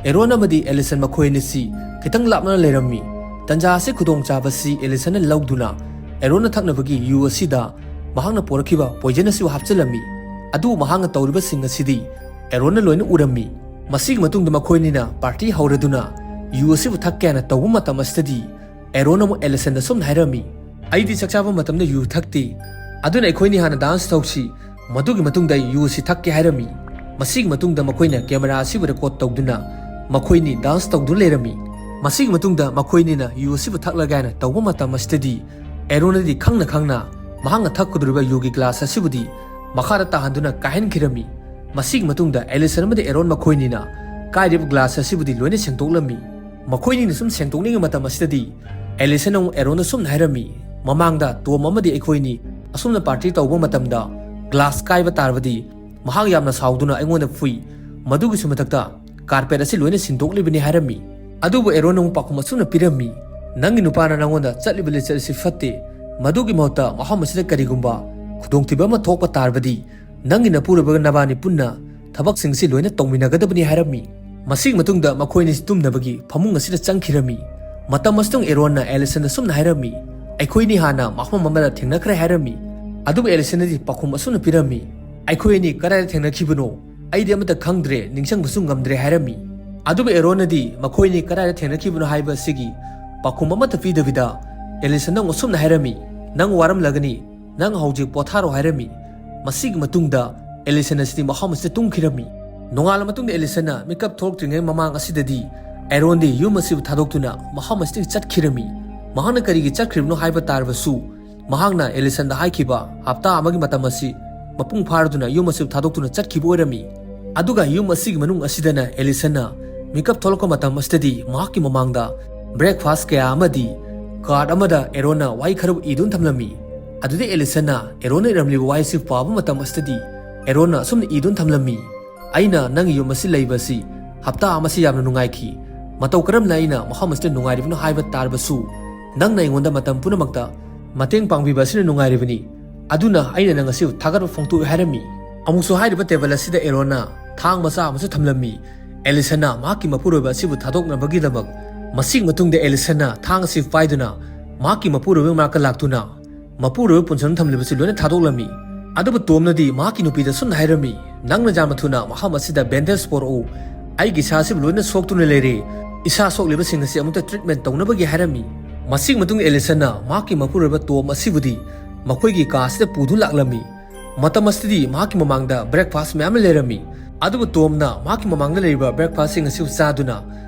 ꯑꯦꯔꯣꯟ ꯑꯃꯗꯤ ꯑꯦꯂꯤꯁꯟ ꯃꯈꯣꯏ ꯑꯅꯤꯁꯤ ꯈꯤꯇꯪ ꯂꯥꯞꯅ ꯂꯩꯔꯝꯃꯤ꯫ ꯇꯟꯖꯥ ꯑꯁꯤ ꯈꯨꯗꯣꯡꯆꯥꯕꯁꯤ ꯑꯦꯂꯤꯁꯟꯅ ꯂꯧꯗꯨꯅ ꯑꯦꯔꯣꯟꯅ ꯊꯛꯅꯕꯒꯤ ꯌꯨ ꯑꯁꯤꯗ ꯃꯍꯥꯛꯅ ꯄꯣꯔꯛꯈꯤꯕ ꯄꯣꯏꯖꯟ ꯑꯁꯤꯕꯨ ꯍꯥꯞꯆꯤꯜꯂꯝꯃꯤ꯫ ꯑꯗꯨꯕꯨ ꯃꯍꯥꯛꯅ ꯇꯧꯔꯤꯕꯁꯤꯡ ꯑꯁꯤꯗꯤ ꯑꯦꯔꯣꯟꯅ ꯂꯣꯏꯅ ꯎꯔꯝꯃꯤ꯫ ꯃꯁꯤꯒꯤ ꯃꯇꯨꯡꯗ ꯃꯈꯣꯏ ꯑꯅꯤꯅ ꯄꯥꯔꯇꯤ ꯍꯧꯔꯗꯨꯅ ꯌꯨ ꯑꯁꯤꯕꯨ ꯊꯛꯀꯦ ꯍꯥꯏꯅ ꯇꯧꯕ ꯃꯇꯝ ꯑꯁꯤꯗꯗꯤ ꯑꯦꯔꯣꯟ ꯑꯃꯨꯛ ꯑꯦꯂꯤꯁꯟꯗ ꯁꯨꯝꯅ ꯍꯥꯏꯔꯝꯃꯤ, "ꯑꯩꯗꯤ ꯆꯥꯛ ꯆꯥꯕ ꯃꯇꯝꯗ ꯌꯨ ꯊꯛꯇꯦ, ꯑꯗꯨꯅ ꯑꯩꯈꯣꯏꯅꯤ ꯍꯥꯟꯅ ꯗꯥꯟꯁ ꯇꯧꯁꯤ, ꯃꯗꯨꯒꯤ ꯃꯇꯨꯡꯗ ꯑꯩ ꯌꯨ ꯑꯁꯤ ꯊꯛꯀꯦ" ꯍꯥꯏꯔꯝꯃꯤ꯫ ꯃꯁꯤꯒꯤ ꯃꯇꯨꯡꯗ ꯃꯈꯣꯏꯅ ꯀꯦꯃꯦꯔꯥ ꯑꯁꯤꯕꯨ ꯔꯦꯀꯣꯔꯗ ꯇꯧꯗꯨꯅ ꯃꯈꯣꯏꯅꯤ ꯗꯥꯟꯁ ꯇꯧꯗꯨꯅ ꯂꯩꯔꯝꯃꯤ꯫ ꯃꯁꯤꯒꯤ ꯃꯇꯨꯡꯗ ꯃꯈꯣꯏꯅꯤꯅ ꯌꯨ ꯑꯁꯤꯕꯨ ꯊꯛꯂꯒꯦ ꯍꯥꯏꯅ ꯇꯧꯕ ꯃꯇꯝ ꯑꯁꯤꯗꯗꯤ ꯑꯦꯔꯣꯟꯅꯗꯤ ꯈꯪꯅ ꯈꯪꯅ ꯃꯍꯥꯛꯅ ꯊꯛꯀꯗꯧꯔꯤꯕ ꯌꯨꯒꯤ ꯒ꯭ꯂꯥꯁ ꯑꯁꯤꯕꯨꯗꯤ ꯃꯈꯥꯗ ꯇꯥꯍꯟꯗꯨꯅ ꯀꯥꯏꯍꯟꯈꯤꯔꯝꯃꯤ꯫ ꯃꯁꯤꯒꯤ ꯃꯇꯨꯡꯗ ꯑꯦꯂꯤꯁꯟ ꯑꯃꯗꯤ ꯑꯦꯔꯣꯟ ꯃꯈꯣꯏꯅꯤꯅ ꯀꯥꯏꯔꯤꯕ ꯒ꯭ꯂꯥꯁ ꯑꯁꯤꯕꯨꯗꯤ ꯂꯣꯏꯅ ꯁꯦꯡꯗꯣꯛꯂꯝꯃꯤ꯫ ꯃꯈꯣꯏꯅꯤꯅ ꯁꯨꯝ ꯁꯦꯡꯗꯣꯛꯂꯤꯉꯩ ꯃꯇꯝ ꯑꯁꯤꯗꯗꯤ ꯑꯦꯂꯤꯁꯟ ꯑꯃꯨꯛ ꯑꯦꯔꯣꯟꯗ ꯁꯨꯝꯅ ꯍꯥꯏꯔꯝꯃꯤ, "ꯃꯃꯥꯡꯗ ꯇꯣꯝ ꯑꯃꯗꯤ ꯑꯩꯈꯣꯏꯅꯤ ꯑꯁꯨꯝꯅ ꯄꯥꯔꯇꯤ ꯇꯧꯕ ꯃꯇꯝꯗ ꯒ꯭ꯂꯥꯁ ꯀꯥꯏꯕ ꯇꯥꯔꯕꯗꯤ ꯃꯍꯥꯛ ꯌꯥꯝꯅ ꯁꯥꯎꯗꯨꯅ ꯑꯩꯉꯣꯟꯗ ꯐꯨꯏ꯫ ꯃꯗꯨꯒꯤꯁꯨ ꯃꯊꯛꯇ ꯀꯥꯔꯄꯦꯠ ꯑꯁꯤ ꯂꯣꯏꯅ ꯁꯤꯟꯗꯣꯛꯂꯤꯕꯅꯤ ꯍꯥꯏꯔꯝꯃꯤ꯫ ꯑꯗꯨꯕꯨ ꯑꯦꯔꯣꯟꯅ ꯑꯃꯨꯛ ꯄꯥꯎꯈꯨꯝ ꯑꯁꯨꯝꯅ ꯄꯤꯔꯝꯃꯤ, "ꯅꯪꯒꯤ ꯅꯨꯄꯥꯅ ꯅꯪꯉꯣꯟꯗ ꯆꯠꯂꯤꯕ ꯂꯤꯆꯠ ꯑꯁꯤ ꯐꯠꯇꯦ꯫ ꯃꯗꯨꯒꯤ ꯃꯍꯨꯠꯇ ꯃꯐꯝ ꯑꯁꯤꯗ ꯀꯔꯤꯒꯨꯝꯕ ꯈꯨꯗꯣꯡꯊꯤꯕ ꯑꯃ ꯊꯣꯛꯄ ꯇꯥꯔꯕꯗꯤ ꯅꯪꯒꯤ ꯅꯄꯨꯔꯣꯏꯕꯒ ꯅꯕꯥꯅꯤ ꯄꯨꯟꯅ ꯊꯕꯛꯁꯤꯡꯁꯤ ꯂꯣꯏꯅ ꯇꯧꯃꯤꯟꯅꯒꯗꯕꯅꯤ" ꯍꯥꯏꯔꯝꯃꯤ꯫ ꯃꯁꯤꯒꯤ ꯃꯇꯨꯡꯗ ꯃꯈꯣꯏ ꯑꯅꯤ ꯇꯨꯝꯅꯕꯒꯤ ꯐꯃꯨꯡ ꯑꯁꯤꯗ ꯆꯪꯈꯤꯔꯝꯃꯤ꯫ ꯃꯇꯝ ꯑꯁꯤꯗ ꯑꯦꯔꯣꯟꯅ ꯑꯦꯂꯤꯁꯟꯗ ꯁꯨꯝꯅ ꯍꯥꯏꯔꯝꯃꯤ, "ꯑꯩꯈꯣꯏꯅꯤ ꯍꯥꯟꯅ ꯃꯐꯝ ꯑꯃꯗ ꯊꯦꯡꯅꯈ꯭ꯔꯦ" ꯍꯥꯏꯔꯝꯃꯤ꯫ ꯑꯗꯨꯕꯨ ꯑꯦꯂꯤꯁꯟꯅꯗꯤ ꯄꯥꯎꯈꯨꯝ ꯑꯁꯨꯝꯅ ꯄꯤꯔꯝꯃꯤ, "ꯑꯩꯈꯣꯏ ꯑꯅꯤ ꯀꯗꯥꯏꯗ ꯊꯦꯡꯅꯈꯤꯕꯅꯣ? ꯑꯩꯗꯤ ꯑꯃꯠꯇ ꯈꯪꯗ꯭ꯔꯦ, ꯅꯤꯡꯁꯤꯡꯕꯁꯨ ꯉꯝꯗ꯭ꯔꯦ" ꯍꯥꯏꯔꯝꯃꯤ꯫ ꯑꯗꯨꯕꯨ ꯑꯦꯔꯣꯟꯅꯗꯤ ꯃꯈꯣꯏ ꯑꯅꯤ ꯀꯗꯥꯏꯗ ꯊꯦꯡꯅꯈꯤꯕꯅꯣ ꯍꯥꯏꯕ ꯑꯁꯤꯒꯤ ꯄꯥꯎꯈꯨꯝ ꯑꯃꯠꯇ ꯄꯤꯗꯕꯤꯗ ꯑꯦꯂꯤꯁꯟꯗ ꯑꯃꯨꯛ ꯑꯁꯨꯝꯅ ꯍꯥꯏꯔꯝꯃꯤ, "ꯅꯪ ꯋꯥꯔꯝꯂꯒꯅꯤ, ꯅꯪ ꯍꯧꯖꯤꯛ ꯄꯣꯊꯥꯔꯣ" ꯍꯥꯏꯔꯝꯃꯤ꯫ ꯃꯁꯤꯒꯤ ꯃꯇꯨꯡꯗ ꯑꯦꯂꯤꯁꯟ ꯑꯁꯤꯗꯤ ꯃꯐꯝ ꯑꯁꯤꯗ ꯇꯨꯝꯈꯤꯔꯝꯃꯤ꯫ ꯅꯣꯡꯉꯥꯜꯂ ꯃꯇꯨꯡꯗ ꯑꯦꯂꯤꯁꯟꯅ ꯃꯤꯀꯞ ꯊꯣꯛꯂꯛꯇ꯭ꯔꯤꯉꯩ ꯃꯃꯥꯡ ꯑꯁꯤꯗꯗꯤ ꯑꯦꯔꯣꯟꯗꯤ ꯌꯨꯝ ꯑꯁꯤꯕꯨ ꯊꯥꯗꯣꯛꯇꯨꯅ ꯃꯐꯝ ꯑꯁꯤꯗꯒꯤ ꯆꯠꯈꯤꯔꯝꯃꯤ꯫ ꯃꯍꯥꯛꯅ ꯀꯔꯤꯒꯤ ꯆꯠꯈ꯭ꯔꯤꯕꯅꯣ ꯍꯥꯏꯕ ꯇꯥꯔꯕꯁꯨ, ꯃꯍꯥꯛꯅ ꯑꯦꯂꯤꯁꯟꯗ ꯍꯥꯏꯈꯤꯕ ꯍꯞꯇꯥ ꯑꯃꯒꯤ ꯃꯇꯝ ꯑꯁꯤ ꯃꯄꯨꯡ ꯐꯥꯔꯗꯨꯅ ꯌꯨꯝ ꯑꯁꯤꯕꯨ ꯊꯥꯗꯣꯛꯇꯨꯅ ꯆꯠꯈꯤꯕ ꯑꯣꯏꯔꯝꯃꯤ꯫ ꯑꯗꯨꯒ ꯌꯨꯝ ꯑꯁꯤꯒꯤ ꯃꯅꯨꯡ ꯑꯁꯤꯗꯅ ꯑꯦꯂꯤꯁꯟꯅ ꯃꯤꯀꯞ ꯊꯣꯛꯂꯛꯄ ꯃꯇꯝ ꯑꯁꯤꯗꯗꯤ ꯃꯍꯥꯛꯀꯤ ꯃꯃꯥꯡꯗ ꯕ꯭ꯔꯦꯛꯐꯥꯁ ꯀꯌꯥ ꯑꯃꯗꯤ ꯀꯥꯔꯠ ꯑꯃꯗ ꯑꯦꯔꯣꯟꯅ ꯋꯥꯍꯩ ꯈꯔꯕꯨ ꯏꯗꯨꯅ ꯊꯝꯂꯝꯃꯤ꯫ ꯑꯗꯨꯗ ꯑꯦꯂꯤꯁꯟꯅ ꯑꯦꯔꯣꯟꯅ ꯏꯔꯝꯂꯤꯕ ꯋꯥꯍꯩꯁꯤ ꯄꯥꯕ ꯃꯇꯝ ꯑꯁꯤꯗꯗꯤ ꯑꯦꯔꯣꯟꯅ ꯑꯁꯨꯝꯅ ꯏꯗꯨꯅ ꯊꯝꯂꯝꯃꯤ, "ꯑꯩꯅ ꯅꯪꯒꯤ ꯌꯨꯝ ꯑꯁꯤ ꯂꯩꯕ ꯑꯁꯤ ꯍꯞꯇꯥ ꯑꯃꯁꯤ ꯌꯥꯝꯅ ꯅꯨꯡꯉꯥꯏꯈꯤ꯫ ꯃꯇꯧ ꯀꯔꯝꯅ ꯑꯩꯅ ꯃꯐꯝ ꯑꯁꯤꯗ ꯅꯨꯡꯉꯥꯏꯔꯤꯕꯅꯣ ꯍꯥꯏꯕ ꯇꯥꯔꯕꯁꯨ, ꯅꯪꯅ ꯑꯩꯉꯣꯟꯗ ꯃꯇꯝ ꯄꯨꯝꯅꯃꯛꯇ ꯃꯇꯦꯡ ꯄꯥꯡꯕꯤꯕ ꯑꯁꯤꯅ ꯅꯨꯡꯉꯥꯏꯔꯤꯕꯅꯤ꯫ ꯑꯗꯨꯅ ꯑꯩꯅ ꯅꯪ ꯑꯁꯤꯕꯨ ꯊꯥꯒꯠꯄ ꯐꯣꯡꯗꯣꯛꯏ" ꯍꯥꯏꯔꯝꯃꯤ꯫ ꯑꯃꯨꯛꯁꯨ ꯍꯥꯏꯔꯤꯕ ꯇꯦꯕꯜ ꯑꯁꯤꯗ ꯑꯦꯔꯣꯟꯅ ꯊꯥꯡ ꯃꯆꯥ ꯑꯃꯁꯨ ꯊꯝꯂꯝꯃꯤ꯫ ꯑꯦꯂꯤꯁꯟꯅ ꯃꯍꯥꯛꯀꯤ ꯃꯄꯨꯔꯣꯏꯕ ꯑꯁꯤꯕꯨ ꯊꯥꯗꯣꯛꯅꯕꯒꯤꯗꯃꯛ ꯃꯁꯤꯒꯤ ꯃꯇꯨꯡꯗ ꯑꯦꯂꯤꯁꯟꯅ ꯊꯥꯡ ꯑꯁꯤ ꯄꯥꯏꯗꯨꯅ ꯃꯍꯥꯛꯀꯤ ꯃꯄꯨꯔꯣꯏꯕꯒꯤ ꯃꯅꯥꯛꯇ ꯂꯥꯛꯇꯨꯅ ꯃꯄꯨꯔꯣꯏꯕ ꯄꯨꯟꯁꯤꯟꯗꯨꯅ ꯊꯝꯂꯤꯕꯁꯤ ꯂꯣꯏꯅ ꯊꯥꯗꯣꯛꯂꯝꯃꯤ꯫ ꯑꯗꯨꯕꯨ ꯇꯣꯝꯅꯗꯤ ꯃꯍꯥꯛꯀꯤ ꯅꯨꯄꯤꯗ ꯁꯨꯝꯅ ꯍꯥꯏꯔꯝꯃꯤ, "ꯅꯪꯅ ꯌꯥꯝꯅ ꯊꯨꯅ ꯃꯐꯝ ꯑꯁꯤꯗ ꯕꯦꯟꯗꯦꯖ ꯄꯨꯔꯛꯎ꯫ ꯑꯩꯒꯤ ꯏꯁꯥ ꯑꯁꯤꯕꯨ ꯂꯣꯏꯅ ꯁꯣꯛꯇꯨꯅ ꯂꯩꯔꯦ꯫ ꯏꯁꯥ ꯁꯣꯛꯂꯤꯕꯁꯤꯡ ꯑꯁꯤ ꯑꯃꯨꯛꯇ ꯇ꯭ꯔꯤꯠꯃꯦꯟ ꯇꯧꯅꯕꯒꯤ" ꯍꯥꯏꯔꯝꯃꯤ꯫ ꯃꯁꯤꯒꯤ ꯃꯇꯨꯡꯗ ꯑꯦꯂꯤꯁꯟꯅ ꯃꯍꯥꯛꯀꯤ ꯃꯄꯨꯔꯣꯏꯕ ꯇꯣꯝ ꯑꯁꯤꯕꯨꯗꯤ ꯃꯈꯣꯏꯒꯤ ꯀꯥ ꯑꯁꯤꯗ ꯄꯨꯗꯨꯅ ꯂꯥꯛꯂꯝꯃꯤ꯫ ꯃꯇꯝ ꯑꯁꯤꯗꯗꯤ ꯃꯍꯥꯛꯀꯤ ꯃꯃꯥꯡꯗ ꯕ꯭ꯔꯦꯛꯐꯥꯁ ꯃꯌꯥꯝ ꯑꯃ ꯂꯩꯔꯝꯃꯤ꯫ ꯑꯗꯨꯕꯨ ꯇꯣꯝꯅ ꯃꯍꯥꯛꯀꯤ ꯃꯃꯥꯡꯗ ꯂꯩꯔꯤꯕ ꯕ꯭ꯔꯦꯛꯐꯥꯁꯁꯤꯡ ꯑꯁꯤꯕꯨ ꯆꯥꯗꯨꯅ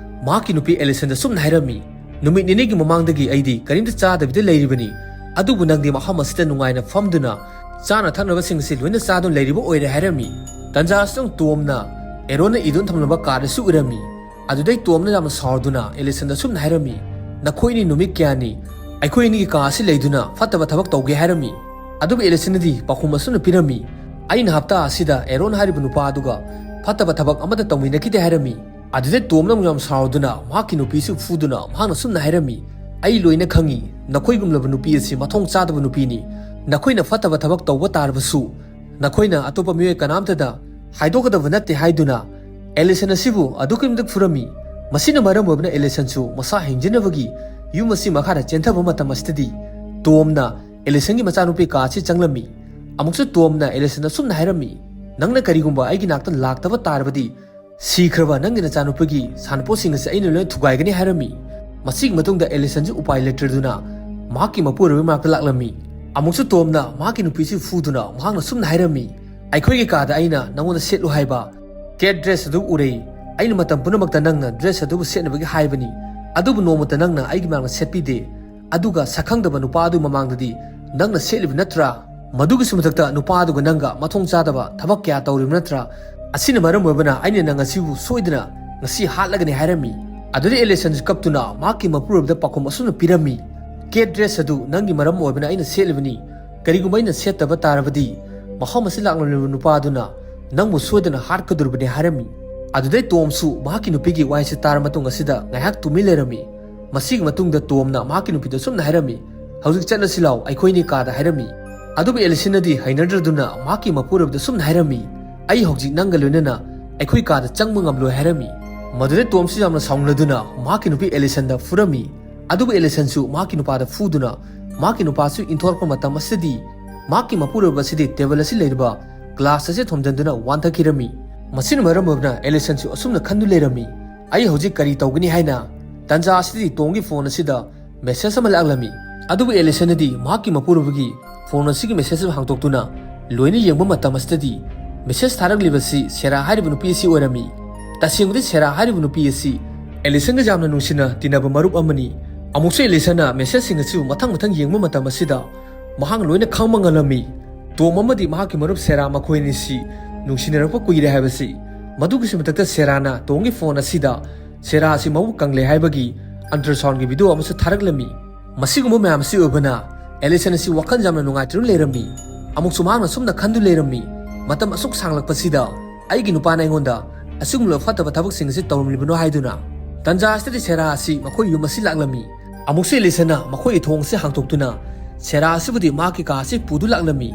ꯃꯍꯥꯛꯀꯤ ꯅꯨꯄꯤ ꯑꯦꯂꯤꯁꯟꯗ ꯁꯨꯝꯅ ꯍꯥꯏꯔꯝꯃꯤ, "ꯅꯨꯃꯤꯠ ꯅꯤꯅꯤꯒꯤ ꯃꯃꯥꯡꯗꯒꯤ ꯑꯩꯗꯤ ꯀꯔꯤꯝꯇ ꯆꯥꯗꯕꯤꯗ ꯂꯩꯔꯤꯕꯅꯤ꯫ ꯑꯗꯨꯕꯨ ꯅꯪꯗꯤ ꯃꯐꯝ ꯑꯁꯤꯗ ꯅꯨꯡꯉꯥꯏꯅ ꯐꯝꯗꯨꯅ ꯆꯥꯅ ꯊꯛꯅꯕꯁꯤꯡ ꯑꯁꯤ ꯂꯣꯏꯅ ꯆꯥꯗꯨꯅ ꯂꯩꯔꯤꯕ ꯑꯣꯏꯔꯦ" ꯍꯥꯏꯔꯝꯃꯤ꯫ ꯇꯟꯖꯥ ꯑꯁꯤꯗ ꯇꯣꯝꯅ ꯑꯦꯔꯣꯟꯅ ꯏꯗꯨꯅ ꯊꯝꯂꯝꯕ ꯀꯥꯔꯠ ꯑꯁꯤ ꯎꯔꯝꯃꯤ꯫ ꯑꯗꯨꯗꯩ ꯇꯣꯝꯅ ꯌꯥꯝꯅ ꯁꯥꯎꯔꯗꯨꯅ ꯑꯦꯂꯤꯁꯟꯗ ꯁꯨꯝꯅ ꯍꯥꯏꯔꯝꯃꯤ, "ꯅꯈꯣꯏꯅꯤ ꯅꯨꯃꯤꯠ ꯀꯌꯥꯅꯤ ꯑꯩꯈꯣꯏ ꯑꯅꯤꯒꯤ ꯀꯥ ꯑꯁꯤ ꯂꯩꯗꯨꯅ ꯐꯠꯇꯕ ꯊꯕꯛ ꯇꯧꯒꯦ" ꯍꯥꯏꯔꯝꯃꯤ꯫ ꯑꯗꯨꯕꯨ ꯑꯦꯂꯤꯁꯟꯅꯗꯤ ꯄꯥꯎꯈꯨꯝ ꯑꯁꯨꯝꯅ ꯄꯤꯔꯝꯃꯤ, ꯑꯩꯅ ꯍꯞꯇꯥ ꯑꯁꯤꯗ ꯑꯦꯔꯣꯟ ꯍꯥꯏꯔꯤꯕ ꯅꯨꯄꯥ ꯑꯗꯨꯒ ꯐꯠꯇꯕ ꯊꯕꯛ ꯑꯃꯠꯇ ꯇꯧꯃꯤꯟꯅꯈꯤꯗꯦ ꯍꯥꯏꯔꯝꯃꯤ꯫ ꯑꯗꯨꯗꯩ ꯇꯣꯝꯅ ꯑꯃꯨꯛ ꯌꯥꯝ ꯁꯥꯎꯗꯨꯅ ꯃꯍꯥꯛꯀꯤ ꯅꯨꯄꯤꯁꯨ ꯐꯨꯗꯨꯅ ꯃꯍꯥꯛꯅ ꯁꯨꯝꯅ ꯍꯥꯏꯔꯝꯃꯤ, "ꯑꯩ ꯂꯣꯏꯅ ꯈꯪꯉꯤ, ꯅꯈꯣꯏꯒꯨꯝꯂꯕ ꯅꯨꯄꯤ ꯑꯁꯤ ꯃꯊꯣꯡ ꯆꯥꯗꯕ ꯅꯨꯄꯤꯅꯤ꯫ ꯅꯈꯣꯏꯅ ꯐꯠꯇꯕ ꯊꯕꯛ ꯇꯧꯕ ꯇꯥꯔꯕꯁꯨ ꯅꯈꯣꯏꯅ ꯑꯇꯣꯞꯄ ꯃꯤꯑꯣꯏ ꯀꯅꯥꯝꯇꯗ ꯍꯥꯏꯗꯣꯛꯀꯗꯕ ꯅꯠꯇꯦ" ꯍꯥꯏꯗꯨꯅ ꯑꯦꯂꯤꯁꯟ ꯑꯁꯤꯕꯨ ꯑꯗꯨꯛꯀꯤ ꯃꯇꯤꯛ ꯐꯨꯔꯝꯃꯤ꯫ ꯃꯁꯤꯅ ꯃꯔꯝ ꯑꯣꯏꯕꯅ ꯑꯦꯂꯤꯁꯟꯁꯨ ꯃꯁꯥ ꯍꯤꯡꯖꯅꯕꯒꯤ ꯌꯨꯝ ꯑꯁꯤ ꯃꯈꯥꯗ ꯆꯦꯟꯊꯕ ꯃꯇꯝ ꯑꯁꯤꯗꯗꯤ ꯇꯣꯝꯅ ꯑꯦꯂꯤꯁꯟꯒꯤ ꯃꯆꯥꯅꯨꯄꯤ ꯀꯥ ꯑꯁꯤ ꯆꯪꯂꯝꯃꯤ꯫ ꯑꯃꯨꯛꯁꯨ ꯇꯣꯝꯅ ꯑꯦꯂꯤꯁꯟꯗ ꯁꯨꯝꯅ ꯍꯥꯏꯔꯝꯃꯤ, "ꯅꯪꯅ ꯀꯔꯤꯒꯨꯝꯕ ꯑꯩꯒꯤ ꯅꯥꯛꯇ ꯂꯥꯛꯇꯕ ꯇꯥꯔꯕꯗꯤ ꯁꯤꯈ꯭ꯔꯕ ꯅꯪꯒꯤ ꯅꯆꯥꯅꯨꯄꯤꯒꯤ ꯁꯥꯟꯅꯄꯣꯠꯁꯤꯡ ꯑꯁꯤ ꯑꯩꯅ ꯂꯣꯏꯅ ꯊꯨꯒꯥꯏꯒꯅꯤ" ꯍꯥꯏꯔꯝꯃꯤ꯫ ꯃꯁꯤꯒꯤ ꯃꯇꯨꯡꯗ ꯑꯦꯂꯤꯁꯟꯁꯨ ꯎꯄꯥꯏ ꯂꯩꯇ꯭ꯔꯗꯨꯅ ꯃꯍꯥꯛꯀꯤ ꯃꯄꯨꯔꯣꯏꯕꯒꯤ ꯃꯅꯥꯛꯇ ꯂꯥꯛꯂꯝꯃꯤ꯫ ꯑꯃꯨꯛꯁꯨ ꯇꯣꯝꯅ ꯃꯍꯥꯛꯀꯤ ꯅꯨꯄꯤꯁꯤ ꯐꯨꯗꯨꯅ ꯃꯍꯥꯛꯅ ꯁꯨꯝꯅ ꯍꯥꯏꯔꯝꯃꯤ, "ꯑꯩꯈꯣꯏꯒꯤ ꯀꯥꯗ ꯑꯩꯅ ꯅꯪꯉꯣꯟꯗ ꯁꯦꯠꯂꯨ ꯍꯥꯏꯕ ꯀꯦꯠ ꯗ꯭ꯔꯦꯁ ꯑꯗꯨ ꯎꯔꯦ꯫ ꯑꯩꯅ ꯃꯇꯝ ꯄꯨꯝꯅꯃꯛꯇ ꯅꯪꯅ ꯗ꯭ꯔꯦꯁ ꯑꯗꯨꯕꯨ ꯁꯦꯠꯅꯕꯒꯤ ꯍꯥꯏꯕꯅꯤ, ꯑꯗꯨꯕꯨ ꯅꯣꯡꯃꯇ ꯅꯪꯅ ꯑꯩꯒꯤ ꯃꯥꯡꯗ ꯁꯦꯠꯄꯤꯗꯦ꯫ ꯑꯗꯨꯒ ꯁꯛꯈꯪꯗꯕ ꯅꯨꯄꯥ ꯑꯗꯨꯒꯤ ꯃꯃꯥꯡꯗꯗꯤ ꯅꯪꯅ ꯁꯦꯠꯂꯤꯕ ꯅꯠꯇ꯭ꯔꯥ? ꯃꯗꯨꯒꯤꯁꯨ ꯃꯊꯛꯇ ꯅꯨꯄꯥ ꯑꯗꯨꯒ ꯅꯪꯒ ꯃꯊꯣꯡ ꯆꯥꯗꯕ ꯊꯕꯛ ꯀꯌꯥ ꯇꯧꯔꯤꯕ ꯅꯠꯇ꯭ꯔꯥ? ꯑꯁꯤꯅ ꯃꯔꯝ ꯑꯣꯏꯕꯅ ꯑꯩꯅ ꯅꯪ ꯑꯁꯤꯕꯨ ꯁꯣꯏꯗꯅ ꯉꯁꯤ ꯍꯥꯠꯂꯒꯅꯤ" ꯍꯥꯏꯔꯝꯃꯤ꯫ ꯑꯗꯨꯗꯩ ꯑꯦꯂꯤꯁꯟꯁꯨ ꯀꯞꯇꯨꯅ ꯃꯍꯥꯛꯀꯤ ꯃꯄꯨꯔꯣꯏꯕꯗ ꯄꯥꯎꯈꯨꯝ ꯑꯁꯨꯝꯅ ꯄꯤꯔꯝꯃꯤ, "ꯀꯦꯠ ꯗ꯭ꯔꯦꯁ ꯑꯗꯨ ꯅꯪꯒꯤ ꯃꯔꯝ ꯑꯣꯏꯕꯅ ꯑꯩꯅ ꯁꯦꯠꯂꯤꯕꯅꯤ꯫ ꯀꯔꯤꯒꯨꯝꯕ ꯑꯩꯅ ꯁꯦꯠꯇꯕ ꯇꯥꯔꯕꯗꯤ ꯃꯐꯝ ꯑꯁꯤ ꯂꯥꯛꯂꯝꯂꯤꯕ ꯅꯨꯄꯥ ꯑꯗꯨꯅ ꯅꯪꯕꯨ ꯁꯣꯏꯗꯅ ꯍꯥꯠꯀꯗꯧꯔꯤꯕꯅꯤ" ꯍꯥꯏꯔꯝꯃꯤ꯫ ꯑꯗꯨꯗꯩ ꯇꯣꯝꯁꯨ ꯃꯍꯥꯛꯀꯤ ꯅꯨꯄꯤꯒꯤ ꯋꯥꯍꯩꯁꯤ ꯇꯥꯔ ꯃꯇꯨꯡ ꯑꯁꯤꯗ ꯉꯥꯏꯍꯥꯛ ꯇꯨꯃꯤꯟ ꯂꯩꯔꯝꯃꯤ꯫ ꯃꯁꯤꯒꯤ ꯃꯇꯨꯡꯗ ꯇꯣꯝꯅ ꯃꯍꯥꯛꯀꯤ ꯅꯨꯄꯤꯗ ꯁꯨꯝꯅ ꯍꯥꯏꯔꯝꯃꯤ, "ꯍꯧꯖꯤꯛ ꯆꯠꯂꯁꯤ ꯂꯥꯎ, ꯑꯩꯈꯣꯏꯅꯤ ꯀꯥꯗ" ꯍꯥꯏꯔꯝꯃꯤ꯫ ꯑꯗꯨꯕꯨ ꯑꯦꯂꯤꯁꯟꯅꯗꯤ ꯍꯩꯅꯗ꯭ꯔꯗꯨꯅ ꯃꯍꯥꯛꯀꯤ ꯃꯄꯨꯔꯣꯏꯕꯗ ꯁꯨꯝꯅ ꯍꯥꯏꯔꯝꯃꯤ, "ꯑꯩ ꯍꯧꯖꯤꯛ ꯅꯪꯒ ꯂꯣꯏꯅꯅ ꯑꯩꯈꯣꯏ ꯀꯥꯗ ꯆꯪꯕ ꯉꯝꯂꯣꯏ" ꯍꯥꯏꯔꯝꯃꯤ꯫ ꯃꯗꯨꯗꯩ ꯇꯣꯝꯁꯨ ꯌꯥꯝꯅ ꯁꯥꯎꯅꯤꯡꯂꯗꯨꯅ ꯃꯍꯥꯛꯀꯤ ꯅꯨꯄꯤ ꯑꯦꯂꯤꯁꯟꯗ ꯐꯨꯔꯝꯃꯤ꯫ ꯑꯗꯨꯕꯨ ꯑꯦꯂꯤꯁꯟꯁꯨ ꯃꯍꯥꯛꯀꯤ ꯅꯨꯄꯥꯗ ꯐꯨꯗꯨꯅ ꯃꯍꯥꯛꯀꯤ ꯅꯨꯄꯥꯁꯨ ꯏꯟꯊꯣꯔꯛꯄ ꯃꯇꯝ ꯑꯁꯤꯗꯗꯤ ꯃꯍꯥꯛꯀꯤ ꯃꯄꯨꯔꯣꯏꯕ ꯑꯁꯤꯗꯤ ꯇꯦꯕꯜ ꯑꯁꯤ ꯂꯩꯔꯤꯕ ꯒ꯭ꯂꯥꯁ ꯑꯁꯤ ꯊꯣꯝꯖꯤꯟꯗꯨꯅ ꯋꯥꯟꯊꯈꯤꯔꯝꯃꯤ꯫ ꯃꯁꯤꯅ ꯃꯔꯝ ꯑꯣꯏꯗꯨꯅ ꯑꯦꯂꯤꯁꯟꯁꯨ ꯑꯁꯨꯝꯅ ꯈꯟꯗꯨ ꯂꯩꯔꯝꯃꯤ, "ꯑꯩ ꯍꯧꯖꯤꯛ ꯀꯔꯤ ꯇꯧꯒꯅꯤ?" ꯍꯥꯏꯅ꯫ ꯇꯟꯖꯥ ꯑꯁꯤꯗꯤ ꯇꯣꯝꯒꯤ ꯐꯣꯟ ꯑꯁꯤꯗ ꯃꯦꯁꯦꯖ ꯑꯃ ꯂꯥꯛꯂꯝꯃꯤ꯫ ꯑꯗꯨꯕꯨ ꯑꯦꯂꯤꯁꯟꯅꯗꯤ ꯃꯍꯥꯛꯀꯤ ꯃꯄꯨꯔꯣꯏꯕꯒꯤ ꯐꯣꯟ ꯑꯁꯤꯒꯤ ꯃꯦꯁꯦꯖ ꯑꯗꯨ ꯍꯥꯡꯗꯣꯛꯇꯨꯅ ꯂꯣꯏꯅ ꯌꯦꯡꯕ ꯃꯇꯝ ꯑꯁꯤꯗꯗꯤ ꯃꯦꯁꯦꯖ ꯊꯥꯔꯛꯂꯤꯕꯁꯤ ꯁꯦꯔꯥ ꯍꯥꯏꯔꯤꯕ ꯅꯨꯄꯤ ꯑꯁꯤ ꯑꯣꯏꯔꯝꯃꯤ꯫ ꯇꯁꯦꯡꯕꯗꯤ ꯁꯦꯔꯥ ꯍꯥꯏꯔꯤꯕ ꯅꯨꯄꯤ ꯑꯁꯤ ꯑꯦꯂꯤꯁꯟꯒ ꯌꯥꯝꯅ ꯅꯨꯡꯁꯤꯅ ꯇꯤꯟꯅꯕ ꯃꯔꯨꯞ ꯑꯃꯅꯤ꯫ ꯑꯃꯨꯛꯁꯨ ꯑꯦꯂꯤꯁꯟꯅ ꯃꯦꯁꯦꯖꯁꯤꯡ ꯑꯁꯤꯕꯨ ꯃꯊꯪ ꯃꯊꯪ ꯌꯦꯡꯕ ꯃꯇꯝ ꯑꯁꯤꯗ ꯃꯍꯥꯛꯅ ꯂꯣꯏꯅ ꯈꯪꯕ ꯉꯝꯂꯝꯃꯤ꯫ ꯇꯣꯝ ꯑꯃꯗꯤ ꯃꯍꯥꯛꯀꯤ ꯃꯔꯨꯞ ꯁꯦꯔꯥ ꯃꯈꯣꯏ ꯑꯅꯤꯁꯤ ꯅꯨꯡꯁꯤꯅꯔꯛꯄ ꯀꯨꯏꯔꯦ ꯍꯥꯏꯕꯁꯤ꯫ ꯃꯗꯨꯒꯤꯁꯨ ꯃꯊꯛꯇ ꯁꯦꯔꯥꯅ ꯇꯣꯝꯒꯤ ꯐꯣꯟ ꯑꯁꯤꯗ ꯁꯦꯔꯥ ꯑꯁꯤ ꯃꯕꯨꯛ ꯀꯪꯂꯦ ꯍꯥꯏꯕꯒꯤ ꯑꯜꯇ꯭ꯔꯥꯁꯥꯎꯟꯒꯤ ꯚꯤꯗꯤꯑꯣ ꯑꯃꯁꯨ ꯊꯥꯔꯛꯂꯝꯃꯤ꯫ ꯃꯁꯤꯒꯨꯝꯕ ꯃꯌꯥꯝ ꯑꯁꯤ ꯑꯣꯏꯕꯅ ꯑꯦꯂꯤꯁꯟ ꯑꯁꯤ ꯋꯥꯈꯜ ꯌꯥꯝꯅ ꯅꯨꯡꯉꯥꯏꯇꯗꯨꯅ ꯂꯩꯔꯝꯃꯤ꯫ ꯑꯃꯨꯛꯁꯨ ꯃꯍꯥꯛꯅ ꯁꯨꯝꯅ ꯈꯟꯗꯨꯅ ꯂꯩꯔꯝꯃꯤ, ꯃꯇꯝ ꯑꯁꯨꯛ ꯁꯥꯡꯂꯛꯄꯁꯤꯗ ꯑꯩꯒꯤ ꯅꯨꯄꯥꯅ ꯑꯩꯉꯣꯟꯗ ꯑꯁꯤꯒꯨꯝꯂꯕ ꯐꯠꯇꯕ ꯊꯕꯛꯁꯤꯡ ꯑꯁꯤ ꯇꯧꯔꯝꯂꯤꯕꯅꯣ ꯍꯥꯏꯗꯨꯅ꯫ ꯇꯟꯖꯥ ꯑꯁꯤꯗꯗꯤ ꯁꯦꯔꯥ ꯑꯁꯤ ꯃꯈꯣꯏ ꯌꯨꯝ ꯑꯁꯤ ꯂꯥꯛꯂꯝꯃꯤ꯫ ꯑꯃꯨꯛꯁꯨ ꯑꯦꯂꯤꯁꯟꯅ ꯃꯈꯣꯏꯒꯤ ꯊꯣꯡ ꯑꯁꯤ ꯍꯥꯡꯗꯣꯛꯇꯨꯅ ꯁꯦꯔꯥ ꯑꯁꯤꯕꯨꯗꯤ ꯃꯍꯥꯛꯀꯤ ꯀꯥ ꯑꯁꯤ ꯄꯨꯗꯨ ꯂꯥꯛꯂꯝꯃꯤ꯫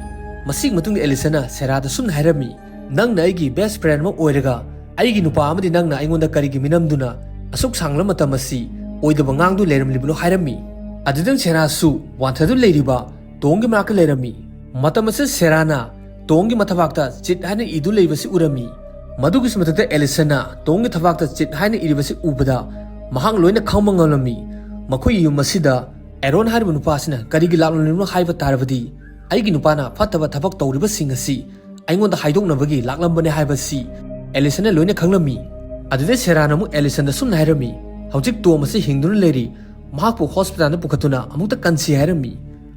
ꯃꯁꯤꯒꯤ ꯃꯇꯨꯡꯗ ꯑꯦꯂꯤꯁꯟꯅ ꯁꯦꯔꯥꯗ ꯁꯨꯝꯅ ꯍꯥꯏꯔꯝꯃꯤ, "ꯅꯪꯅ ꯑꯩꯒꯤ ꯕꯦꯁ ꯐ꯭ꯔꯦꯟ ꯑꯃ ꯑꯣꯏꯔꯒ ꯑꯩꯒꯤ ꯅꯨꯄꯥ ꯑꯃꯗꯤ ꯅꯪꯅ ꯑꯩꯉꯣꯟꯗ ꯀꯔꯤꯒꯤ ꯃꯤꯅꯝꯗꯨꯅ ꯑꯁꯨꯛ ꯁꯥꯡꯂꯕ ꯃꯇꯝ ꯑꯁꯤ ꯑꯣꯏꯗꯕ ꯉꯥꯡꯗꯨ ꯂꯩꯔꯝꯂꯤꯕꯅꯣ?" ꯍꯥꯏꯔꯝꯃꯤ꯫ ꯑꯗꯨꯗ ꯁꯦꯔꯥꯁꯨ ꯋꯥꯟꯊꯗꯨꯅ ꯂꯩꯔꯤꯕ ꯇꯣꯡꯒꯤ ꯃꯅꯥꯛꯇ ꯂꯩꯔꯝꯃꯤ꯫ ꯃꯇꯝ ꯑꯁꯤꯗ ꯁꯦꯔꯥꯅ ꯇꯣꯡꯒꯤ ꯃꯊꯕꯥꯛꯇ ꯆꯤꯠ ꯍꯥꯏꯅ ꯏꯗꯨ ꯂꯩꯕꯁꯤ ꯎꯔꯝꯃꯤ꯫ ꯃꯗꯨꯒꯤꯁꯨ ꯃꯊꯛꯇ ꯑꯦꯂꯤꯁꯟꯅ ꯇꯣꯡꯒꯤ ꯊꯕꯥꯛꯇ ꯆꯤꯠ ꯍꯥꯏꯅ ꯏꯔꯤꯕꯁꯤ ꯎꯕꯗ ꯃꯍꯥꯛ ꯂꯣꯏꯅ ꯈꯪꯕ ꯉꯝꯂꯝꯃꯤ꯫ ꯃꯈꯣꯏꯒꯤ ꯌꯨꯝ ꯑꯁꯤꯗ ꯑꯦꯔꯣꯟ ꯍꯥꯏꯔꯤꯕ ꯅꯨꯄꯥ ꯑꯁꯤꯅ ꯀꯔꯤꯒꯤ ꯂꯥꯛꯂꯝꯂꯤꯕꯅꯣ ꯍꯥꯏꯕ ꯇꯥꯔꯕꯗꯤ, ꯑꯩꯒꯤ ꯅꯨꯄꯥꯅ ꯐꯠꯇꯕ ꯊꯕꯛ ꯇꯧꯔꯤꯕꯁꯤꯡ ꯑꯁꯤ ꯑꯩꯉꯣꯟꯗ ꯍꯥꯏꯗꯣꯛꯅꯕꯒꯤ ꯂꯥꯛꯂꯝꯕꯅꯦ ꯍꯥꯏꯕꯁꯤ ꯑꯦꯂꯤꯁꯟꯅ ꯂꯣꯏꯅ ꯈꯪꯂꯝꯃꯤ꯫ ꯑꯗꯨꯗ ꯁꯦꯔꯥꯅ ꯑꯃꯨꯛ ꯑꯦꯂꯤꯁꯟꯗ ꯁꯨꯝꯅ ꯍꯥꯏꯔꯝꯃꯤ, "ꯍꯧꯖꯤꯛ ꯇꯣꯝ ꯑꯁꯤ ꯍꯤꯡꯗꯨꯅ ꯂꯩꯔꯤ, ꯃꯍꯥꯛꯄꯨ ꯍꯣꯁꯄꯤꯇꯥꯜꯗ ꯄꯨꯈꯠꯇꯨꯅ ꯑꯃꯨꯛꯇ ꯀꯟꯁꯤ" ꯍꯥꯏꯔꯝꯃꯤ꯫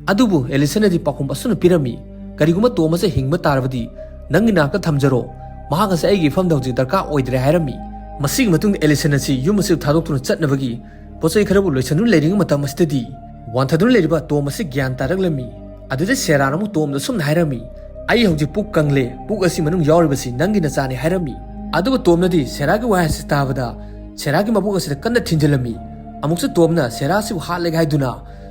ꯑꯗꯨꯕꯨ ꯑꯦꯂꯤꯁꯟꯅꯗꯤ ꯄꯥꯎꯈꯨꯝ ꯑꯁꯨꯝꯅ ꯄꯤꯔꯝꯃꯤ, "ꯀꯔꯤꯒꯨꯝꯕ ꯇꯣꯝ ꯑꯁꯤ ꯍꯤꯡꯕ ꯇꯥꯔꯕꯗꯤ ꯅꯪꯒꯤ ꯅꯥꯛꯇ ꯊꯝꯖꯔꯣ, ꯃꯍꯥꯛ ꯑꯁꯤ ꯑꯩꯒꯤ ꯏꯐꯝꯗ ꯍꯧꯖꯤꯛ ꯗꯔꯀꯥꯔ ꯑꯣꯏꯗ꯭ꯔꯦ" ꯍꯥꯏꯔꯝꯃꯤ꯫ ꯃꯁꯤꯒꯤ ꯃꯇꯨꯡꯗ ꯑꯦꯂꯤꯁꯟ ꯑꯁꯤ ꯌꯨꯝ ꯑꯁꯤ ꯊꯥꯗꯣꯛꯇꯨꯅ ꯆꯠꯅꯕꯒꯤ ꯄꯣꯠ ꯆꯩ ꯈꯔꯕꯨ ꯂꯣꯏꯁꯤꯟꯗꯨꯅ ꯂꯩꯔꯤꯉꯩ ꯃꯇꯝ ꯑꯁꯤꯗꯗꯤ ꯋꯥꯟꯊꯗꯨꯅ ꯂꯩꯔꯤꯕ ꯇꯣꯝ ꯑꯁꯤ ꯒ꯭ꯌꯥꯟ ꯇꯥꯔꯛꯂꯝꯃꯤ꯫ ꯑꯗꯨꯗ ꯁꯦꯔꯥꯅ ꯑꯃꯨꯛ ꯇꯣꯝꯗ ꯁꯨꯝꯅ ꯍꯥꯏꯔꯝꯃꯤ, "ꯑꯩ ꯍꯧꯖꯤꯛ ꯄꯨꯛ ꯀꯪꯂꯦ, ꯄꯨꯛ ꯑꯁꯤ ꯃꯅꯨꯡ ꯌꯥꯎꯔꯤꯕꯁꯤ ꯅꯪꯒꯤ ꯅꯆꯥꯅꯤ" ꯍꯥꯏꯔꯝꯃꯤ꯫ ꯑꯗꯨꯒ ꯇꯣꯝꯅꯗꯤ ꯁꯦꯔꯥꯒꯤ ꯋꯥꯍꯩ ꯑꯁꯤ ꯇꯥꯕꯗ ꯁꯦꯔꯥꯒꯤ ꯃꯕꯨꯛ ꯑꯁꯤꯗ ꯀꯟꯅ ꯊꯤꯟꯖꯤꯜꯂꯝꯃꯤ꯫ ꯑꯃꯨꯛꯁꯨ ꯇꯣꯝꯅ ꯁꯦꯔꯥ ꯑꯁꯤꯕꯨ ꯍꯥꯠꯂꯒꯦ ꯍꯥꯏꯗꯨꯅ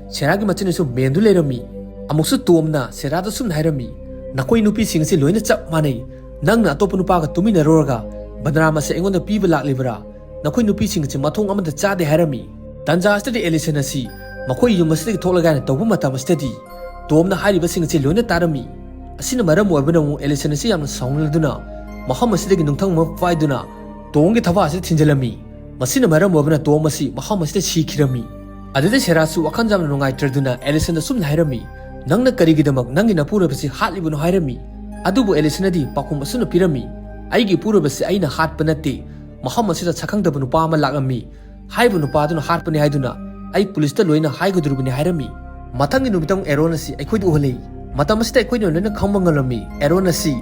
ꯁꯦꯔꯥꯒꯤ ꯃꯆꯤꯟ ꯑꯁꯨ ꯃꯦꯟꯗꯨ ꯂꯩꯔꯝꯃꯤ꯫ ꯑꯃꯨꯛꯁꯨ ꯇꯣꯝꯅ ꯁꯦꯔꯥꯗ ꯁꯨꯝꯅ ꯍꯥꯏꯔꯝꯃꯤ, "ꯅꯈꯣꯏ ꯅꯨꯄꯤꯁꯤꯡ ꯑꯁꯤ ꯂꯣꯏꯅ ꯆꯞ ꯃꯥꯟꯅꯩ꯫ ꯅꯪꯅ ꯑꯇꯣꯞꯄ ꯅꯨꯄꯥꯒ ꯇꯨꯃꯤꯟꯅꯔꯨꯔꯒ ꯕꯗꯅꯥꯝ ꯑꯁꯤ ꯑꯩꯉꯣꯟꯗ ꯄꯤꯕ ꯂꯥꯛꯂꯤꯕ꯭ꯔꯥ? ꯅꯈꯣꯏ ꯅꯨꯄꯤꯁꯤꯡ ꯑꯁꯤ ꯃꯊꯣꯡ ꯑꯃꯠꯇ ꯆꯥꯗꯦ" ꯍꯥꯏꯔꯝꯃꯤ꯫ ꯇꯟꯖꯥ ꯑꯁꯤꯗꯗꯤ ꯑꯦꯂꯤꯁꯟ ꯑꯁꯤ ꯃꯈꯣꯏ ꯌꯨꯝ ꯑꯁꯤꯗꯒꯤ ꯊꯣꯛꯂꯒꯦ ꯍꯥꯏꯅ ꯇꯧꯕ ꯃꯇꯝ ꯑꯁꯤꯗꯗꯤ ꯇꯣꯝꯅ ꯍꯥꯏꯔꯤꯕꯁꯤꯡ ꯑꯁꯤ ꯂꯣꯏꯅ ꯇꯥꯔꯝꯃꯤ꯫ ꯑꯁꯤꯅ ꯃꯔꯝ ꯑꯣꯏꯕꯅ ꯑꯃꯨꯛ ꯑꯦꯂꯤꯁꯟ ꯑꯁꯤ ꯌꯥꯝꯅ ꯁꯥꯎꯅꯤꯡꯂꯗꯨꯅ ꯃꯐꯝ ꯑꯁꯤꯗꯒꯤ ꯅꯨꯡꯊꯪ ꯑꯃ ꯄꯥꯏꯗꯨꯅ ꯇꯣꯝꯒꯤ ꯊꯕꯥꯛ ꯑꯁꯤꯗ ꯊꯤꯟꯖꯤꯜꯂꯝꯃꯤ꯫ ꯃꯁꯤꯅ ꯃꯔꯝ ꯑꯣꯏꯕꯅ ꯇꯣꯝ ꯑꯁꯤ ꯃꯐꯝ ꯑꯁꯤꯗ ꯁꯤꯈꯤꯔꯝꯃꯤ꯫ ꯑꯗꯨꯗ ꯁꯦꯔꯥꯁꯨ ꯋꯥꯈꯜ ꯌꯥꯝꯅ ꯅꯨꯡꯉꯥꯏꯇ꯭ꯔꯗꯨꯅ ꯑꯦꯂꯤꯁꯟꯗ ꯁꯨꯝꯅ ꯍꯥꯏꯔꯝꯃꯤ, "ꯅꯪꯅ ꯀꯔꯤꯒꯤꯗꯃꯛ ꯅꯪꯒꯤ ꯅꯄꯨꯔꯣꯏꯕꯁꯤ ꯍꯥꯠꯂꯤꯕꯅꯣ?" ꯍꯥꯏꯔꯝꯃꯤ꯫ ꯑꯗꯨꯕꯨ ꯑꯦꯂꯤꯁꯟꯅꯗꯤ ꯄꯥꯎꯈꯨꯝ ꯑꯁꯨꯝꯅ ꯄꯤꯔꯝꯃꯤ, "ꯑꯩꯒꯤ ꯏꯄꯨꯔꯣꯏꯕꯁꯤ ꯑꯩꯅ ꯍꯥꯠꯄ ꯅꯠꯇꯦ꯫ ꯃꯐꯝ ꯑꯁꯤꯗ ꯁꯛꯈꯪꯗꯕ ꯅꯨꯄꯥ ꯑꯃ ꯂꯥꯛꯂꯝꯃꯤ꯫ ꯍꯥꯏꯔꯤꯕ ꯅꯨꯄꯥꯗꯨꯅ ꯍꯥꯠꯄꯅꯤ ꯍꯥꯏꯗꯨꯅ ꯑꯩ ꯄꯨꯂꯤꯁꯇ ꯂꯣꯏꯅ ꯍꯥꯏꯒꯗꯧꯔꯤꯕꯅꯤ" ꯍꯥꯏꯔꯝꯃꯤ꯫ ꯃꯊꯪꯒꯤ ꯅꯨꯃꯤꯠꯇ ꯑꯃꯨꯛ ꯑꯦꯔꯣꯟ ꯑꯁꯤ ꯑꯩꯈꯣꯏꯗ ꯎꯍꯜꯂꯤ꯫ ꯃꯇꯝ ꯑꯁꯤꯗ ꯑꯩꯈꯣꯏꯅ ꯂꯣꯏꯅ ꯈꯪꯕ ꯉꯝꯂꯝꯃꯤ, ꯑꯦꯔꯣꯟ ꯑꯁꯤ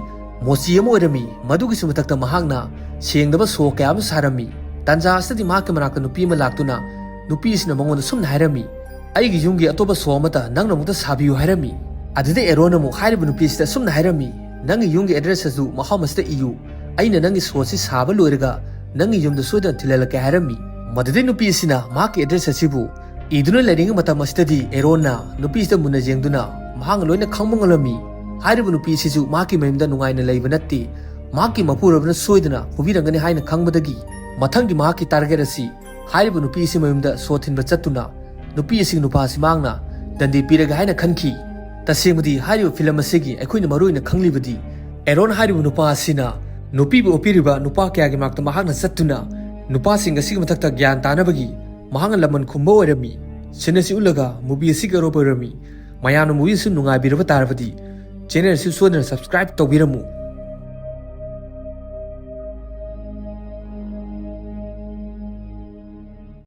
ꯃꯣꯆꯤ ꯑꯃ ꯑꯣꯏꯔꯝꯃꯤ꯫ ꯃꯗꯨꯒꯤꯁꯨ ꯃꯊꯛꯇ ꯃꯍꯥꯛꯅ ꯁꯦꯡꯗꯕ ꯁꯣ ꯀꯌꯥ ꯑꯃ ꯁꯥꯔꯝꯃꯤ꯫ ꯇꯥꯟꯖꯥ ꯑꯁꯤꯗꯗꯤ ꯃꯍꯥꯛꯀꯤ ꯃꯅꯥꯛꯇ ꯅꯨꯄꯤ ꯑꯃ ꯂꯥꯛꯇꯨꯅ ꯅꯨꯄꯤ ꯑꯁꯤꯅ ꯃꯉꯣꯟꯗ ꯁꯨꯝꯅ ꯍꯥꯏꯔꯝꯃꯤ, "ꯑꯩꯒꯤ ꯌꯨꯝꯒꯤ ꯑꯇꯣꯞꯄ ꯁꯣ ꯑꯃꯠꯇ ꯅꯪꯅ ꯑꯃꯨꯛꯇ ꯁꯥꯕꯤꯌꯨ" ꯍꯥꯏꯔꯝꯃꯤ꯫ ꯑꯗꯨꯗ ꯑꯦꯔꯣꯟ ꯑꯃꯨꯛ ꯍꯥꯏꯔꯤꯕ ꯅꯨꯄꯤ ꯑꯁꯤꯗ ꯁꯨꯝꯅ ꯍꯥꯏꯔꯝꯃꯤ, "ꯅꯪꯒꯤ ꯌꯨꯝꯒꯤ ꯑꯦꯗ꯭ꯔꯦꯁ ꯑꯗꯨ ꯃꯐꯝ ꯑꯁꯤꯗ ꯏꯌꯨ, ꯑꯩꯅ ꯅꯪꯒꯤ ꯁꯣꯠꯁꯤ ꯁꯥꯕ ꯂꯣꯏꯔꯒ ꯅꯪꯒꯤ ꯌꯨꯝꯗ ꯁꯣꯏꯗꯅ ꯊꯤꯜꯍꯜꯂꯛꯀꯦ" ꯍꯥꯏꯔꯝꯃꯤ꯫ ꯃꯗꯨꯗꯩ ꯅꯨꯄꯤ ꯑꯁꯤꯅ ꯃꯍꯥꯛꯀꯤ ꯑꯦꯗ꯭ꯔꯦꯁ ꯑꯁꯤꯕꯨ ꯏꯗꯨꯅ ꯂꯩꯔꯤꯉꯩ ꯃꯇꯝ ꯑꯁꯤꯗꯗꯤ ꯑꯦꯔꯣꯟꯅ ꯅꯨꯄꯤꯁꯤꯗ ꯃꯨꯟꯅ ꯌꯦꯡꯗꯨꯅ ꯃꯍꯥꯛꯅ ꯂꯣꯏꯅ ꯈꯪꯕ ꯉꯝꯂꯝꯃꯤ꯫ ꯍꯥꯏꯔꯤꯕ ꯅꯨꯄꯤ ꯑꯁꯤꯁꯨ ꯃꯍꯥꯛꯀꯤ ꯃꯌꯨꯝꯗ ꯅꯨꯡꯉꯥꯏꯅ ꯂꯩꯕ ꯅꯠꯇꯦ, ꯃꯍꯥꯛꯀꯤ ꯃꯄꯨꯔꯣꯏꯕꯅ ꯁꯣꯏꯗꯅ ꯐꯨꯕꯤꯔꯝꯒꯅꯤ ꯍꯥꯏꯅ ꯈꯪꯕꯗꯒꯤ ꯃꯊꯪꯒꯤ ꯃꯍꯥꯛꯀꯤ ꯇꯥꯔꯒꯦꯠ ꯑꯁꯤ ꯍꯥꯏꯔꯤꯕ ꯅꯨꯄꯤ ꯑꯁꯤ ꯃꯌꯨꯝꯗ ꯁꯣ ꯊꯤꯟꯕ ꯆꯠꯇꯨꯅ ꯅꯨꯄꯤ ꯑꯁꯤꯒꯤ ꯅꯨꯄꯥ ꯑꯁꯤ ꯃꯍꯥꯛꯅ ꯗꯟꯗꯤ ꯄꯤꯔꯒꯦ ꯍꯥꯏꯅ ꯈꯟꯈꯤ꯫ ꯇꯁꯦꯡꯕꯗꯤ ꯍꯥꯏꯔꯤꯕ ꯐꯤꯂꯝ ꯑꯁꯤꯒꯤ ꯑꯩꯈꯣꯏꯅ ꯃꯔꯨꯑꯣꯏꯅ ꯈꯪꯂꯤꯕꯗꯤ ꯑꯦꯔꯣꯟ ꯍꯥꯏꯔꯤꯕ ꯅꯨꯄꯥ ꯑꯁꯤꯅ ꯅꯨꯄꯤꯕꯨ ꯑꯣꯠꯄꯤꯔꯤꯕ ꯅꯨꯄꯥ ꯀꯌꯥꯒꯤ ꯃꯥꯛꯇ ꯃꯍꯥꯛꯅ ꯆꯠꯇꯨꯅ ꯅꯨꯄꯥꯁꯤꯡ ꯑꯁꯤꯒꯤ ꯃꯊꯛꯇ ꯒ꯭ꯌꯥꯟ ꯇꯥꯅꯕꯒꯤ ꯃꯍꯥꯛꯅ ꯂꯃꯟ ꯈꯨꯝꯕ ꯑꯣꯏꯔꯝꯃꯤ꯫ ꯁꯤꯟ ꯑꯁꯤ ꯎꯠꯂꯒ ꯃꯨꯚꯤ ꯑꯁꯤꯒꯤ ꯑꯔꯣꯏꯕ ꯑꯣꯏꯔꯝꯃꯤ꯫ ꯃꯌꯥꯝꯅ ꯃꯨꯚꯤ ꯑꯁꯤ ꯅꯨꯡꯉꯥꯏꯕꯤꯔꯕ ꯇꯥꯔꯕꯗꯤ ꯆꯦꯅꯦꯜ ꯑꯁꯤ ꯁꯣꯏꯗꯅ ꯁꯕꯁꯀ꯭ꯔꯥꯏꯕ ꯇꯧꯕꯤꯔꯝꯃꯨ꯫